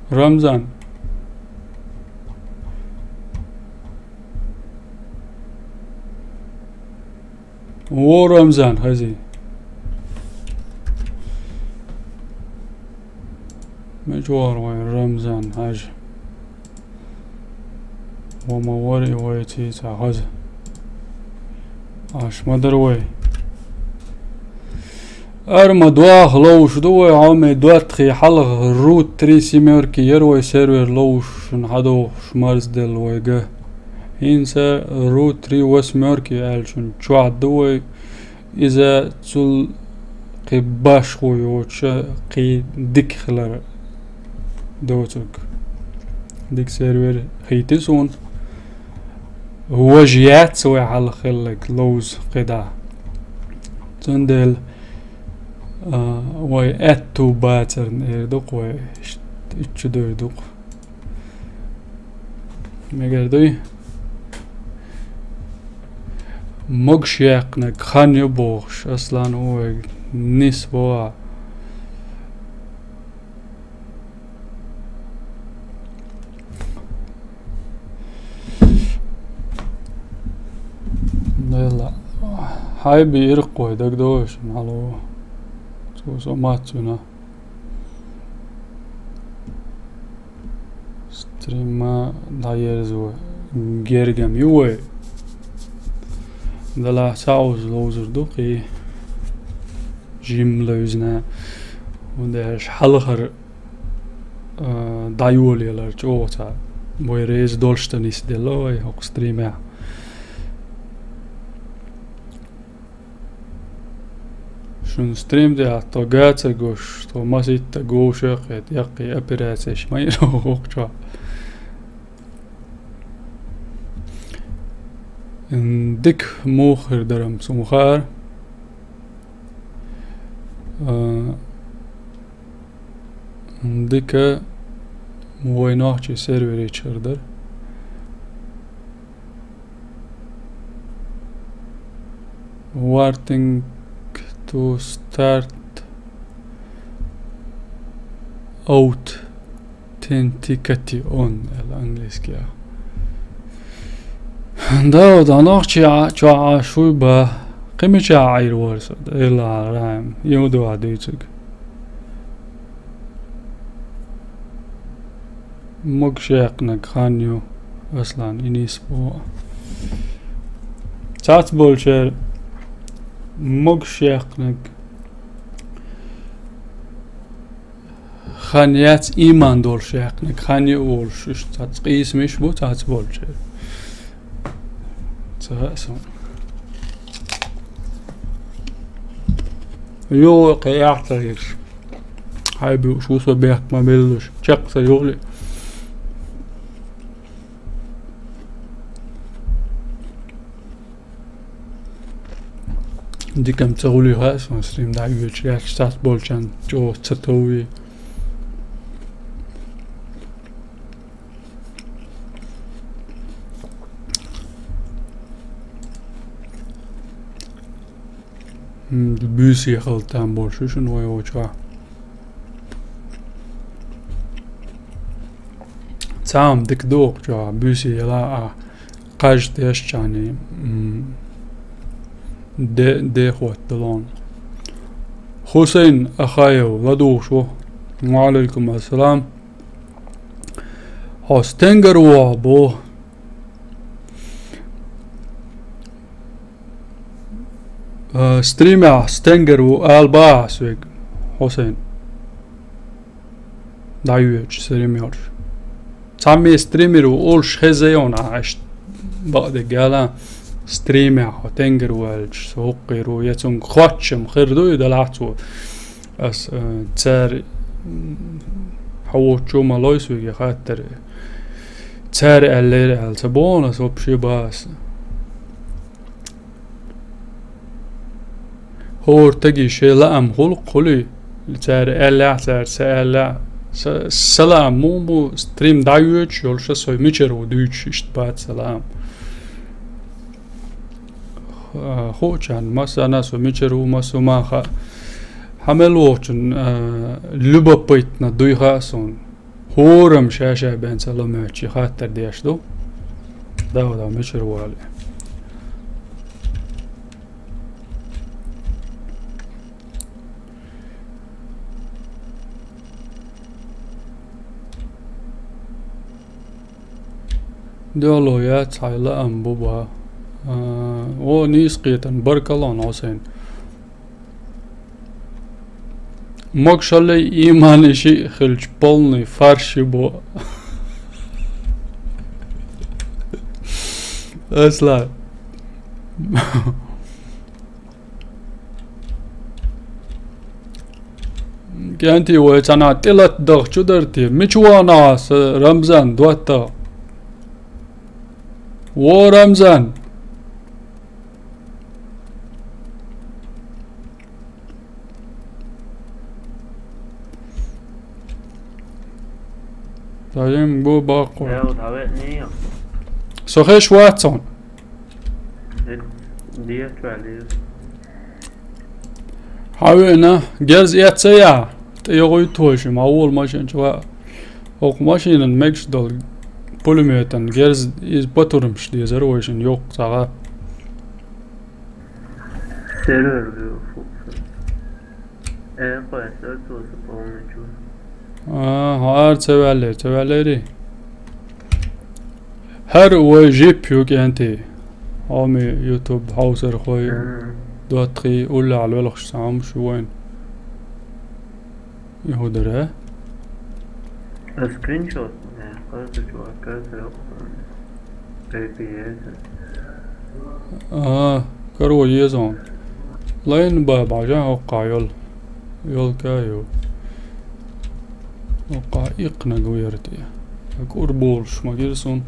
Рамзан. Во Рамзан, хези. Мича вара вайн Рамзан Хьажа? Ва ма вари вай цийца хаза. Аш ма дара вай. Ара ма доха ловш ду вай, хьо ме доттагӀий хьалха Root три семёрки яра вай сервер ловш шуна хьадохуш марзделла вайга. ХӀинца Root три восьмёрки аьлла шуна чохь ду вай. Иза цул кхин башхо йоцуша, кхин дика хилар доцург. Дика сервер хийти суна. Важа яц вай хьалха хилларг ловза кхидӀа. Цундела, а, вай аьтту бацарна эр ду-кх вай, ш-, иччу дойр ду-кх. Мегар дуй? Могуш яьккхинарг хан ю бохуш, Аслан ву вайга нис боху. Делла. Хьайби иркхой дагадогӀуш хьало. Цо со мац вина. Стрима дӀаерзо гергам ю вай. Делахь цхьа уза ловзур ду кхий. Жимма левзина. ХӀунда аьлча хьалхара а, дӀайолаялар чӀоагӀа цхьа. Вай реза долуш дан нисделла вай хӀокху стримехь. Шун стрим тӀехь тхо гацар гуш, тхо масийтта говша а кхета, яккхий операцеш ма йина хӀокху чохь. М, дика муха хир дара-м суна хаьара. А, дика вай нохчий сервере чу хир дара. Waiting to start authenticate on, аьлла английский. Да, да, нохчий а, чохь а шуй ба. Кхин мичахь Ӏийр вара со, Элла Рахьим, Иудова дуьйцург. Могушекънаг хан ю, Аслан, и нийса боху. Цац болчеран могушекънаг хан яц, ийман долуш яьккхинарг хан ю олуш, уьш цхьацца къийсамаш бу цхьацца болчеран. Ца хаьа суна. Йо, кхин яхьа ца йиш. Хьайбуьш ву со бехк ма беллуш. Чекх ца йолий. Дикам ца гӀулий хаьа суна стрим дӀа а оьцуш, яьлча цац болчарна чӀогӀа ца товвий. М, буьйса яхалла там болуш ю шуна вай волчохь. Цхьа хӀума дика ду хӀокху чохь, буьйса яла а, кхаж тешчарний, м, де, де хӀотталон. Хусайн Ахаев ладугӀуш ву. Ва Ӏалайкум ассалам. Хьо стенгара вогӀу боху? А, стримехь стенгара ву ала бахьа соьга, Хьусайн. ДӀайоьдуш, стрим йолуш. Цхьамме стример ву олуш хеза йона ахь иштта бакъдерг ала, стримехь хьо стенгара ву аьлча, со хӀокхуьр ву, я цунга хоттам хир ду и далахь цо. Ас, э, цара, м, хьо воцчо ма лой соьга хаттар. Цара аьллера аьлла, ца боху ас вообще бахьа ас. ХӀора стеган шен лаам хуьлу, хуьлий? Цара аьллехь, цара ца аьллехь, са, сан лаам муха бу, стрим дӀайоьдуш йолуш, со мичара ву дуьйцуш, иштта бац сан лаам. Ха-, хуучарна, массарна со мичара ву, массо ма хаьа. Хьан мел вохучун, а, любопытно дуй хаьа суна. ХӀораммо ша-ша бен ца ламоьттучу хаттар деш ду. Дала мичара вали. Дело яц, хьайн лаам бу бан. А, о, нийса кхетан, баркалла, Хьусайн. Могушаллий, ийманий шиъ хилча, полный фарш ю бо. Аслан. КӀентий, вай цхьана тӀелатта даха чу дара те? Мича вахана аса, Рамзан, доттагӀа? Во, Рамзан! Дайим го баккхо. Со хеш вац хьуна. Хьан веана, герз эццая, тӀе йогӀуьйту вайши, ма волу машина чу ваа. ХӀокху машинан мегаш долу пулеметан герз иза патурмаш дезара вайшин йоккха цагӀа. Сервер ву фу. Э, кхой, сэр, ту са полный чу. А, хьара ца ваьллера, ца ваьллерий? ХӀара вай жип ю, кӀентий. Хьоми YouTube хьовсархой, доттагӀий, уллехь лоьлхуш цхьа хӀума шу вайн. И хӀу дара? А скриншот, не, кажется, чувак, кажется, А, каро езон. Лайн ба бажа окка йол. Йол ка ю. Окка икна гуярти. Курбулш магирсон.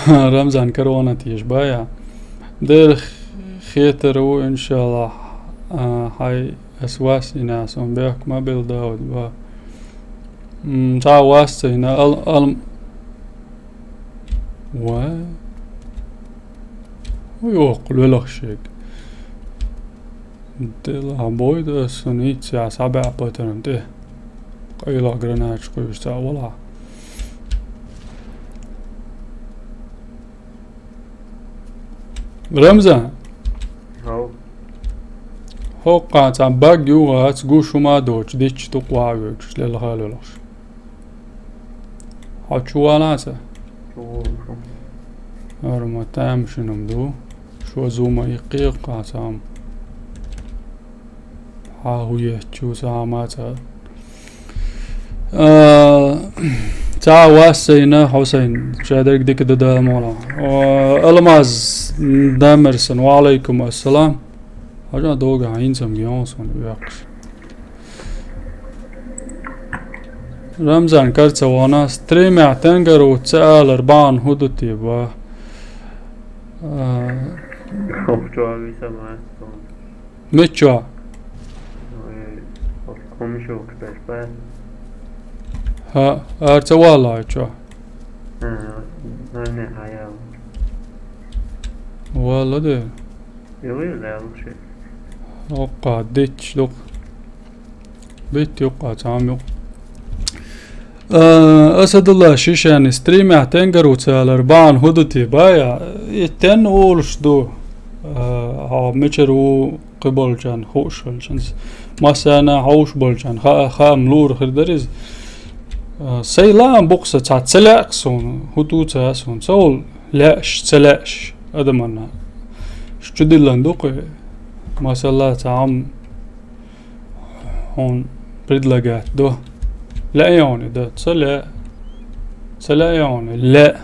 Рамзан, корона теш бая. Дер хетер у, иншаллах, а, хай ас вас инас он бек мобил Дауд ба. М, та вас ина ал, ал, ва. Уй, ох, лелах шек. Дела бойда сан иця сабя патаран те. Къайла гранач къуйса вала. Рамзан. Хау. Хокка ца баг югац гушума доч дич тукъва векш лелха лелаш. Хьо чу валаца? Чу волуш ву. Ара ма таьмашинам ду. Шо зума иккхи-ккха сам. Хьа хӀу еттачу сама ца. А, ца вас сайна, хьо сайна. Шадерг дика да дала мола. О, Алмаз Дамерсон, ва алайкум ассалам. Хьажа дога хьайнцам геон сон векхш. Рамзан карца вана, стримя тенгару ца алар бан худути ва. А. Хохчо ави сама. Мечо. Ой, хохчо кдаш ба. Ха, арца вала чо. А, не, не, хаял. Вала де. Юй лелши. Окка дич дук. Бит юкъа цам юкъ. Э, Асадулла Шишани стримя тенгару цалар бан худути бая. И тен улш ду. Э, ха мичер у къиболчан, хушалчан. Масана хауш болчан. Ха, ха млур хирдариз. Э, сайлам букса ца целяк сун, хуту ца сун. Цаул ляш, целяш. Адамана. Чудиллан дукъи. Масала цам хьуна предлагать до. Лаьа йони да. Ца лаьа. Ца лаьа йони. Лаьа.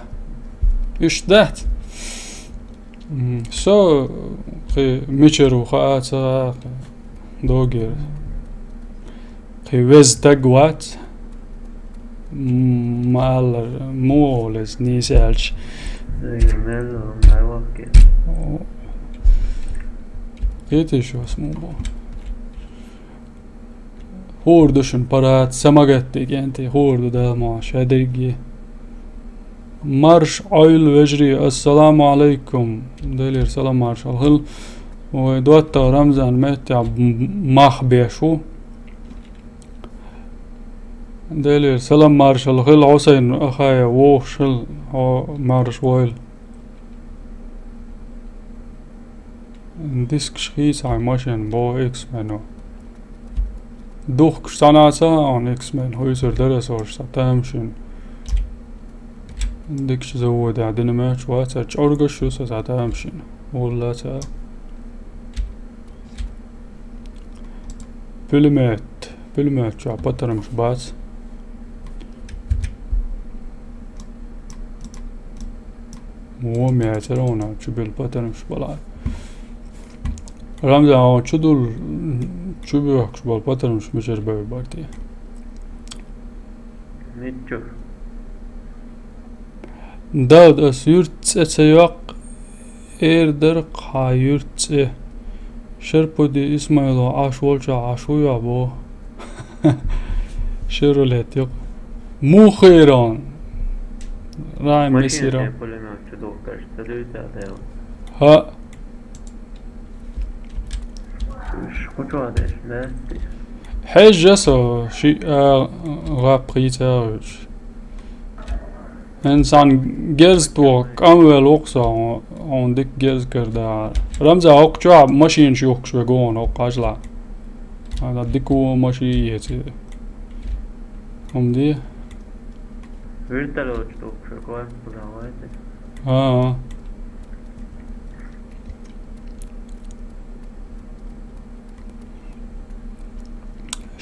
Уьш дац. М, со кхи мичару хаа ца кхи догер. Кхи вез таг вац. М, ма аллар, муолез нийсаьлч. Эй, мел, май вахке. О. Кхетиш вас му бо. Хурдушун парад, самагатти кенти, хурду далма, шадерги. Марш айл вежри, ассаламу алайкум. Делир салам маршал хил. Ой, дуатта Рамзан метта мах бешу. Делир салам маршал хил, Хусейн ахая вохшил, о, марш войл. Дискаш хийцай машин бо X-Men-у. Духкаш санаца он X-Men хуйсур дарасош са тамшин. Дикш завода динамач ваца чоргаш шу са тамшин. Уллаца. Пулемет. Пулемет чу патармаш бац. Во мячер она чу бил патармаш бала. Рамзан, а чу дул, чу бюхкаш бол патармаш мичер бай барти. Ничего. Дауд, ас юрт цӀе ца йоккх, эр дар кхьа юрт цӀе. Шерпуди Исмайло Ӏаш волча Ӏаш ву йо бо. Шерулет юкъ. Мухирон. Рай Машина месирон. Пулемет чу духкаш, ца дуйта дел. Ха. Ш-, кучу адеш, да? Хьежа со ши, а, гӀап хийцагӀуч. Инсан герз то, кӀамвел вокса, он дик герз карда. Рамза, окча машин шухкш вегон, оккажла. Ада дику маши еци. Умди? Вертолёт штук, шоколад продавайте. А.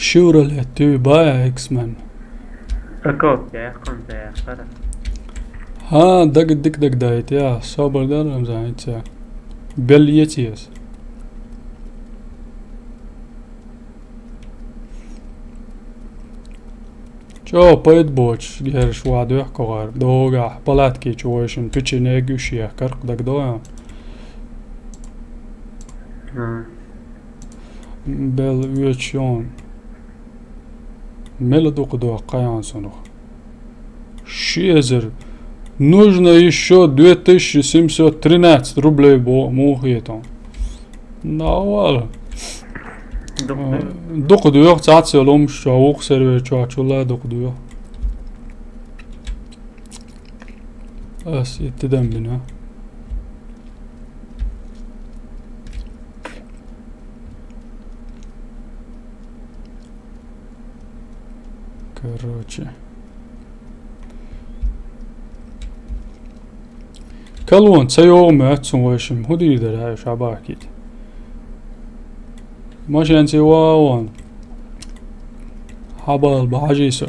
Chevrolet Tucson X-Men. Аккаунт яьккхина дехара. Ха, даг дик даг дайта, я, собар дар Рамзан, ица. Бел ецес. Чо, пайда боч, герш ва дехкогар, догах, палатки чу вайшин, пичинег уш я, карк даг доя. Ха. Бел вечон. Мела дукха дуа кхаян сунух. Ши эзар. Нужно ещё две тысячи семьсот тринадцать рублей бо мухетон. На вал. Дукха дуа. Дукха дуа, цац ломш чо, ух сервер чо, чула дукха дуа. Ас итти дамбина. Короче. Калон ца йогӀу моьтту цун вайшим. ХӀун дийр дара аьлла, ша бахкийта. Машенций ван. Хьабал бахьажий со.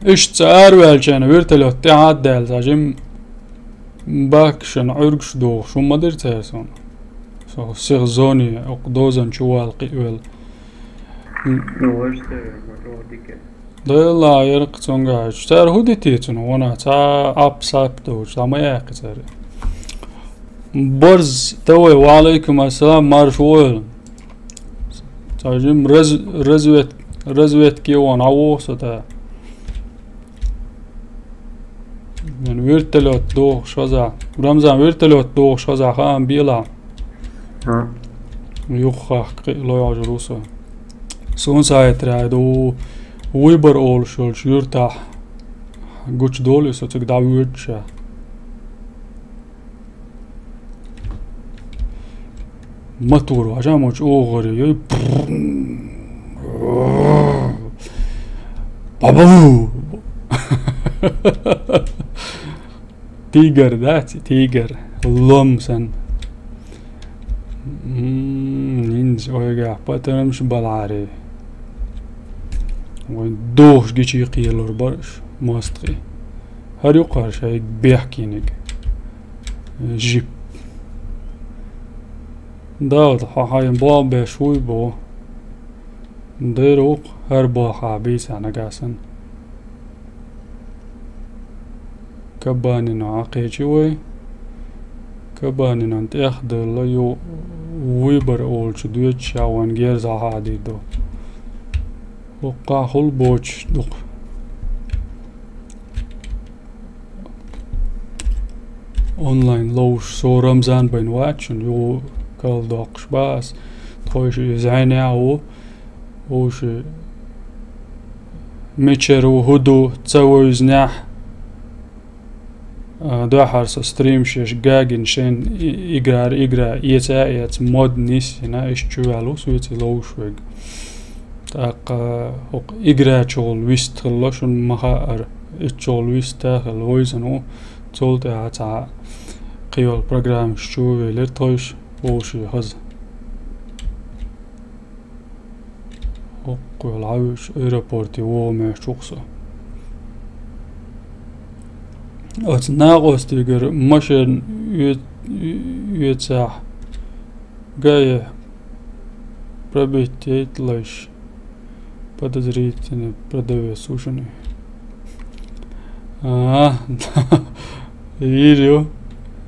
Иштта ца араваьлча, вертолёт тӀе хьаддаьлла, ца жим баккшан Ӏуьргаш дохуш, хӀумма дира цара суна. Со сих зоне, окху дозан чу вала кхиъвелла. Ну, ваш цара, ма чӀогӀа дика. Делла, яркъ цуьнга хьаьжча. Цара хӀун дитий цунах? Вана цхьа ап-сап долчу, цхьа ма яьккхи цара. Барз, давай, ва алейкум ассалам, марш войла. Цхьа жим раз-, развед-, разведке ван, а воху со та. Мен вертолёт дохуш хаза. Рамзан, вертолёт дохуш хаза, хаам бела. Ха. Юххах кхиъ лойгӀажур ву со. Суна сайтра ду выбор олуш йолчу юьртахь гучудолу со цига дӀавоьдуш. Мотор важа мочу оха гӀаре йой. Бабу! Тигр, да, ци-, тигр. Лом сан. М, хӀинца ойгахь патарамаш балахьаре. Вайн дохуш гичий кхелур бараш, мостагӀий. ХӀара юккъара шайга бехкийниг. Жип. Дауд, хьо хьайн бох беш вуй бо. Дера ву-кх, хӀара бохьа бийца нагахь санна. Кабанино Ӏа кхечи вай. Кабанинон тӀех а делла, ю выбор олучу доьдуш ша вайн герзахь а дийр ду. ХӀоккхахь хӀул боцуш дукха. Онлайн ловш со Рамзан байн вац шуна, юха кал доккхуш ба ас. Тхойша и зӀене а ву, вовши мичара ву, хӀу ду, ца вевзинехь. А, дуьххьара со стримаш еш гагина шен и-, играра игра эца а эца мод нисйина, иштта чу ваьлла ву соьца ловш верг. ТӀаккха хӀокху играчул вист хилла шуна ма хаара, иччул вист а хилла вевзина ву, цул тӀаьхьа цхьа кхийолу программаш чу велира тхойша вовший хаза. ХӀокхуьйла хьан вуьйш аэропорте вогӀу моьттуш ву-кх со. Оцу накъостигара машен оь-, оьцахь гае пробить тейтлайш подозрительный продавец ву шуна. А, йийр ю.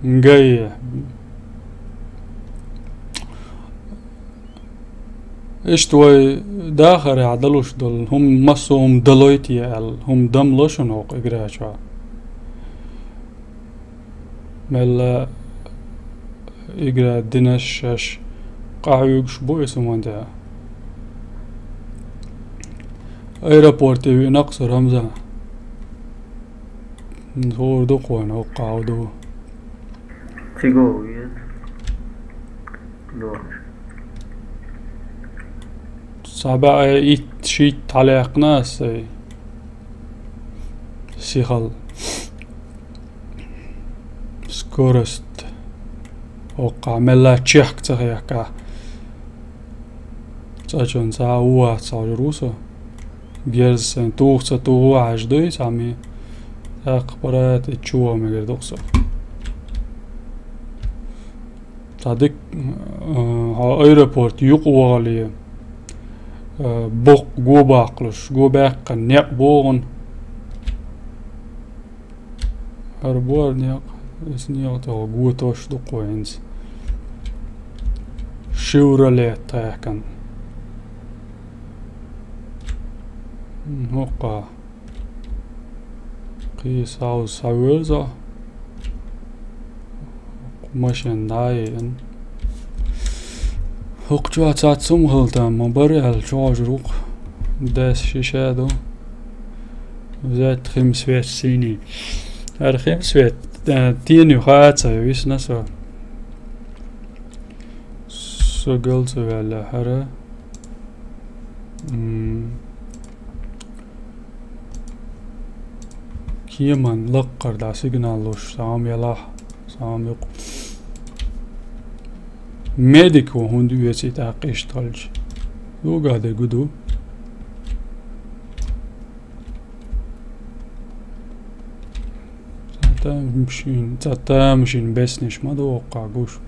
Гае. Иштта вай дахарехь далуш долу хӀума, массо а хӀума далойтий аьлла, хӀума дамло шуна хӀокху игра чохь. Мелла игра динарш шаьш къахьоьгуш бу иза хӀуманна тӀехь. Аэропорте виъна-кх со Рамзан. ХӀора ду-кх вайна хӀокху къахьо ду. Цига ву вен. Лош. Цхьа баьӀе итт-шийтта хьалаьккхина ас сайн сихал. Скорость. ХӀокхахь мелла чехка ца хехкахь. Цачун ца уа цаужур ву со. Герз сайн тух ца тух ву хьаж дуй, цами. Так, парат, и чуо мегар дух со. Цадик, э, аэропорт юкъ вагали, э, бок го бакълуш, го бакъа неъ богъун. Хьар буар некъ, эс некъ тӀехула гутош дукха вайнца. Шевроле тӀехкан. ХӀокха. Кхийса хьауз схьавоьрза. Машен дӀаеан. ХӀокху чохь цац хӀума хилла там ма бара аьлла, чохь журук. Дас шиша ду. Взять хим свет синий. ХӀара хим свет, э, тени хаца висна со. Со гал ца ваьлла хӀара. М. Кеман лаккхара дӀа сигнал луш, сам ялахь, сам юкъ. Медик ву хӀунда веций тӀаккха иштта хилча? Юга де гу ду. Цхьа тамашийна, цхьа тамашийна беснеш ма ду оккха гуш.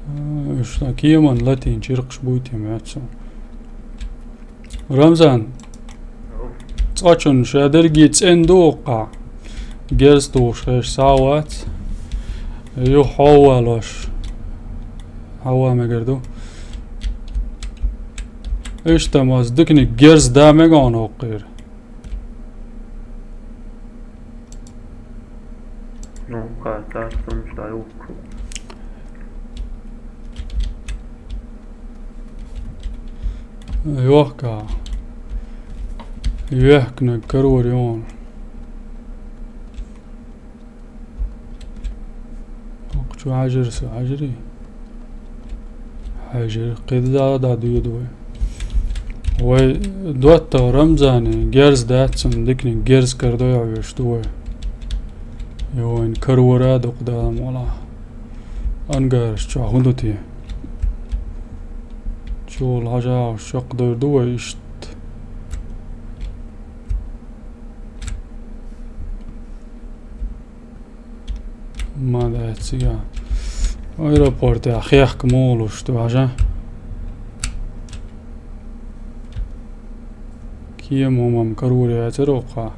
А, уьш сан кеман латийна чиркхаш буй те моьтту суна. Рамзан, цкъачунна ша дерриге цӀена ду оккха. Герз тухуш хеш схьа а вац. Юха хьо а валош. Хьо а мегар ду. Иштта мас диканиг герз да мега хьуна оккхера. Ну, кхаьчча цунна тӀе юхку. Йохка. Йохкнаг карор йон. Окху чу хьажар со, хьажарий? Хьажар, кхидӀа да дуьйду вай. Вай доттагӀа Рамзане герз дац, цунна диканиг герз карадой а веш ду вай. Йо, вайн карора а дукха далам вала. Ангараш чохь хӀун ду те? Чул хьажа а чекхдойр ду вай иштта. Ма дац цига. Аэропортехь хехка муха луш ду хьажа? Кема хӀумам карур яцара оккха.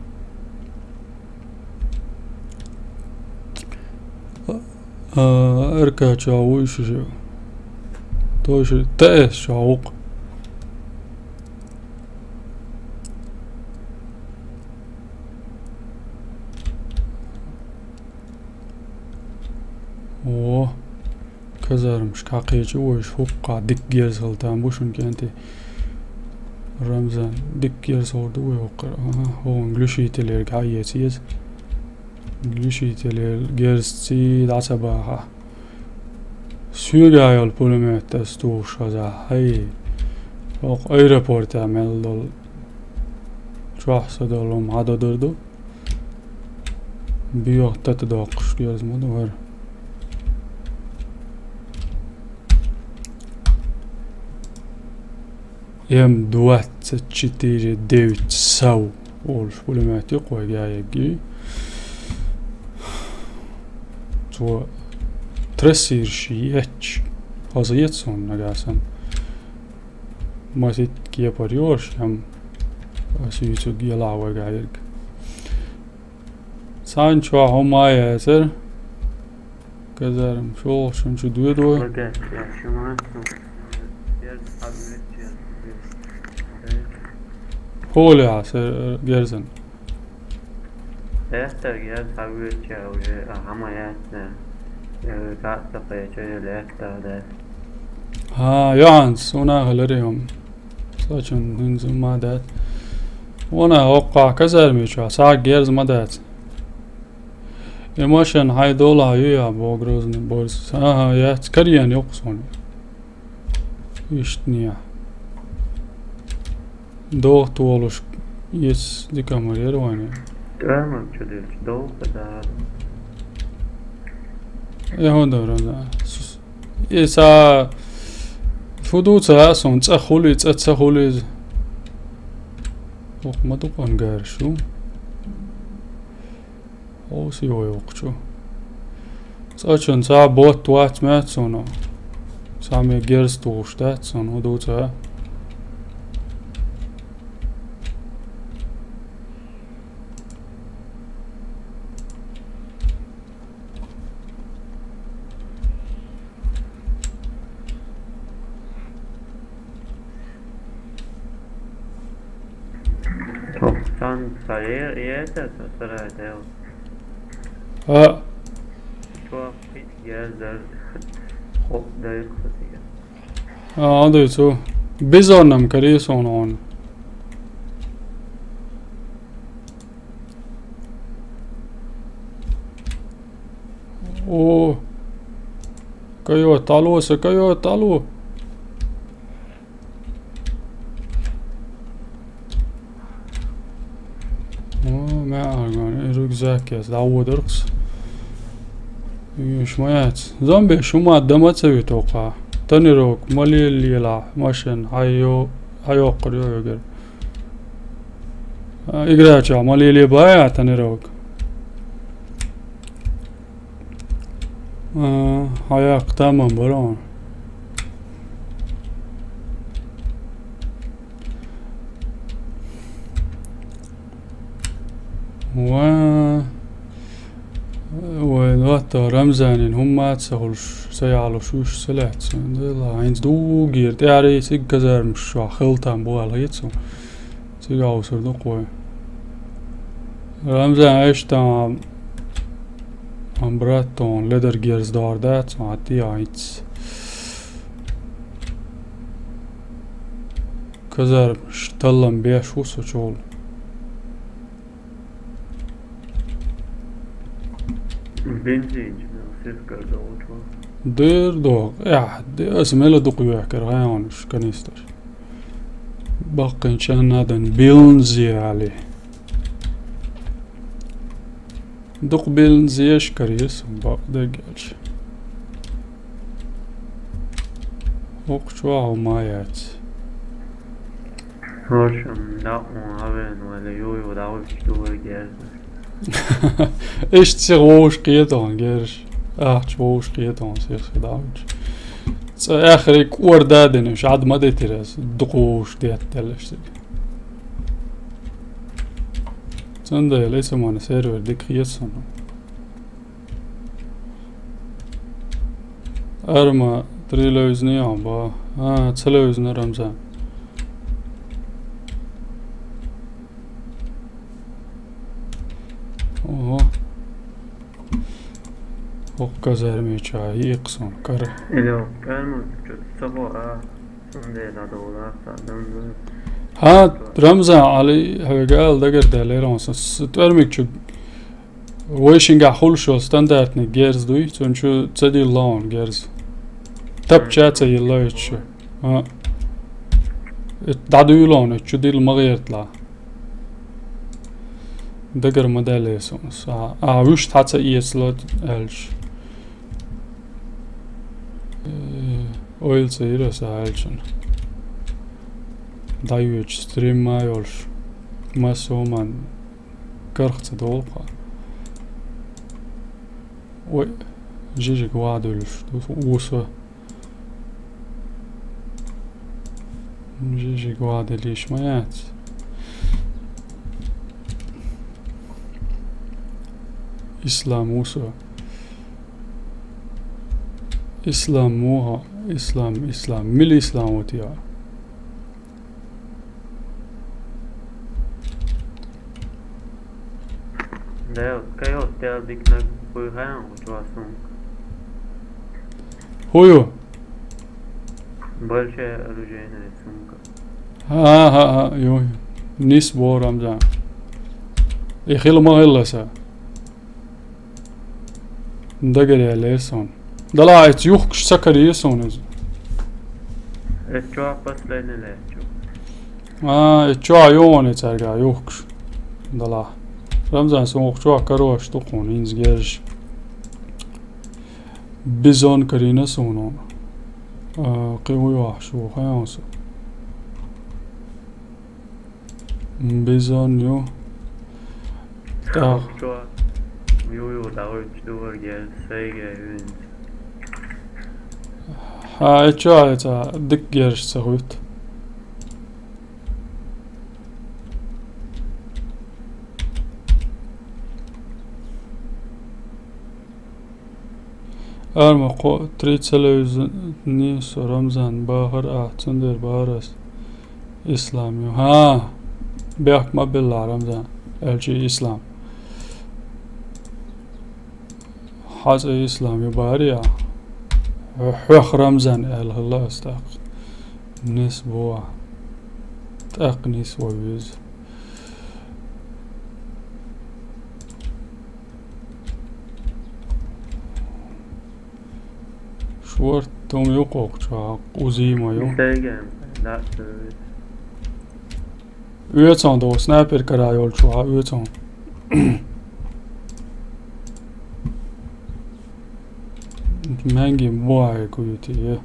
А, Р К чохь ву и шу. Тойша Т С чохь ву-кх. О, казармашка кхечу вайша хӀокху дика герз хила там бу шуна кӀентий. Рамзан, дика герз хӀор ду вай хӀокхара? Ага, хӀокхун глушитель ерг хьаэца еза. Глушитель герзций дӀа ца баха. Соьга йолу пулемет ас тухуш хаза. Хьай, хӀокху аэропортехь мел долу чохь са долу хӀума хьан додур ду? Боьха тата доккхуш герз ма ду хӀара. М двадцать четыре девять сав олуш пулемет ю-кх вай гӀайгги. Цо трассираш етташ хаза еццун нагасан. Масит кепар йош, ам ас юьйцург ялахь вай гӀайгги. Цхьаьна чохь хӀума а яцара. Казарм, шолгӀа шун чу доьду вай. ХӀолехьа, сер, герзан. Эстер герз хьан вуьйцу уже, а, хӀама яц, э, э, каца кхечу, э, летта, да. ХӀа, Йоханс, вуна хиларе хӀума. Сочун хӀинца ма дац. Вуна хӀоккхахь казарме чохь, схьа герз ма дац. И машен хьайн долахь ю я, бо Грозный борз. Ага, яц, карьен йоккху суна. Иштта не. ДогӀу толуш, эс дика ма яра вайна. ТӀамам чу делча, догӀу ца дара. Э, хӀун дара, да. Сус-, И ца фу ду ца а сон, цӀа хули, цӀа ца хули. Ох, ма ду къан гаршу. Оси ой охчу. ЦӀа чун ца бот вац мят соно. Сами герз туш дац сон, у ду ца. Сан саре, это, сарайдел. А. Чё, пить, я за. Хоп, дай, кстати. А, андой цу. Бизонам кари сон он. О. Кайо талу, са кайо талу. О, мя арган, рюкзак я, да, ударкс. Юш маяц. Зомби шума дама цави тока. Танирок, мали лила, машин, айо, айо крио югер. А, играча, мали ли бая, танирок. А, аяк тамам барон. Ва, вай, ватта Рамзанин хӀумма ца хулш, ца яхалуш вуш ца лаьцсан. Дела, хӀинца дугир, тӀаьхьари цига казармаш шо хилтам буал хӀецу. Цига усур ду кхой. Рамзан, аьшта ам, ам брат тон, ледар герз дор дац, ма ти айц. Казармаш таллам беш ву со чул. Бензин, сескар долчу. Дер дог. Я, де, ас мела дукъ юхкар, гайонаш, канистр. Баккъин чан надан билнзи али. Дукъ билнзи еш карис, бакъ дегелч. Окъ чуа ма яц. Слушай, да, он авен, валя, ю, ю, да, вы что вы делаете? Иштта сих вовш кхетон, герш. Ахча вовш кхетон, сих схедавч. Ца ахри кор дадин, шад ма детирас, дукъ вовш деттеллаш. Цанда леса мана сервер дик хетсон. Арма три левзни ба. А, ца левзни Рамзан. Ого. Ох, казармича, иксон, кар. Илё, карму, чё-то того, а, сунде надо у нас, а, дам, дам. Ха, Рамзан, али, хавигал, дагар далер, он с-, с-, твермик чу, войшинга хулшо стандартный герз дуй, цун чу цадил лаун герз. Тапча ца йиллоич. А. Эт дадуй лаун, эт чу дил магертла. Дагар ма дале сонс. А, а, вуьш тхьаца иэцло аьлча. Э, ойлца йира аса аьлчана. Дайвеча стрим ма йолуш. Ма соман карх ца долу кха. Ой, жижиг вадуьлуш. Уса. Жижиг ваделиш ма яц. Ислам уса. Ислам муха. Ислам, ислам. Мил ислам вот я. Да, кайо, тя дик на хуйхаем, вот у вас сумка. Хую? Большая оружейная сумка. Ага, ага, ю. Нис бо Рамзан. И хила ма хилла са. Дагаря лер сон. Дала эц юхкаш ца карий сон иза. Эц чуа последний лер чу. А, эц чуа йоне царга юхкаш. Дала. Рамзан сон ух чуа карош тукхун, инз герж. Бизон карина соно. А, кхы вуй вахаш ву, хьаьнса. Бизон ю. Так. Чё? Ю, ю, давай, чё, гер, сайга, юн. Хьа, э, чё, это, дик герш ца хуйт. Арма кхо три целевизни Рамзан бахар а цундер барас ислам ю. Ха, бяхк ма билла Рамзан, элчи ислам. Хьаца ислам ю бария. Хьох Рамзан эл хилла астак. Нис бо. Так нис вовиз. Шорт том юкъокъ чу, узийма ю. Оьцан до, снайпер кара йолчу, оьцан. Менги буай куйти, е.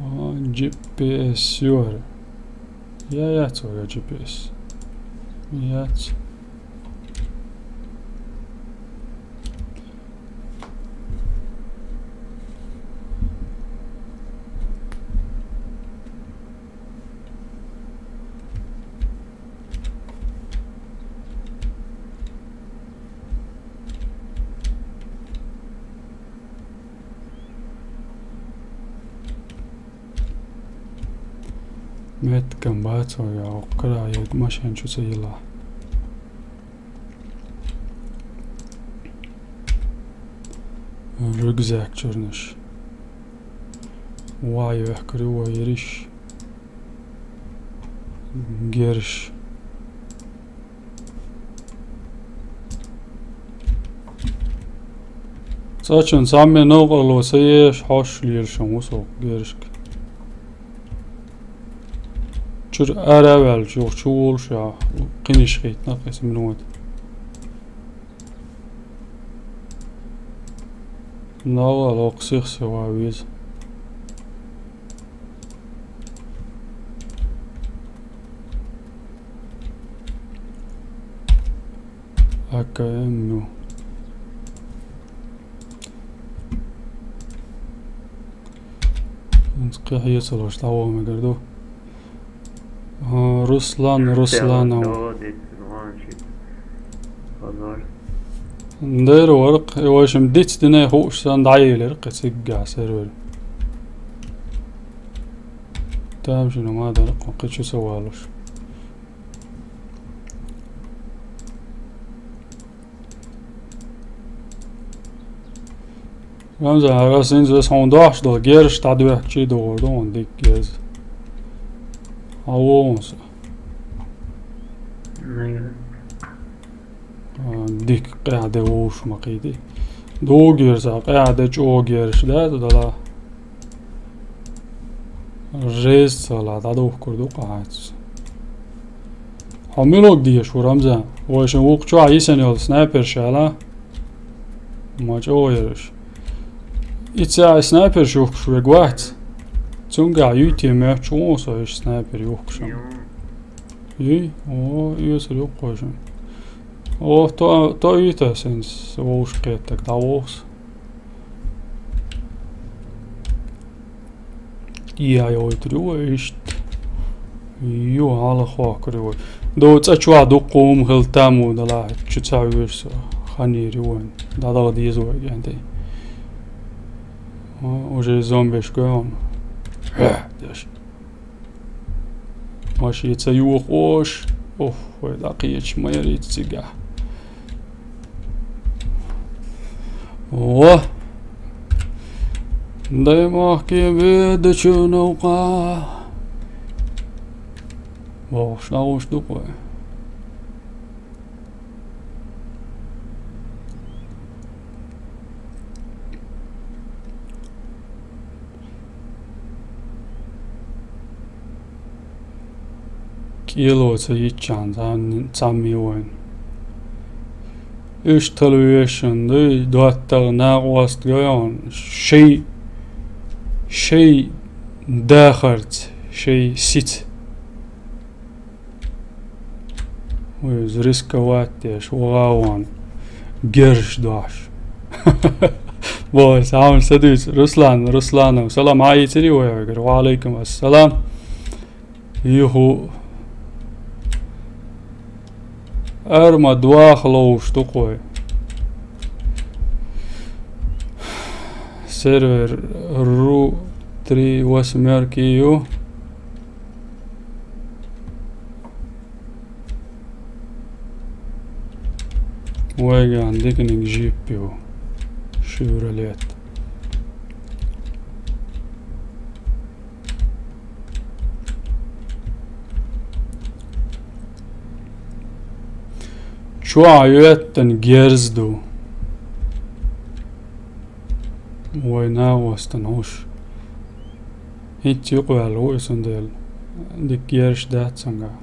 А, джи пи эс сюр. Я, я, цо, я джи пи эс. Я, ц- Меткан бацо я, оккара я машин чу ца йила. Рюкзак чурнаш. Вай, вехкари вайриш. Герш. Цачун самме новкъарло ца еш, хьош лелшан вусо гершк. Чур ара ваьлча, юха чу волуш я, кхиниш хитна кхин минут. Нава локх сих сева виз. А К М ю. Инц кхехье ца лош, дӀавоха мегар ду. А, Руслан Русланов. Дера варх, и вайшим диц дине хууш сан дӀаелира кхин цигга сервер. Тамашийна ма дара кху кхин чу ца валуш. Рамзан, ара синца вес хьуна дохьаш долу герш дӀадоьхкичий догӀур ду хьуна дика герз. Хьан вогӀун со? Мегар. А, дика къаьхьа де вовш ма кхийди. Дугу герз, а къаьхьа де чӀогӀа герш да, дала. Жесть цала дӀадухкур ду къахьаьца. Хьо муьлхарг дезаш ву, Рамзан? Вайшин вукху чохь йисина йолу снайперш яла? Ма чӀогӀа яраш. И ца ай снайперш юхкуш верг вац. Цуьнгахь юй те моьттуш ву со, иштта снайпер юхкуш. Юй? О, оьсур юккъойшин. О, то, то юьйтас, хӀинца вовшах кхеттаг дӀавоху со. Я йойтур ю вай иштта. Ю, хьалха хохкур ю вай. До цӀа чохь дуккха хӀума хила там ву далахь, чу ца вуьйш со. Ханийр ю вайн. ДӀадала деза вай гентай. А, уже зомбеш гоьгӀун. Деш. Машин ца юхуш. Уф, вай дӀакхеча ма ярица цигахь. Во! Даймахке беда чу новкъа. Вовш, нагӀуш ду кхой. КӀело ца йиччан цхьамме вайн. Иштта хила везаш дуй, доттагӀа накъост гойон, шоай, шоай дахарца, шоай сица. Вай из рисковать деш, вагӀа вон, герз дош. Бой, сам садуьйцу, Руслан, Русланов. Салам, Ӏа ийцирий вай хьоьгара? Ва Ӏалайкум ассалам. Юху. Ара ма доаха ловш ду-кх вай. Сервер ру три восьмёрки ю. Вайгахь диканиг джип ю. Шевролет. Чохь йоьттан герз ду. Вай нагӀостан хӀуш. ХӀинцца юкъаваьлла ву и, цундела дика герзаш дац цуьнгахь.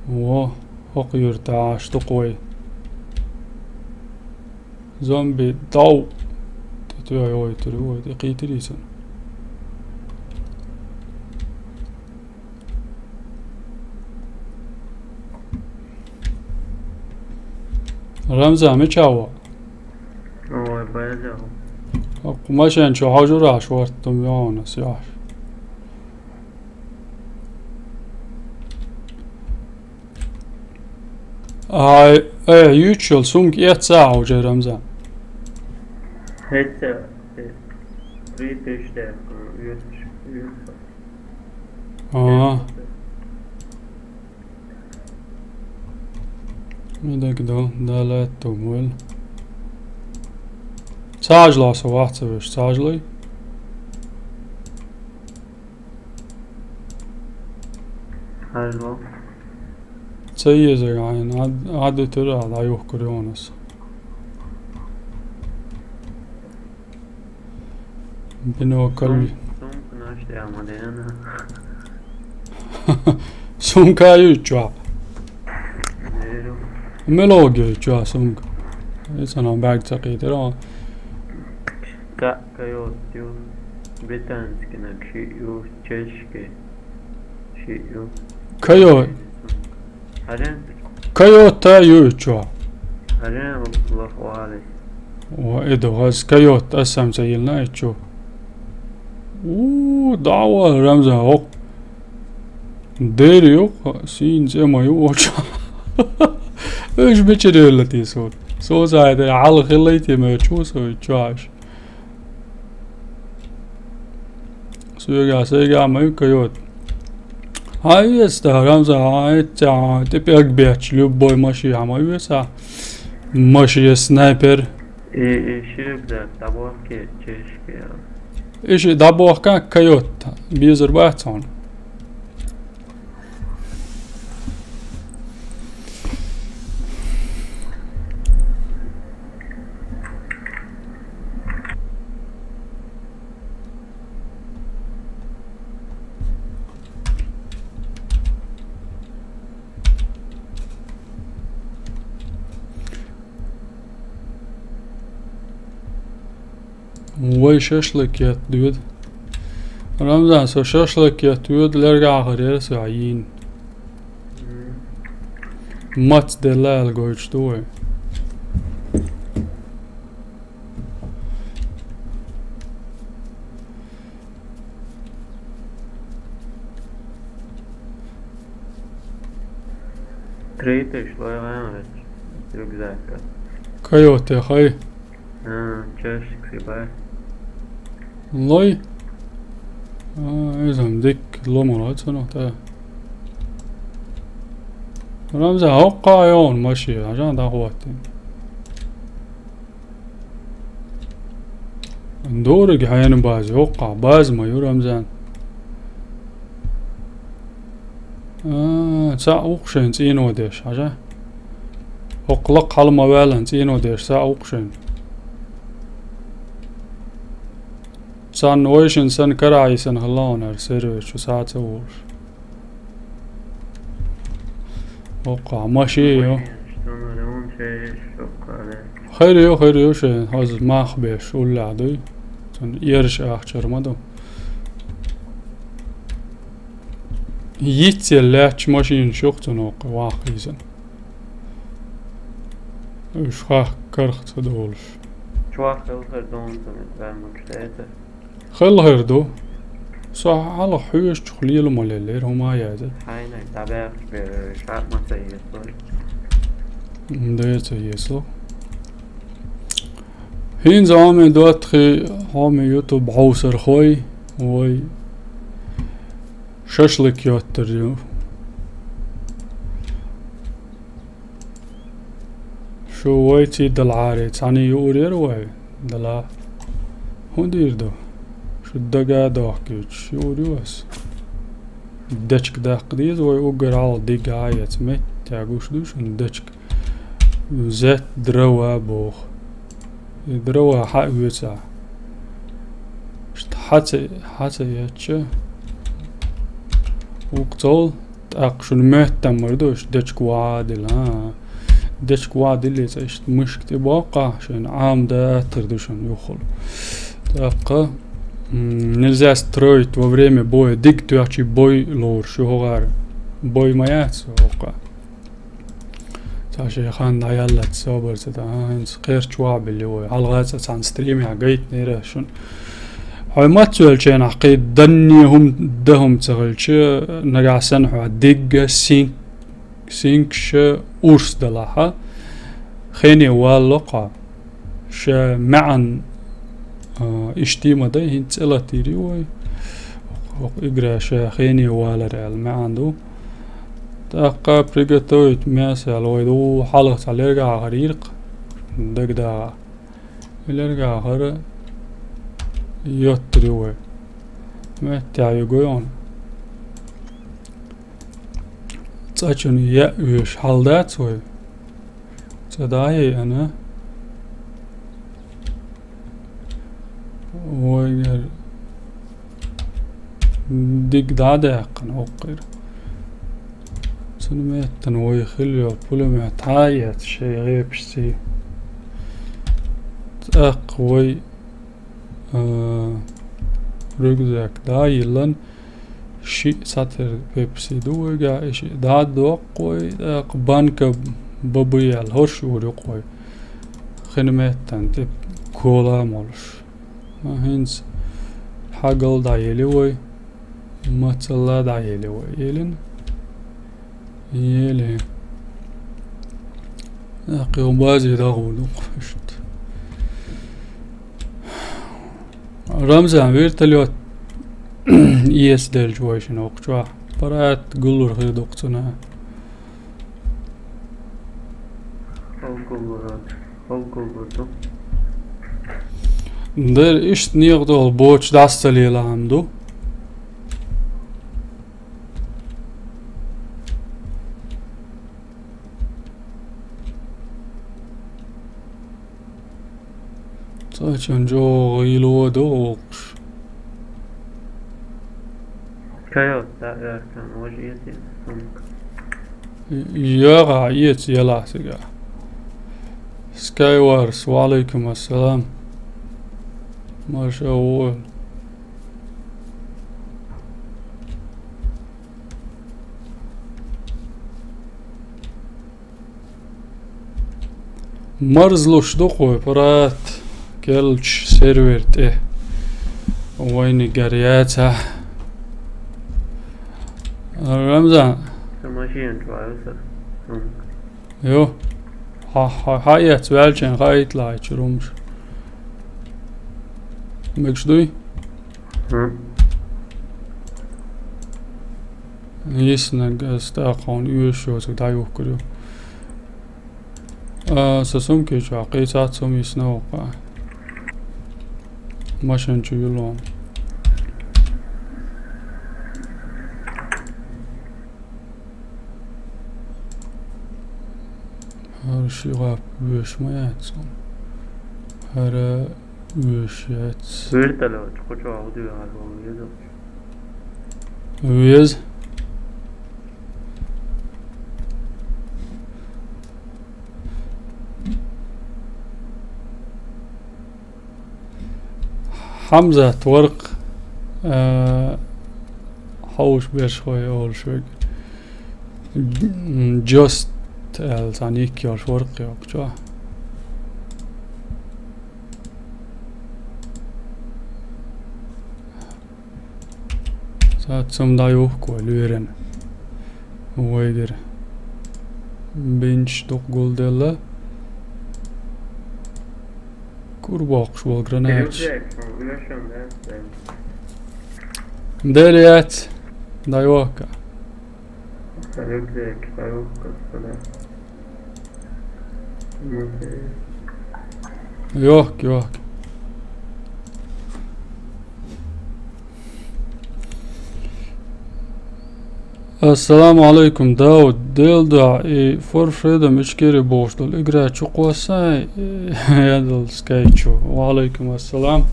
Во, хӀокху юьртахь Ӏаш ду-кх вай. Зомби дов! ТӀетоьхна йойтур ю вай, тӀекхийтирий цунна? Рамзан, мичахь ву? Ой, база. ХӀокху машен чу хьожур ахь, шортта ма йогӀу ас, йохьуш. Ай, э, юьйцуш йолу сумка эцна хьовча, Рамзан? ХӀетта, э, три тысячи, э, юьйцуш, юьйцуш. Ага. Мидак до, да, лаьтта вуйла. Цхьа ажло со вац ца веш, цхьа ажлой? Хьажло. Ца еза гӀайна, Ӏад-, Ӏадитира, дӀаюхкур йогӀу ас. Бинокль. Сум-, сумканаш тӀе ма дена. Сумка ю чохь. Дера. Мелоги ю чохь сумка. Иза нах баьрг ца кхийтира. Ка-, кайот ю. Британский нах шиъ ю, чешский шиъ ю. Кайо-, Хьарен? Кайота ю и чохь. Хьарен лахвали. О, и ду, ас Кайот, ас сам ца йилна и чу. У, дӀа вала, Рамзан, хӀокху. Дери ю, сийна цӀе ма ю, о чохь. Уьш мичара йолла те суна? Со зайда, хьала хилла те ма чу со и чохь. Соьгахь, сайгахь ма ю Кайот. Хьан веца, Рамзан, хьан эццехь тӀе пӀелг бетташ, любой машен хьан ма веца? Машен снайпер. И, и ширбза дӀабохке чешке. И ши дӀабохка Кайот. Безар бац хьуна. Вай шашлык етта доьду. Рамзан, со шашлык етта доьду, лергахь хир яра со йийна. Мац делла аьлла гойтуш ду вай. Три тысячи лой гӀан ваьлла рюкзака. Кайоте хай. А, чашек сибай. Лой? А, изам дик ломала цунах, та. Рамзан, хӀоккха йогӀун машина, хьажа дӀахӀоттийна. Дориг хьенан база, хӀоккхахь база ма ю, Рамзан. А, цхьаъ ву-кх шайна цӀийно деш, хьажа. ХӀокху лакха хьала ма ваьллан цӀийно деш, цхьаъ ву-кх шайна. Царна вайшин санна карагӀийсан хилла хьуна хӀара сервер чу схьа ца волуш. Оккха машин ю. Хир ю, хир ю шайн, хаза мах беш уллехь дуй. Цунна ерш ахчар ма ду. Йицъелла лаьтташ машинаш ю-кх цунна оккха ваккха иза. Уьш хах карх ца долуш. Чохь хилла хир ду хьуна цунна, ваьлла ма ца хета. Хилла хир ду. Со хьалха хьоьжучух лела ма леллера, хӀума а яздира. Хьайнаг дӀабаьхча бер, ша ма ца еза. М, де ца еза. ХӀинца хьоме доттагӀий, хьоме YouTube хьовсархой, вай шашлык йоттар ю. Шу вайций далахьара, цхьаьний юур яра вай? Дала. ХӀун дийр ду? Шу дага а дохкуьйтуш, юур ю ас. Дечка даккха деза вай уггар хьалха диг а эца, меттехь гуш ду шуна дечка. Зет дрова боху. И дрова хьаоьцахь. Иштта хьаца, хьаца ечча, вукху цул тӀаккха шуна моьттам мара ду, иштта дечка вадила, а. Дечка вадилла цӀа иштта мышка тӀе боккхахь, шайна Ӏамда аттар ду шуна юххул. ТӀаккха, м, нельзя строить во время боя, диг тоьхчий бой лоруш ю хӀокхара. Бой ма яц хӀокхара. Цхьа шайн хан дӀаяллалц собар ца дан. А, хӀинца кхерч вахьабелли вай. Хьалха цкъа цхьана стримехь гайтинера шуна. Хьой мацвелченахь кхин данне хӀума дан хӀума ца хилча, нагахь санна хьо дигга син-, синкаша урс далахьа, хене валло кхо. Ша маьӀан, а, иштта ма дай, хӀинца цӀе латийр ю вай. ХӀокху игра ша хене валар аьлла маьӀан ду. ТӀаккха приготовить мясо аьлла вай ду, хьалха цхьа лергахьа хӀара йиркх, дагадагӀа. И лергахьа хӀара йоттар ю вай. Меттехь ю гой хьуна. ЦӀа чун яа веш хьал дац вай. ЦӀа дӀа а яйъина, вайгара диг дӀа а даьккхина хӀокхуьра. Цуьнан меттана вай хила йолу пулемет хьа а эцна шайн гӀепашций. ТӀаккха вай, а, рюкзак дӀа а йиллина, шиъ схьатера пепси ду вайгахь, и шиъ дӀа а доккху вай, тӀаккха банка бабу яьлла, хӀорш ур ю кху вай. Хин меттана тӀе кола а молуш. А, хӀинца хьагал дӀаели вай, мацалла дӀаели вай. Елина? Ели. ТӀаккха базе дагӀур ду кху иштта. Рамзан, вертолёт эца делча вай шина вокху чохь. Парат гуллур хир ду кху цунах. Хьо гуллур ду. Дера иштта некъа тӀехула боцуш дӀаса ца лелахьама ду. Цачун чӀогӀа гӀийла вон ду гӀуллакхаш. Кайо, да, Эркан, вожа эций сумка. ЙогӀахь эца елахь цигахь. Skywars, ва Ӏалайкум ассалам. Марша вон. Марзлуш ду кху вай, парат, керлачу сервер тӀе. Вайнигара яцахь. Рамзан. Сан машина чу ваьлла сан. Йо. Хьа, хьа, хьа эц ваьлча хаийталахь чуьра хӀумаш. Мегаш дуй? Хм. Йиснарг ас тӀаккха хьуна оьшуш йоцург дӀаюхкур ю. А, сан сумки чохь кхин цхьацца хӀума йисна воккха. Машен чу юллу хьуна. ХӀара ши гӀап веш ма яц хьуна. ХӀара Вешать. Вертолёт, кучу аудио альбом везу. Вез. Хьамзат варх, э, хьовш берш хой олшвиг. Just аьлла, цхьа ник йолуш вара кхин йоккхачо. Цхьа цум дӀаюхку вай лоьран. Вайгара. Бинчу дукха гулделла. Кур боккхуш болу гранаташ. Дели яц. ДӀайохка. Рюкзак, коробка, сюда. Музей. Йохк, йохк. Ассаламу алейкум, Дауд. Делда и For Freedom Ичкери бохуш долу игра чу кхосса, я дал скайчу. Ва алейкум ассалам.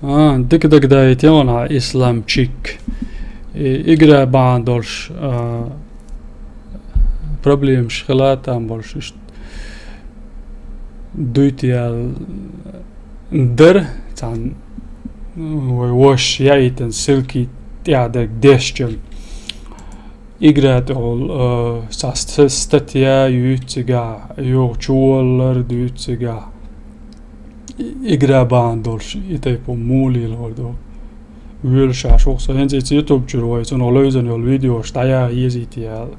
А, дика даг даит яна Исламчик. И игра бан долуш, а, проблемаш хила там болуш иштта дуйта ял дар, цан вай вош яитан ссылки тӀаьхьа дерг дешчал. Игра тӀехула, а, цхьа ст-, статья юьйцу цигахь, юха чуволлар дуьйцу цигахь. И-, игра бан долуш, и тайпа мулийла хӀор ду. Вуьйлуш Ӏаш ву со. ХӀинца иза YouTube чуьра вай, цунах левзина йолу видеош дӀаяха езийта яла.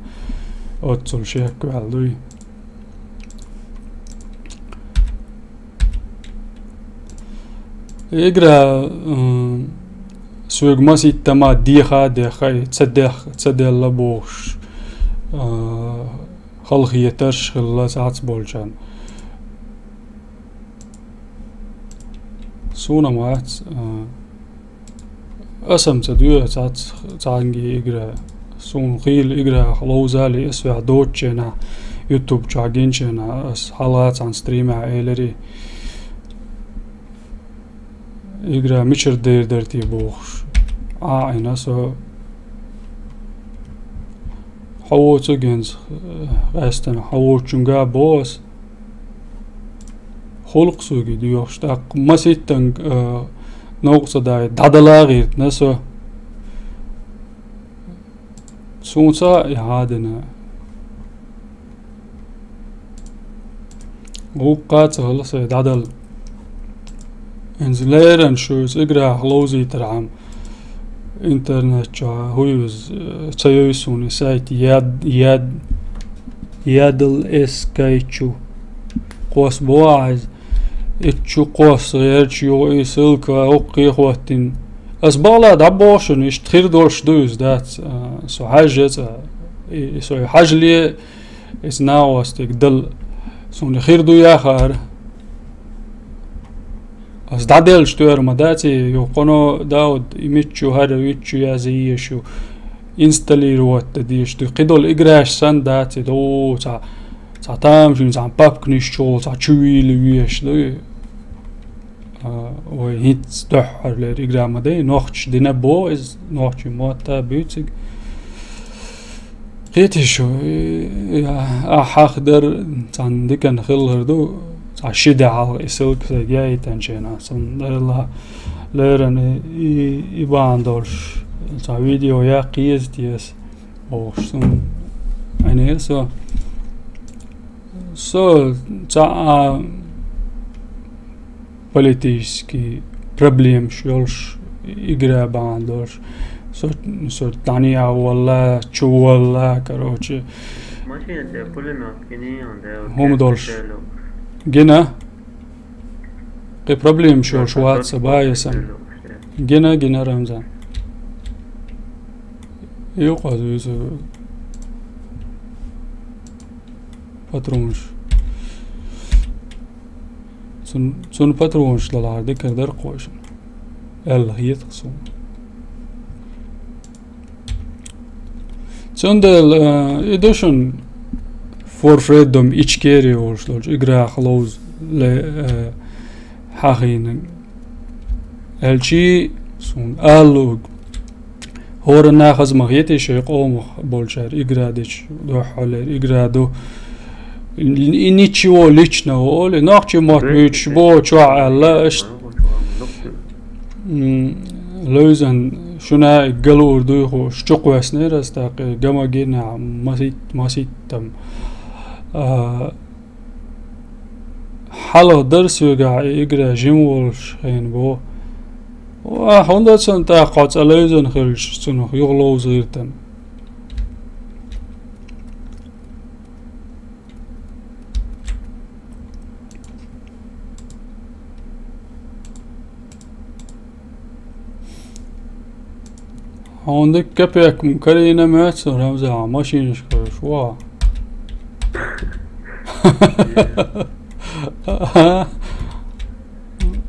Оццул шек ваьлла дуй. Игра, м, соьга маситтама деха а дехай, ца дех-, ца делла бохуш, а, халахетарш хилла цац болчарна. Суна ма вац, а, Ас-м ца доьху цац-, цхьаьнгге игра. Суна хийла играх ловзале, ас ваьхьа доцучу хенахь, YouTube чохь гинчу хенахь, ас хьалха цхьана стримехь элира, игра мичара дер дара те бохуш. Ӏа а Ӏина со. Хьо воцу генца, къаьстина, хьо воцучуьнга а боху ас. Хулкъ суьге доьхуш, тӀаккха маситтанга, а, новкъа ца даьй, дӀадала гӀиртина со. Суна ца а и хьадина. Гуккха а ца хилла сайн дӀадала. ХӀинца леррина шу иза играх ловзийтархьама, интернет чохь хӀу ю иза, ца йой суна и сайт, яд-, яд-, ядал эс кайчу. Кхос бохьа иза. Итт чу кхос гӀерчу юха и ссылка хӀокхе а хӀоттина. Ас бала дӀабоху шуна, иштта хир долуш ду иза, дац, а, со хьаьжжа цкъа. И, и со хьаьжле, иза нагӀостиг дала. Суна хир ду яхара. Ас дӀаделлачу тӀера ма дац и, юха кхуьно Дауд, и миччу хӀара, виччу язъе езаш ю, инсталлировать дан дезаш ду. Кхидолу играш санна дац и, ду, цхьа, цхьа тамашийна, цхьа папканаш чухула, цхьа чу вийла везаш ду и. А, вай хӀинца дуьххьарлера игра ма дай, нохчаша дина боху иза, нохчийн мотта буьйциг. Кхетий шу, и, и, а, хьахдар цхьана диканна хилар ду, цхьа ши де хьалха и ссылка сайга яийтанчу хенахь, цунна леррина и, и, и бахьана долуш, цхьа видео яккха еза те ас, бохуш, суна Ӏинера со. Со цхьа а политический проблемаш йолуш, игра бахьана долуш. Со, со дӀанийхьа волла, чу волла, короче. Машина тӀе пулемёт гиний, он, да, хӀума долуш. Гина? Кхин проблемаш йолуш вац сан, баьйса. Гина, гина, Рамзан. Юкъа вуьйцу патронаш. Цун-, цунна патронаш далахьара дикар дара кхойшина. Аьлла хета суна. Цундела, э, и ду шуна For Freedom Ичкери олуш долчу играх ловза ле-, э, хьахийна. Аьлчи, суна аьллуг. ХӀора нахаза ма хетий шоай къомах болчара игра дечу дуьххьалера игра ду. И ничего личного олий, нохчийн мотт буьйцуш боху чохь аьлла, аша. М, Левзан, шуна а галур дуй хууш, чукхоьссинера аса тӀаккха, гамагина масит-, маситтам. А, Хьалха дара соьгахь и игра жима волуш хенахь боху. Ва, хӀунда цунна тӀаккха хьо цкъа левзина хилча, цунах юха ловзийра тан? Хьуна дика капек-м карийна моьтту суна, Рамзан, машинашка хьуьш ваха.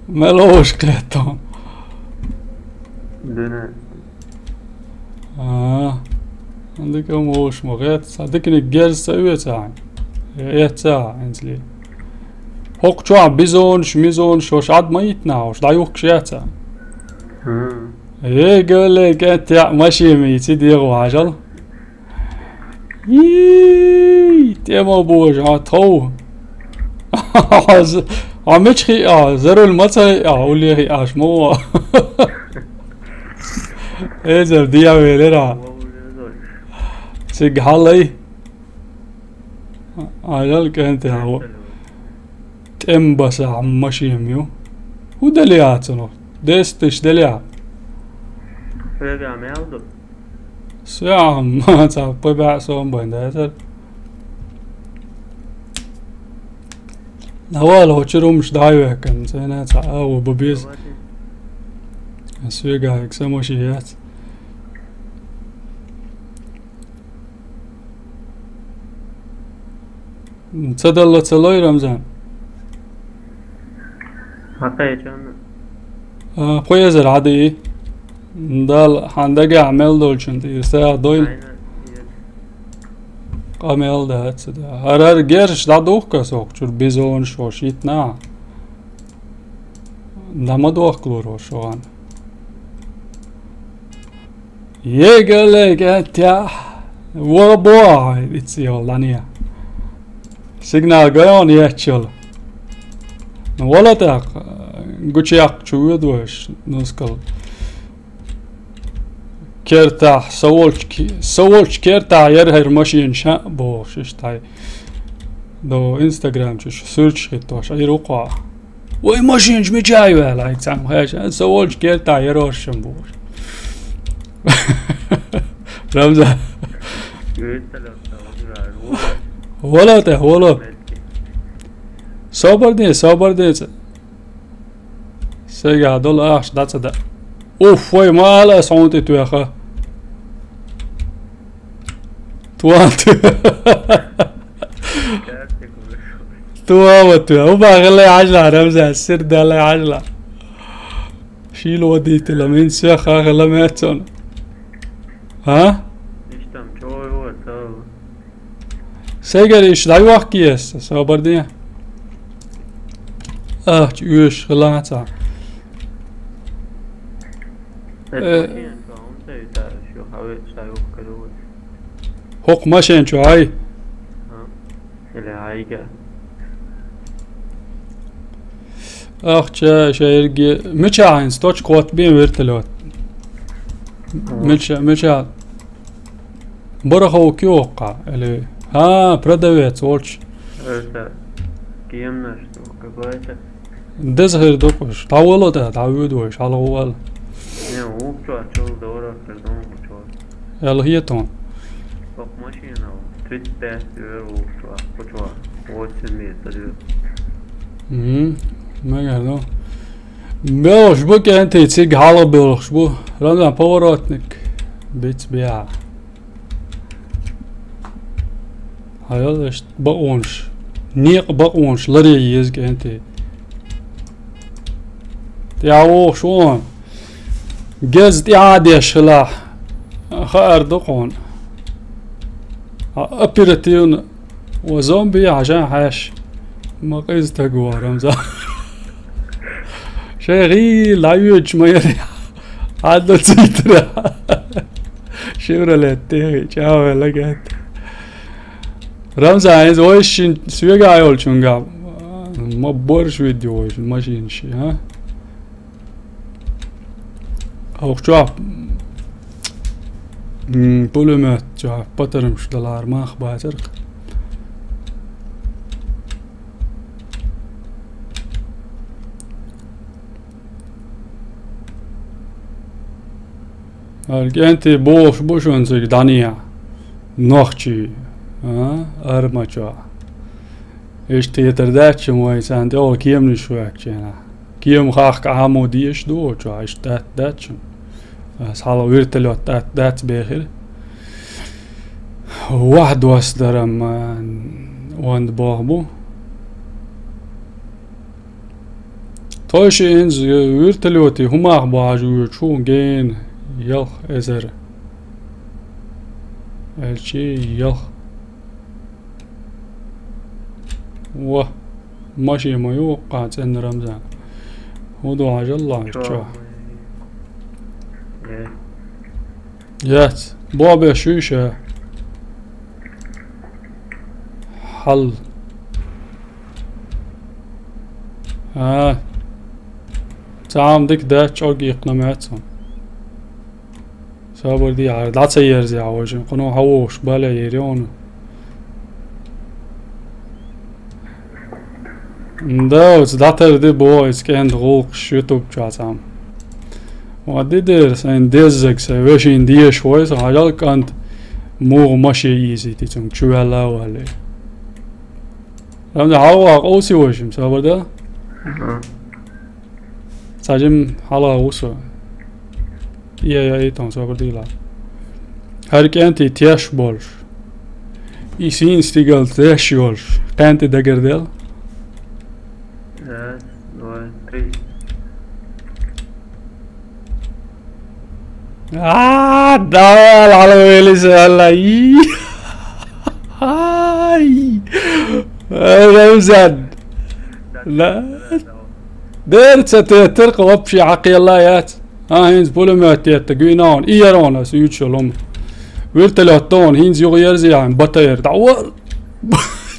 Мел ловш кхетта. Дуьне. А, дика ма вовш ма хетта, сан диканиг герз ца оьцу ахьа. Эццахьа, хӀинцале. ХӀокху чохь бизонаш, мизонаш, хӀорш Ӏад ма йитна хьовш, дӀаюхкуш яц а. Хм. Э, галле, кӀентеа машен мийци дегӀо хьажал. Йий, тӀе ма божа, хьо тхов. Хьо з-, хьо мича хиъа, за руль ма ца хиъа, улле хиъаш ма ву. Эзар дехьавелира. Цига хьалай. Ӏалал кӀентий хьо. ТӀем басахь машен ю. ХӀун делла яц цунах? Десташ делла я? Хьоьга мел ду? Саьм, ца пхи баьӀ сом бан дацар. Навала хӀочур хӀумаш дӀа а ваьккхина, цайна цхьа агӀо бан беза. Соьгахь са машен яц. Ца далла ца лой, Рамзан? Хьакхечанна. А, пхи эзар хьадий. Дала хьан дагахь мел долчун тӀера сагӀа дойла. Айна, еза. Къа мел дац, да. ХӀара-хӀара герзаш дӀадухка сох, чуьра бизонаш хӀорш йитна. ДӀа ма дохкалора хӀорш ван. Егале, кӀентеа. Вара бохьа, вици йолу дӀане. Сигнал гайон еччал. Ну, вала тӀаккха, гучуяккха чу воьду аша, нускал. Кертахь, са волчу ке-, са волчу кертахь яра хӀара машина ша а бохуш, иштта хьай. До Instagram чу шу суьрташ хӀиттош, Ӏийр ву кхо. Вай машинаш мича ю аьлла, хьайга цхьаьна хаьша, со волчу кертахь ярош шун бохуш. Рамзан. Вала тӀе, вала. Собар де, собар де ца. Сайгахь долу ахча дӀа ца да. Уф, вай ма ала аса хьуна тӀе тоьха. Туан ту. Туан ва ту. Уба гӀалай хьажла, Рамзан, сир далай хьажла. Шийла вадийтила, мин сеха гӀала меццон. А? Иштам чой ва, тау. Сайгара иш дӀайохкий аса, собар де. Ахча оьшуш хилаца. Э. ХӀокху машен чу хьай? Или хьайга. Ахча шайрги. Мича хьайнца точка хӀотта бен вертолет? Мича, мича? Бараховка ю оккха, или? ХӀа, продавец волчу. Это, кемнаш, какой-то. Деза хир ду кхуш. ДӀавало тӀе, дӀавоьду вайша, хьалагӀу вала. Не, вукху чохь чул дора хир ду кху чохь. Яла хетон. Кху машина, тридцать пять евро вукху чохь, кху чохь, восемь метр ю. Мгм. Мегар ду. Белхаш бу кӀентий, цига хьалха белхаш бу. Рамзан, поворотник. Биц беа. Хьайоллаш бакъонаш. Некъ бакъонаш ларе еза кӀентий. ТӀаьхьа вогӀуш вон. Геза тӀаьхьа деш хилахь. Хаар ду кхуна. Оперативно. Ва зомби хьажа хьаьш. Ма къиза таг вара, Рамзан. Шайгы лайвч ма яр. Хьадо цитра. Шевролет тӀе чавела гет. Рамзан, из вайшин свега йолчунга. Ма борщ видео вайшин машин ши, а? Ох, чё? М, пулемёт, чё, патарм шдалар мах бацарх. Алкенти бош бушун цик дания. Нохчи. А? Армача. Ишти тардача мой сан, те ол кемни шуакчена. Кем хах аму диеш ду, чё, ишти дача. Сала вертолёт дац бехир. Ваҳ дос дарам, а, ванд бохбу. Тойши инз вертолёти хумах бажу чу ген ялх эзер. Элчи ялх. Ва, маши мою ка цен Рамзан. Уду ажалла чё? Яц. Бобе шуйша. Хал. А. Цам дик да чог икна мацам. Сабар ди ар даца ерзи аважин. Куну хавуш бале ерион. Да, уц датар ди бо, из кенд гулк шутуп чацам. Ва ди дер, сайн деззаг, сайн вешин диеш вой, сан хажал кант муг маши изи, ти цум чувала вале. Рамда хава оси вошим, сабар да? Сажим хала усо. Я, я, и там, сабар дила. Хар кенти теш больш. И син стигал теш больш. Кенти дагердел. Раз, два, три. А, давай, алла велиса, алла. И. Ай. Ай, Рамзан. Да. Дер цатетер вообще хакъ ялла яц. А, хинз пулемёт етта гуйнаун, иярон ас ючулум. Вертолёттон хинз юг ерзи ян батаер. Да, о.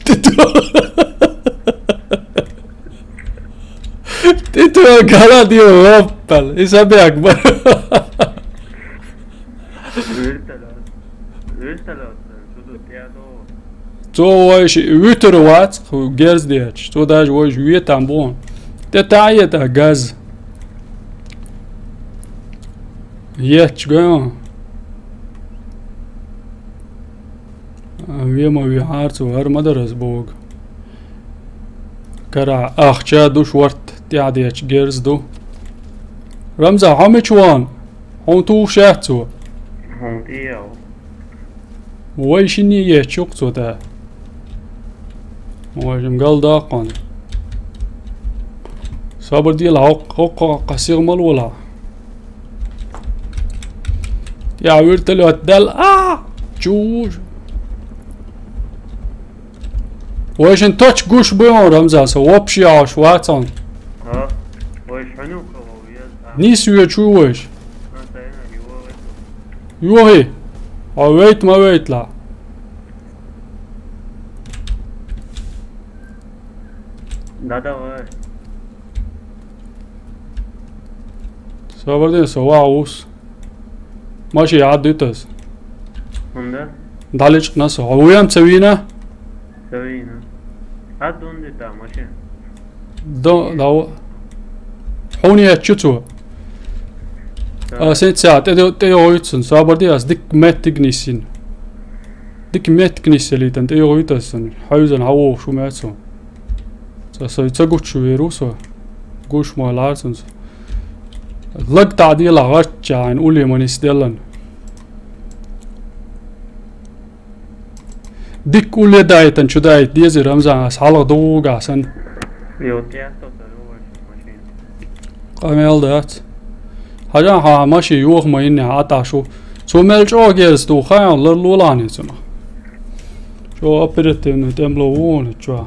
Титу. Титу гала дио лоппал. Иса бяк бар. Вертолёт. Вертолёт. Цо вайш витер вац, герз деч. Цо даже вайш ветам бон. Те таета газ. Еч гон. Вема ви харцу, ар мадарас бог. Кара ахча душ варт, тя деч герз ду. Рамза, хамич ван? Хьун тух шаьц цо? Хьун тӀе яв. Вай шинне ечук цо та. Вай жим гал даккхун. Сабар дила хокк, хокк, хокк, сигмал вала. Я вертолёт дал, а! Чуж. Вайшин точ гуш бу, Рамзан, со вообще аш вацан. А? Вайш ханю кого вез, а? Нис ве чу вайш. А, тайна, его это. Йохи. А вейт ма вейт ла. Да, давай. Сабар дин, со ва ус. Маши яд дитас. Онда? Далич нас. Уям цавина? Цавина. А дон дита машин. До, да. Хуни ячу цу. А сен ця, те, те, те ойцун, сабар ди ас дик меттиг нисин. Дик меттиг нисели тан, те ойцун. Хавзан хаво шу мецу. Са, са, са гучу вирусо. Гуш ма ларцун. Лаг та ди ла гача, ин ули манис делан. Дик уле дайтан чудайт дези Рамзан ас халгъ дугасан. Йо, тя то сару машин. Къамел дац. Хажан ха маши юх ма инне аташу. Цу мел чо герз ду хаян лар лулани цуна. Чо оперативный темло вон чо.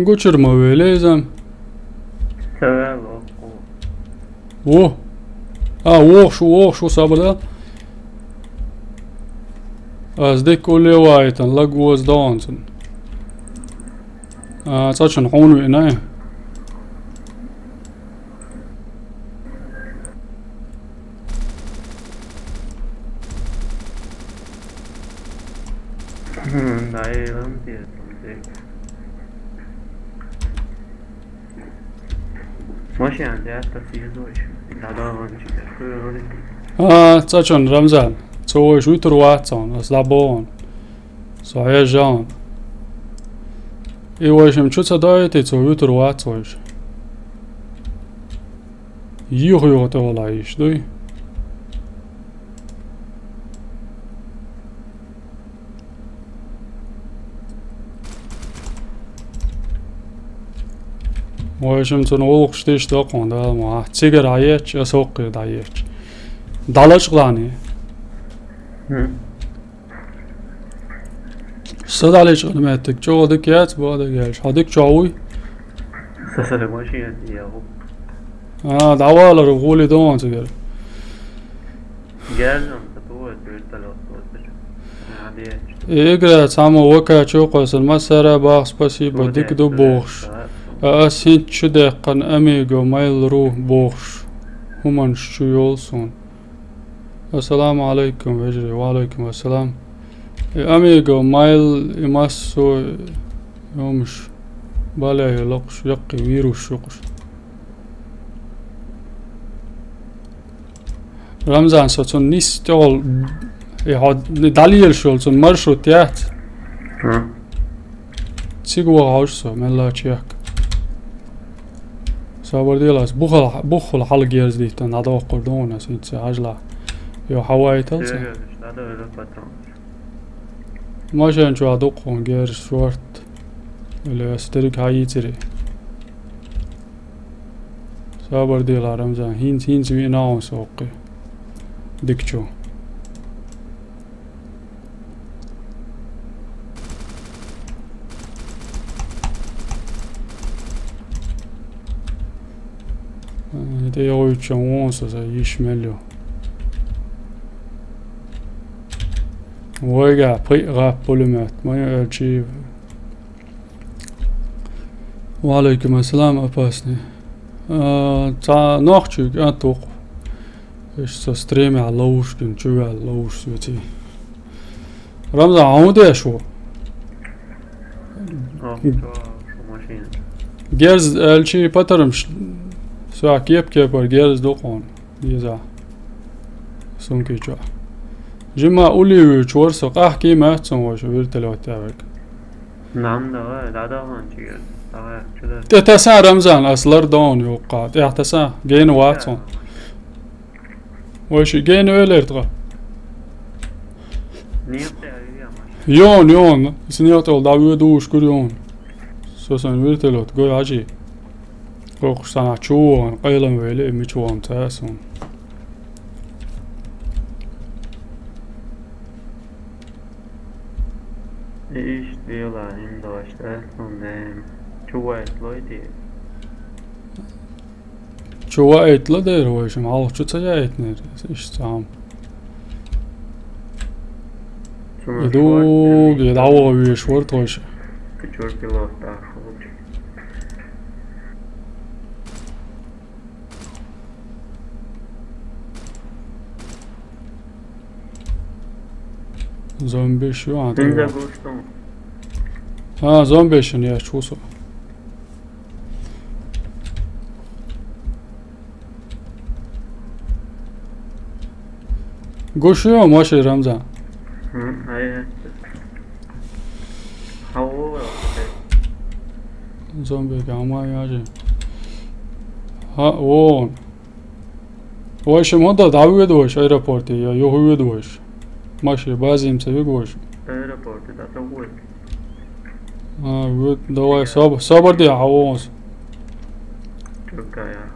Гучур ма веле иза. Ца ваьлла, оккху. Во. А, вохуш, вохуш, сабар да. Аз дика уллевайтан, лаг воз доанцун. А, цачун хьун вина. Хм, да, и лампи, лампи. Машина, да, это физуешь. Да, да, он читает. А, цачун, Рамзан. Цо вайш вуьтур вац он, ас дӀабоан. Со хьежжан. И вайшим чу ца дойтий, цо вуьтур вац вайш. Юха-юха тӀехула йиш дуй. Вайшим цун гӀуллакхаш тиша доккхун, да, ма, цигара дӀаетташ, ас хӀокхе дӀаетташ. ДӀалачкъа лани. Хм. Са дӀалечкъа меттиг, чӀогӀа дика яц, бада гелш. Хьо дика чӀоагӀа вуй? Са, са, машина, я, хӀу. А, дӀавалар гӀули дон цигара. Герзан, са туот, вертолёт, вот. Молодец. Игра, цхьаммо вака чу кхоьссина, массара бах, спасибо, дика ду бохуш. А ас хӀинца чу даьккхина Amigo Mail ру бохуш. ХӀуманаш чу йолу суна. Ассаламу Ӏалайкум, вежарий, ва Ӏалайкум ассалам. И Amigo Mail, и массо а хӀумаш балехь локхуш, яккхий вирус ю кхуш. Рамзан, со цунна нис тӀехула, и хьо дӀалелаш йолу цунна маршрут яц? Хм. Цига ваха хьожуш со, мелла чехка. Собар дела ас, бухал-, буххал хьала герз диттан, дӀадоккхур ду хьуна ас хӀинца хьажалахь. Йо, хьавайтал ца? Серьёзно, надо уже потом. Машен чохь дукха хьуна герз шорт. Или ас дерриг хьан йийцаре. Собар дела, Рамзан, хӀинца, хӀинца виъна хьуна со хӀокхе. Дика чу. Э, тӀе йогӀуьйтучун вон со, сан йиш мел ю. Вайга пхиъ гӀап пулемёт, ма ю аьлчи. Ва Ӏалайкум ассалам, опасный. А, цхьа нохчий кӀант ву-кх. Иштта со стримехь ловушкин чу ваьлла ловуш веций. Рамзан, хьо хӀун деш ву? Ох, м, чо, шу машина. Герз аьлчи патармаш, соьх кеп-кепара герз ду хьуна, деза. Сумки чохь. Жимма улле вуьйчу вара со, къахкий моьтту сан вайша вертолёт тӀе верг. Нам, давай, да, да, вон чигара. Давай, чу да. ТӀе таса, Рамзан, ас лар дона юккъа. ТӀехь таса, гена вац хьуна. Вай ши гена велер тха. Нет, я, я, я, Маша. Йон, йон. Сан йотал дӀа вуьйду уьш куьр йон. Со сан вертолёт, гой хьажи. Кхокхуш санахь чу вон, къайлан веле, мича вон ца сан. Иштта вела, хӀинца дош, да, сан ден. Чу вайт лой те. Чу ваийтла дера вайша, хьалха чу ца яийтинера, иштта цхьа хӀума. Цунах и дуг, шорт и дӀаваха веш вара тхойша. Кучур пилот таххалча. Зомбиш ю, а, хӀинца тӀе гуш ду. А, зомбишна яц, ву со. Гуш ю, маши, Рамзан. Хм, ай, ай. Хьан ву вара? Зомби гама яжи. Хьан вон. Вайша ма дан, дӀавоьду вайша аэропорте, я юха воьду вайша? Маши, базима ца вигу вайша? Аэропорте, да, ца вой. А, вот, давай, саб-, сабар де, а, вон. Чуркая, я.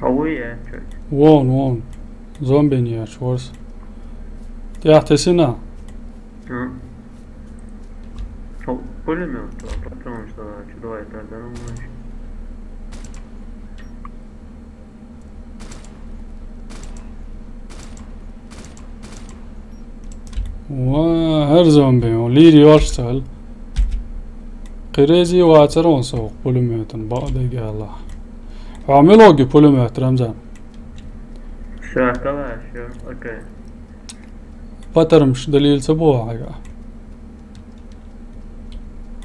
Ой, я чё? Вон, вон. Зомби не ворс. ТӀехьа тесина? М. О, пулемёт, а патронаш чё, давай, так, да, ну, знаешь. Ва, хӀара зомби, о, лийр йолуш ца хилла. Кхин реза вацара вон со пулемётан, бакъдерг аьлла. Хьо мила вогу пулемёт, Рамзан? Ша калаш, ё, окей. Патармаш далийла ца боху хьайга.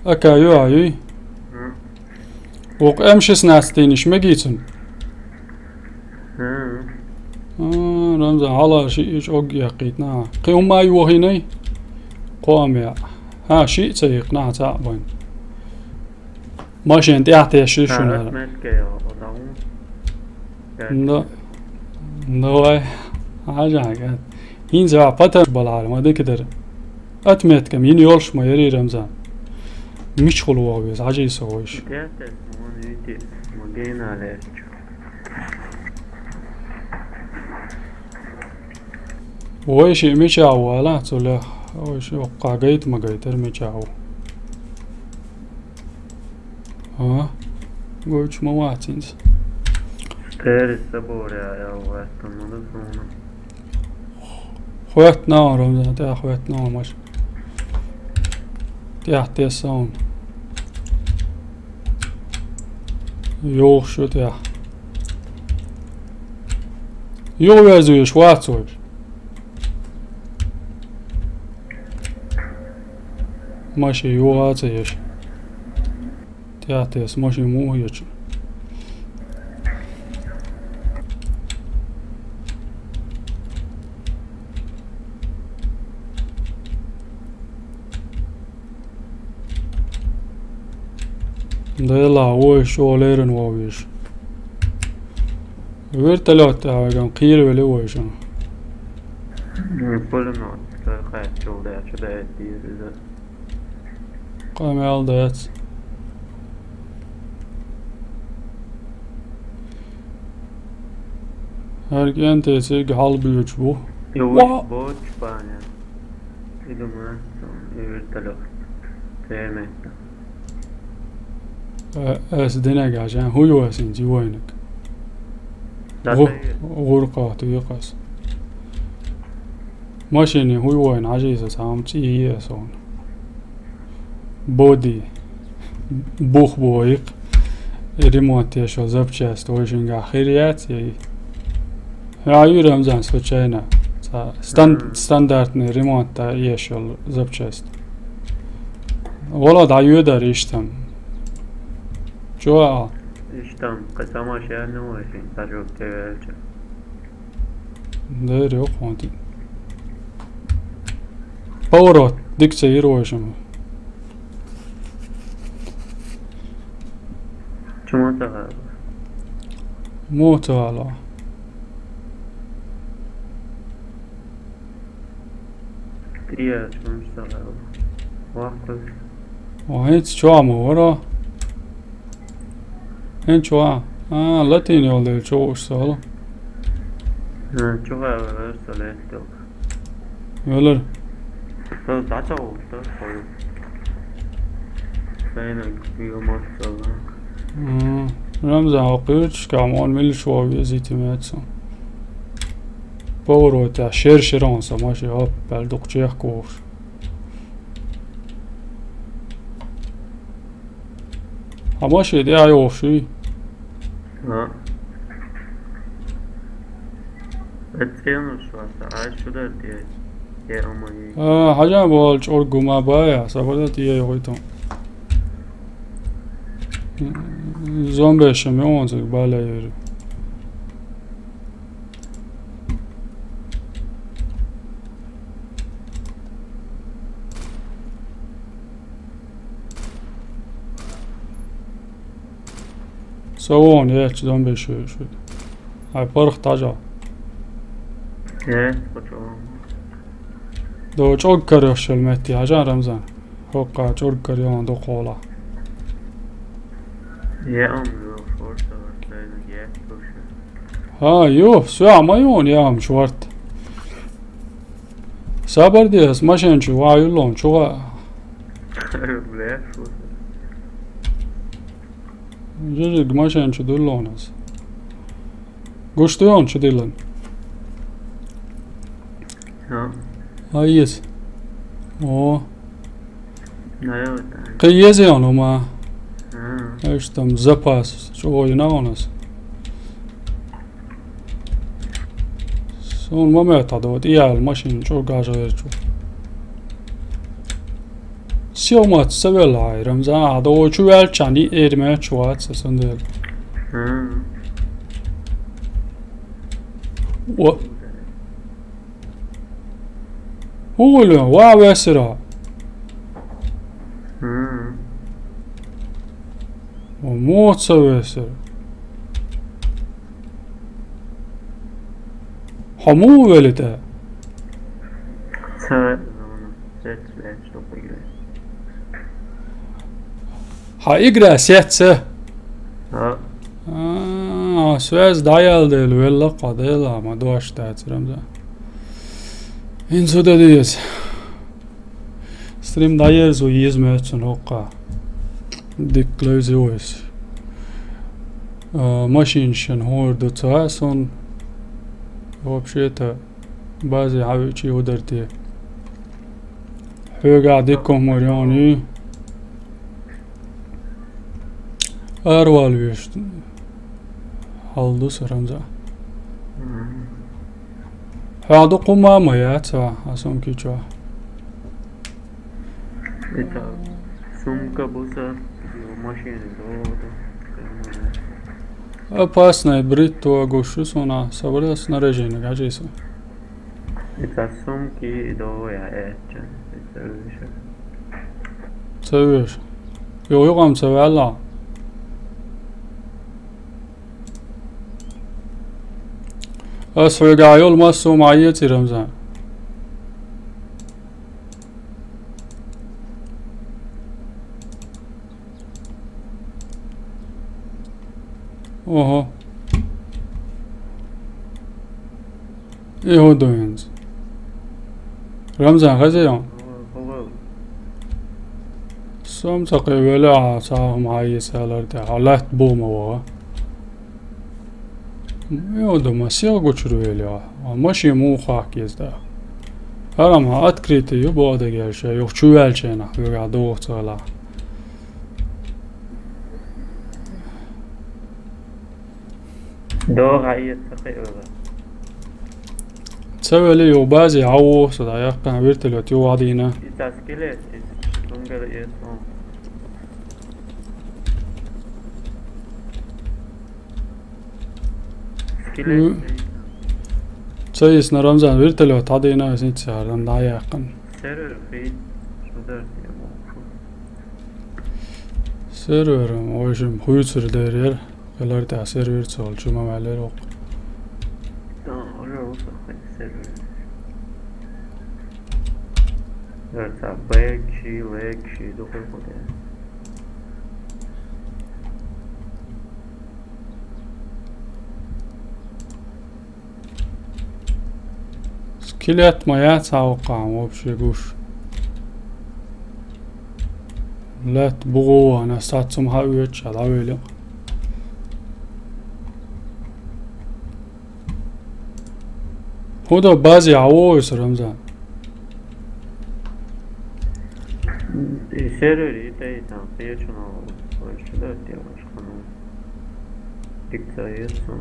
Ака ю а юй? М. Вокху М шестнадцать дийнаш мегий цунна? М. А, Рамзан, хьала шиъ чӀогга яьккхийтина. Кхин хӀумма а йохийнай? Кхо а меа. ХӀа, шиъ ца йиккхина, цхьаъ бан. Машина тӀехь тешаш шуна. Отметка йо, о, да, м. Да. Давай. Хьажа, гад. ХӀинца а патармаш балахьара, ма дика дара. Отметка-м йина йолуш ма яра, Рамзан. Мичахула вогӀу веза, хьажий со вайша. Вайша мичахь ву ала, цу лех, вайша оккха гайта ма гайтара мичахь ву. А? Гойтуш ма вац хӀинца. Терис соборя, я, вац, там, ну, да, суна. Хветтна, Рамзан, тӀехь хветтна, Маш. ТӀехь тесса хьуна. Йохуш ю тӀехь. Юха везуьйш вац вайша. Маши юха а ца еш. ТӀехь тесса машин муха ечу? Дела, вай шо леррина вовзаш. Вертолёт тӀехь вайган кхийра велли вайшан. М, пулемёт, ца хаьттичул дерг чу даьддийра иза. Къамел дац. ХӀара кӀентий цига хьалабоьдуш бу. И вуш Ва! Боцу Шпаня. И ду ма, и вертолёт. Церан метта. Э, ас динарг а жан, хӀу ю ас хӀинца ювайнарг? Да, гӀу-, тайе. ГӀур кхатта векъас. Машине хӀу ю вайна, хьажий сан, цхьа хӀума цӀий е ас хьуна. Боди. Бух боху-кх. Ремонт еш йолу запчасть вайшингахь хир яц, яй? Хьан ю, Рамзан, случайно? Цхьа стан-, Мгм. Стандартный ремонт еш йолу запчасть. Вала дӀайоьдар иштта. Чу а? Иштта, кхин цхьа машина вайшинг, цхьа жуьгтий велча. Дера йоккхунти. Поворот, дика ца йира вайшимма. Чу ма ца гӀала? Муха ца гӀала? Тия, чу ма ца гӀала? Ваккхал. Ва, хӀинца чохь ма вара. ХӀинца чохь? А, латийна йолу дела чу вууш ца хилла. А, чу гӀала вара, со лаьтталла. Велар. Со дӀа ца вулуш, со хой. Сайна куьйга ма ца вулуш. М, Рамзан, хьо кхуьйрташкахь ма вон милла вон везийта меца. Поворотехь шер-шерон сан машина, хӀоп, аьлла дукха чехка вовш. Хьан машина тӀехь йохуш юй? А. Эцкенаш васа, ай шу дар те, те ама юй. А, хьажа боху чӀорггу ма бая, сабарда тӀе йохуьйту. Зомбешам ю онзаг балайр. Со вон, яц зомбеш шу. Ай, паргӀат дӀажо. Э, кхочо. До чӀоргкар йошал метти, хьажа, Рамзан. ХӀокха чӀоргкар йон дукхола. Я, ам, форса, васайна, я, слушай. А, ё, всё, а моё он, я вам чёрт. Сабар де, с машин чу, ва, юллон, чуга. Бля, фу. Жижиг машин чу дуллонас. Гуштуён чу диллан. Ха. А, ес. О. Наверное, так. Кы езеён, ума. А. Эш там запас, чё, ой, на у нас. Сон момент а, да, вот, я машин, чё, гажа, чё. Сиомат савелай, Рамзан, а, да, о, чё, вялчани, эрме, чё, а, сон дел. А. О. Хуйлю, ва весера. Мм. О, моца весера. Хаму велите? Ца, ну, ца, ца, что поиграть. Ха, игра сетца. А. А, связь даял дел, велла кадела, ма дуаш тацрам за. Ин суда диес. Стрим даяр зу езме цун хокка. Дик лойзи ойс. А, машин шен хор ду ца сон. Вообще-то бази хавичи ударти. Хьоьга дикко морёни. Арвал веш. Халду саранза. Мгм. Хьаду кума моя ца, а сумки чё? Это сумка буса, машина, золото. Опасная бритва, гушу сона, собрал снаряжение, гажи со. Итак, сумки, да, я это, это выше. Ца веш. Йо, йо, ам ца вала. Ас хьоьга йол массо ма еци, Рамзан. Ого. Иудуинз. Рамзан, хаза ё? Сом ца кевела, а ца ма еци алар да. Халат бу ма ва. Иудума сел гучур веля. А маши му хак езда. Харам открытый ю бода герше, ё чувелчена, юга до цала. Дора ес сахи ора. Цавели ё бази, аво, сада яккан вертолёт ё вадина. Ита скелет, ис тунгер ес он. Скелет. М. Цаис на Рамзан вертолёт адина, син цардан да яккан. Сервер бит. Шудар тема. Сервер, в общем, хуйцур дерер. Калар да сервер цол, чума валер ок. Да, уже вот такой сервер. Верца бэкши, лэкши, духой ходе. Скелет моя цауккан вообще гуш. Лет бугу, ана сатсум ха уйча, да, вели. Худа бази аво, Рамзан. И сервер, и та, и там, и чё надо, что делаешь, кому? Дикция есть, ну.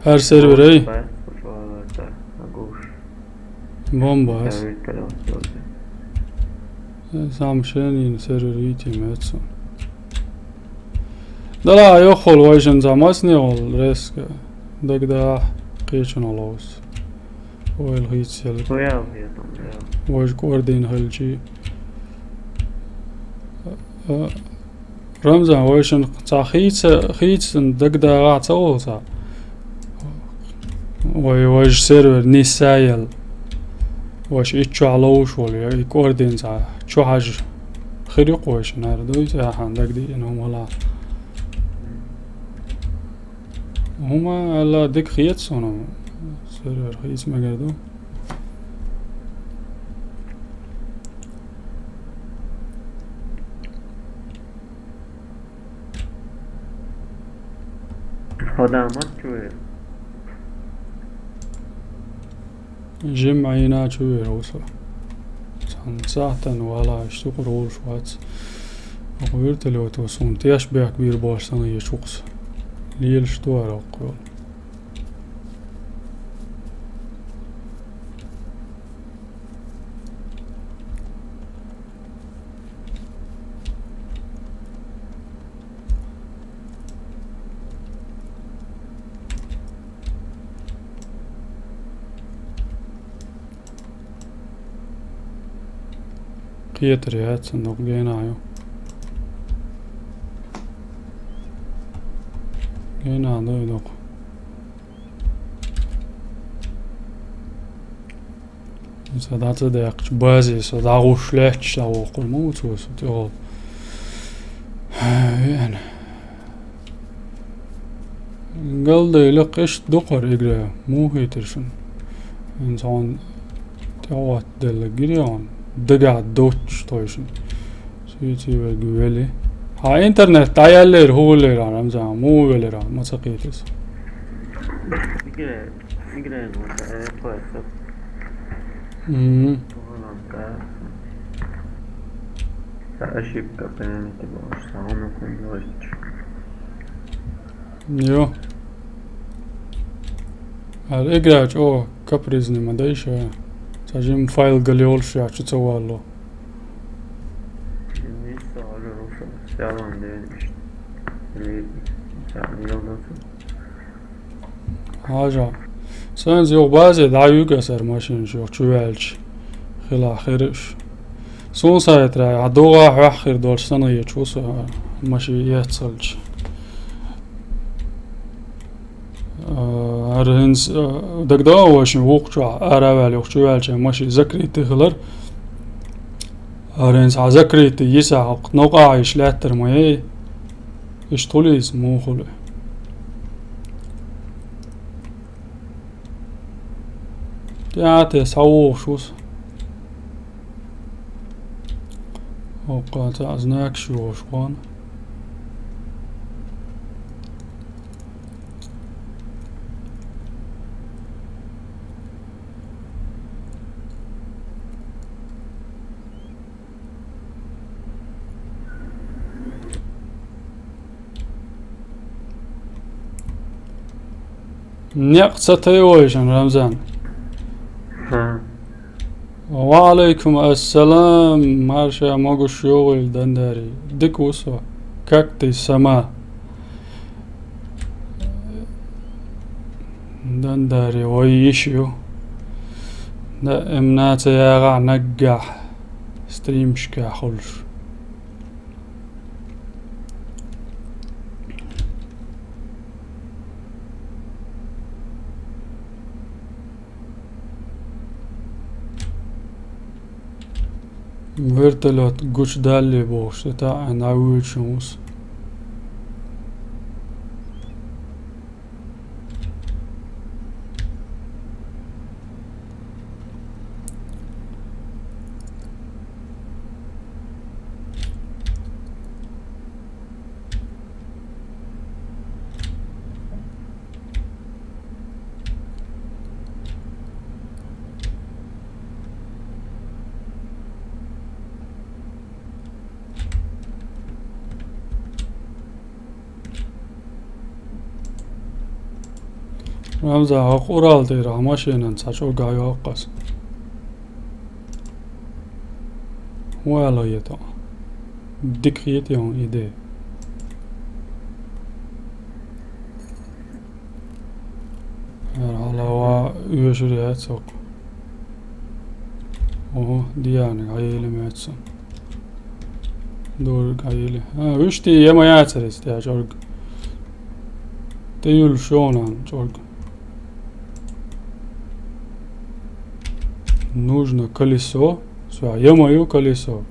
Гьар сервер, эй? Бомба, кучу аларда, агуш. Бомба, ас. Сервер калал, тоже. Э, сам шен ин сервер ити мецу. Дала, ё хол вайшен замас не ол, резко. Дагда кечен олоус. Ойл хит сел. Оял, я там, я. Вайш координ халчи. Э, Рамзан, вайшин ца хийца, хийцин дагда ца олса. Вай, вайш сервер нисаял. Вайш иччу алоуш вал, я, и координ ца. Чу хаж хири койш, нар дуй, ца хан дагди, ну, мала. ХӀума аьлла дика хета суна. Сервер хийца мегар ду. Хьо да ма чу вер. Жимма Ӏийна чу вер ву со. Цхьана сахьтана вала, иштта укхур волуш вац. Оха вертолёто суна теш бехк бийр бош санна ечу вукху со. Лелаш ду ара вукху йолу. Кхетар яц, доккха гена ю. Гена ду и доккха. Сан дӀа ца даьккхича, базе со дӀагӀуш лаьтташ дӀавоккхур ма ву цо со тӀехула. Веана. Галдайла кхишта дукхара игра, муха хийтира шуна? ХӀинца хьуна тӀехӀоттаделла гире хьуна, дагахь доццуш тхойшина. Сийци верг вели. Хьан интернет дӀаяллера, хӀун хилира, Рамзан? Муха велира, ма ца кхетира со. Игра, игра, э, кхоьссу. Мгм. Вон он, да. Ца ошибка, пенальти бохуш, ца хӀума хӀун йоцуш. Йо. Ара игра чӀогӀа капризный ма дай ша. Ца жима файл гал йолуш яхчу ца валло. Хьажа. Сан юха базе дӀа юьгу аса машинаш юха чу ваьлча. Хила хир уьш. Суна сайтра, а догӀа хьоьх хир долуш санна ечу ву со маши эццалча. Ара хӀинца, а, дагадогӀу вайшин вукху чохь ара а ваьлла, юха чу ваьлча маши закрытый хилар. Ара хӀинца хьан закрытый йиса хьакха, новкъа а йиш лаьттара ма яй. Иштта хуьлийца муха хуьлу. ТӀаьхьа те схьавогӀуш ву со. ХӀокху цхьа знакаш йогӀуш ван. Некъ ца тайвойшан, Рамзан. ХӀа. Ва алайкум ассалам, марша могуш йогӀийла, Дандари. Дика ву со. Как ты сама? Дандари, вай йиш ю. Даимна ца ягӀахь наггахь стримашкахь хуьлуш. Вертолёт гучудалле бохуш, тӀе таӀийна дӀавуьйцуш ву со. Рамзан, хӀокху Урал тӀера хьан машенан цхьа чӀогга йоккху аса. ХӀун аьлла хета хьуна? Дика хета хьуна идея? Ара хьалава оьшур яц хӀокху. Оха, дианиг хьан йели моьтту сан. Дуриг хьан йели. А, вуьшти я ма яцара иза тӀе чӀорг. ТӀе юьллуш йогӀу нан чӀорг. Нужно колесо. Всё, я ма ю колесо.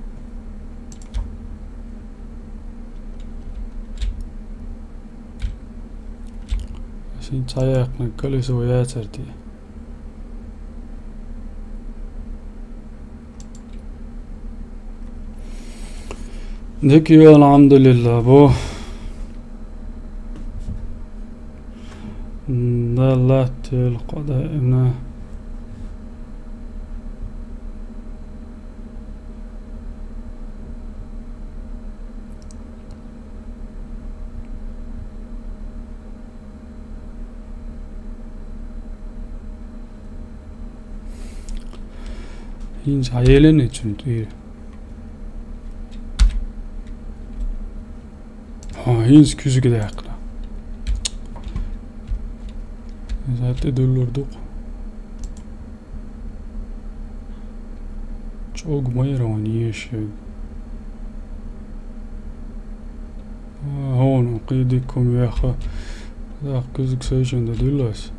Цхьа яьккхинарг колесо яцар те. Дика йола, алхьамдулиллахӀ, бо. Далла тел къа даимна. ХӀинца хьаеллина цунна тӀера. ХӀа, хӀинца куьзга даьккхина. Иза тӀедуллур ду-кх. ЧӀог ма яра ван еш. А, хьуна кхидиккум веха. Даккха куьзга сайчун да дуьллас.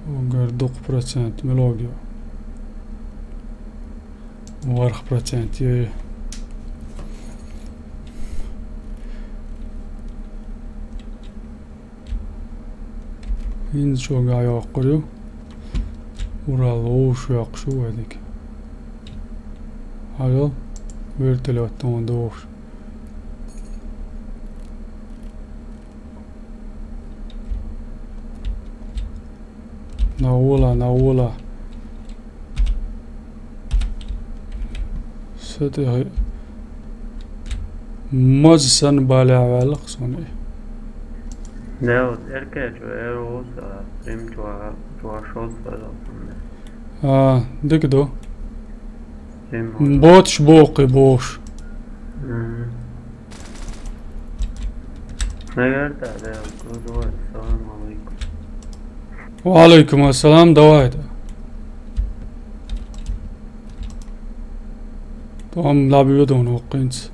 Угар дукха процент мелогио. ВархӀ процент йой. ХӀинца чӀогахь йоккхур ю. Урал вовш йоккхуш ву вайдиг. Хьажал, вертолёт тхуна дохуш. На вола, на вола. Са тӀе хи-, маза санна балехь ваьлла-кх суна и. Да, вот эркечу, эр ву сан, стрим чуа-, чуашо сан, да, сан. А, дика ду. Стрим ву. Боташ боху кхин бохуш. Мгм. Наверное, да, да, давай, салам алейкум. Ва алейкум ассалам, давай, да. Там лабио дон ваккхинца.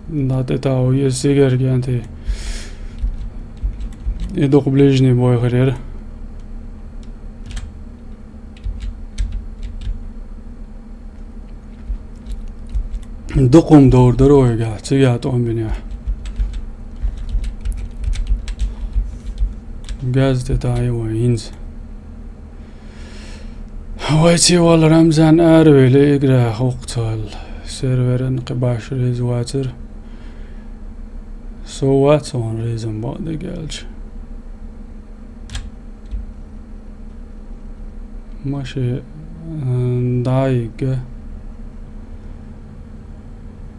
Да, тӀе тау, еза сигар генти. И дукха ближний бой хир яра. Дукха хӀума довр дара вайгахь, цигахь тӀом бинехь. Газа тӀе тӀа ю вайн хӀинца. Вай цевала Рамзан аравели игра хӀокху цхьаьлла. Серверан кхин баш реза вацара. Со вац хьуна резан бакъдерг аьлча. Маши, э, дӀа а йигга.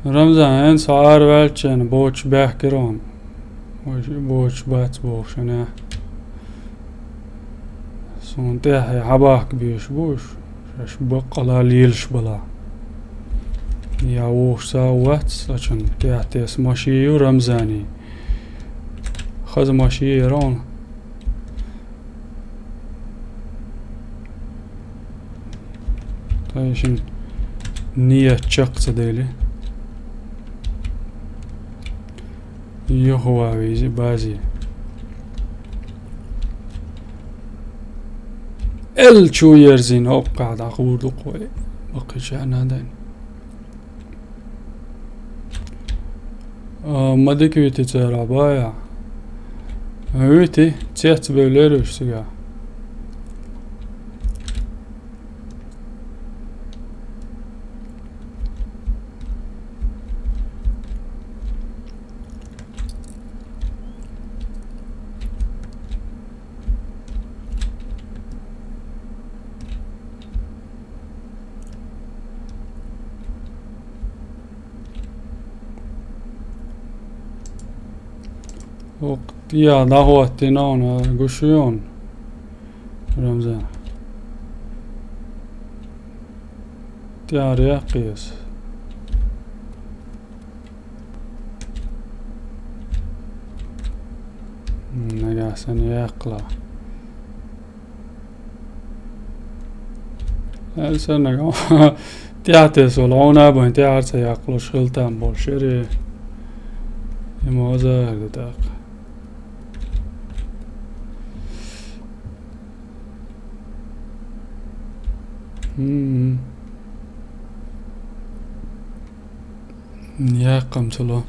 Рамзан, хӀинца хьо араваьлча, боцуш баьхкира хьуна. Вай боцуш бац боху шуна. Суна тӀаьхье хьабахка безаш бу уьш, шаьш баккъала лелаш бала. Я вовшашца вац, ачун тӀаьхьа тесна маши ю Рамзани. Хаза маши яра хьуна. Тайшин ният чекх ца дели. Юха ван веза базе. Эл чу ерзийна, хӀокхахь дӀахур ду-кх вай. Баккхийчарна а дайна. А, ма дика вити цара бая. Вити, цецбевллера уьш цигахь. ХӀокху тӀехьа дӀахӀоттийна хьуна гуш ю хьуна, Рамзан. ТӀехьа рекхъе аса. Нагахь санна яьккхала. Аьлла санна, тӀаьхьа тесна волу хьуна а бен, тӀаьхьара ца яккхалуш хила там болуш яра. И ма оза аьлла тӀаккха. М. Яьккхам ца ло.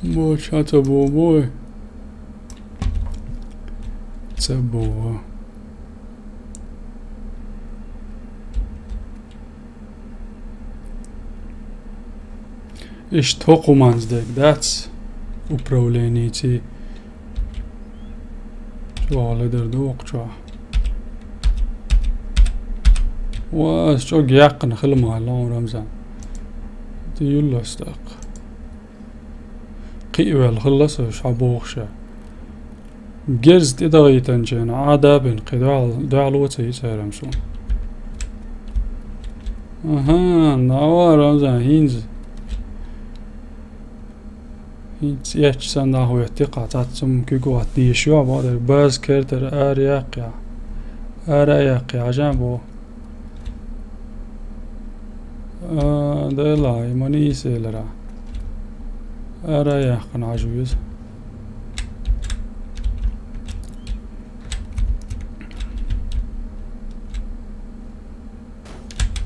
Бо, ша ца бо, бой. Ца бо. Иштта хӀокху манза дерг дац управлениций. Чохь ледар ду хӀокху чохь. Ва, ас чӀогӀа яьккхина хила ма хилла, Рамзан. Ди юллас даккха. Кхиъвелла хилла со, ша бохуша. Герз тӀедагӀийтанчийн Ӏа дабина кхин дуьхьал-, дуьхьало ца йицарам суна. Аха, нава, Рамзан, хӀинца. ХӀинца эцча санна нах веттикхахь, цхьаццум куьг ватта дийша ю, бакъдерг база кертара ара яккхехь. Ара яккхехь, жан бо. А, дела, и ма нийса элира. Ара яьккхина хьажа веза.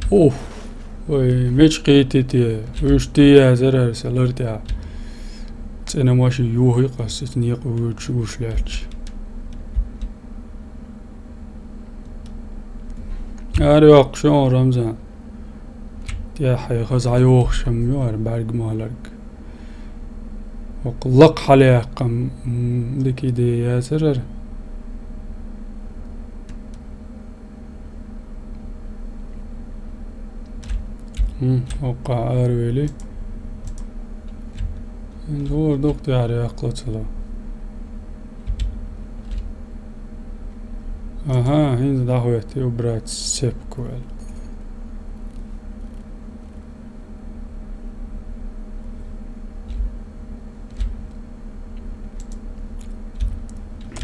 Ух, вай, мича кхийти те, уьш тӀе язар аса лар тӀехь. ЦӀена машин юхи къассица некъа вуьйцуш гуш лаьтташ. Ара йоккхуш ю, Рамзан. ТӀехь хьайн хаза хьайохуш ам ю ара бӀаьрг маларг. ХӀокху лакха хьалаяккхам, м, дика идея яцара ара. ХӀм, хӀокху аравели. ХӀинца хӀора дукха тӀехьара яккхало ца ло. Аха, хӀинца дӀахӀоьттий, убрать цепку аьлла.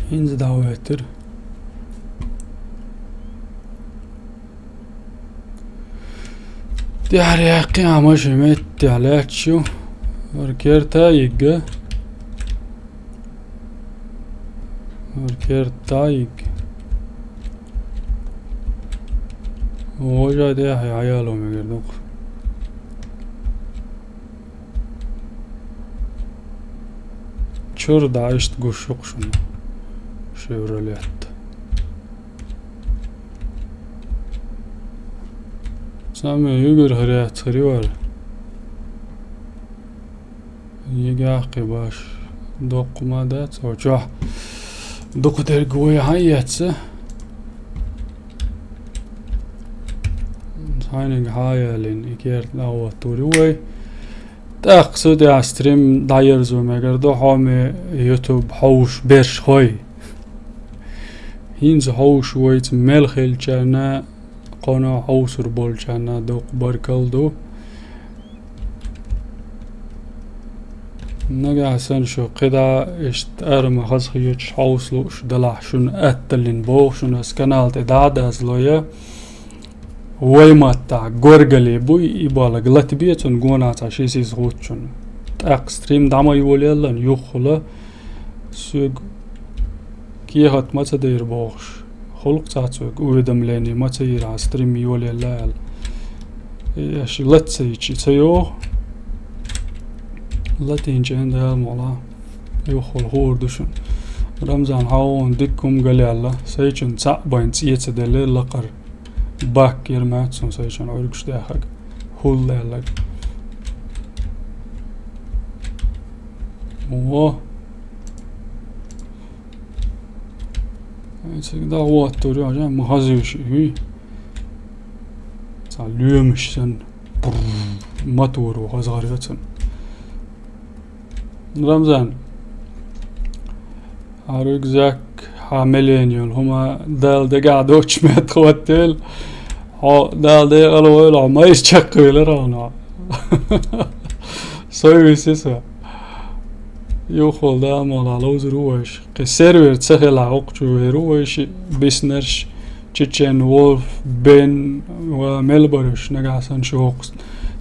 ХӀинца дӀахӀоьттира. ТӀехьара яьккхи, Ӏа машин меттехь лаьтташ ю. ХӀара керта йигга. ХӀара керта йигга. Вожа тӀехь хьаяло мегар дукха. Чуьра дӀа иштта гуш ю-кх шуна Шевролет. Самый югар хӀара яц хир ю ара. Йигахь кхин баш. Доккха ма дац, хьо чохь. Дукха дерг вай хьан эцца? Цхьаьниг хьан яллин, и керта дӀахӀоттур ю вай. ТӀаккха цу тӀехь стрим дӀаерзо мегар ду, хьо ме YouTube хьовш берш хой. ХӀинца хьовш вайца мел хилчарна, кхана хьовсур болчарна доккха баркалла ду. Нагахь санна шу кхидӀа иштта ара ма хаза хеташ хьовса лууш далахь, шуна атталлин боху шуна ас канал тӀе дӀа а дазло я. Вай маттахь горгали буй, и болаг латабе цунна гонахь цхьа ши сиз гӀуттучунна. ТӀаккха стрим дӀа ма йолаеллан юххула, соьга кехат ма ца дайра бохуш. Хулк цхьа соьга уведомление ма ца йира, хьан стрим йолаелла аьлла. И аша лат ца йичи ца йогӀу. Латийна чӀен Дала мукъалахь. Юххула хуур ду шуна. Рамзан, хьо вон дикка хӀума галаьлла. Сайчун цхьаъ байна цӀе ца делла лакхара. Баккхийра маьтту сан сайчун Ӏуьргаш даьхаг. ХӀулла аьллаг. Во. Ай, цига дӀахӀоттур ю, хьажа, ма хазуьйш, хӀуьй. Цхьа лоьмаш санна. Бррр, моторо хазгӀар ю цунна. Рамзан, хьан рюкзак, хьан мелен йолу хӀума Дала дагахь доцчу метта хӀоттийла. Хьо Дала декъала войла, хьо майса чекхвелира хьуна. Сой виси со. Юххул Дала мукъалахь ловзур ву вайша. Кхин сервер ца хилахь, хӀокху чу вер ву вайши биснарш, Чечен Волф, Бен ва мел бараш нагахь санна шу хӀокху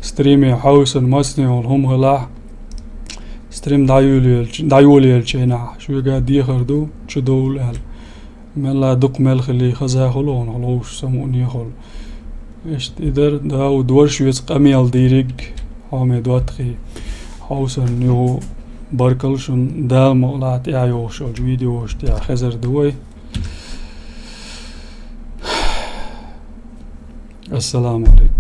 стриме хьовсун мацане волу хӀума хилахь. Стрим дӀайолаелча-, дӀайолаелча хенахь, шуьга дехар ду, чу довла аьлла. Мелла дукха мел хилий хаза хуьлу хьуна, ловш самукъане хуьлу. Иштта и дара, Дауд, вара шуьца къамел дийриг, хьоме доттагӀий. Хьовсарна юху баркалла шуна, Дала мукъ лахь тӀаьхьа йогӀуш йолчу видеош тӀехь хезар ду вай. Ассаламу алейкум.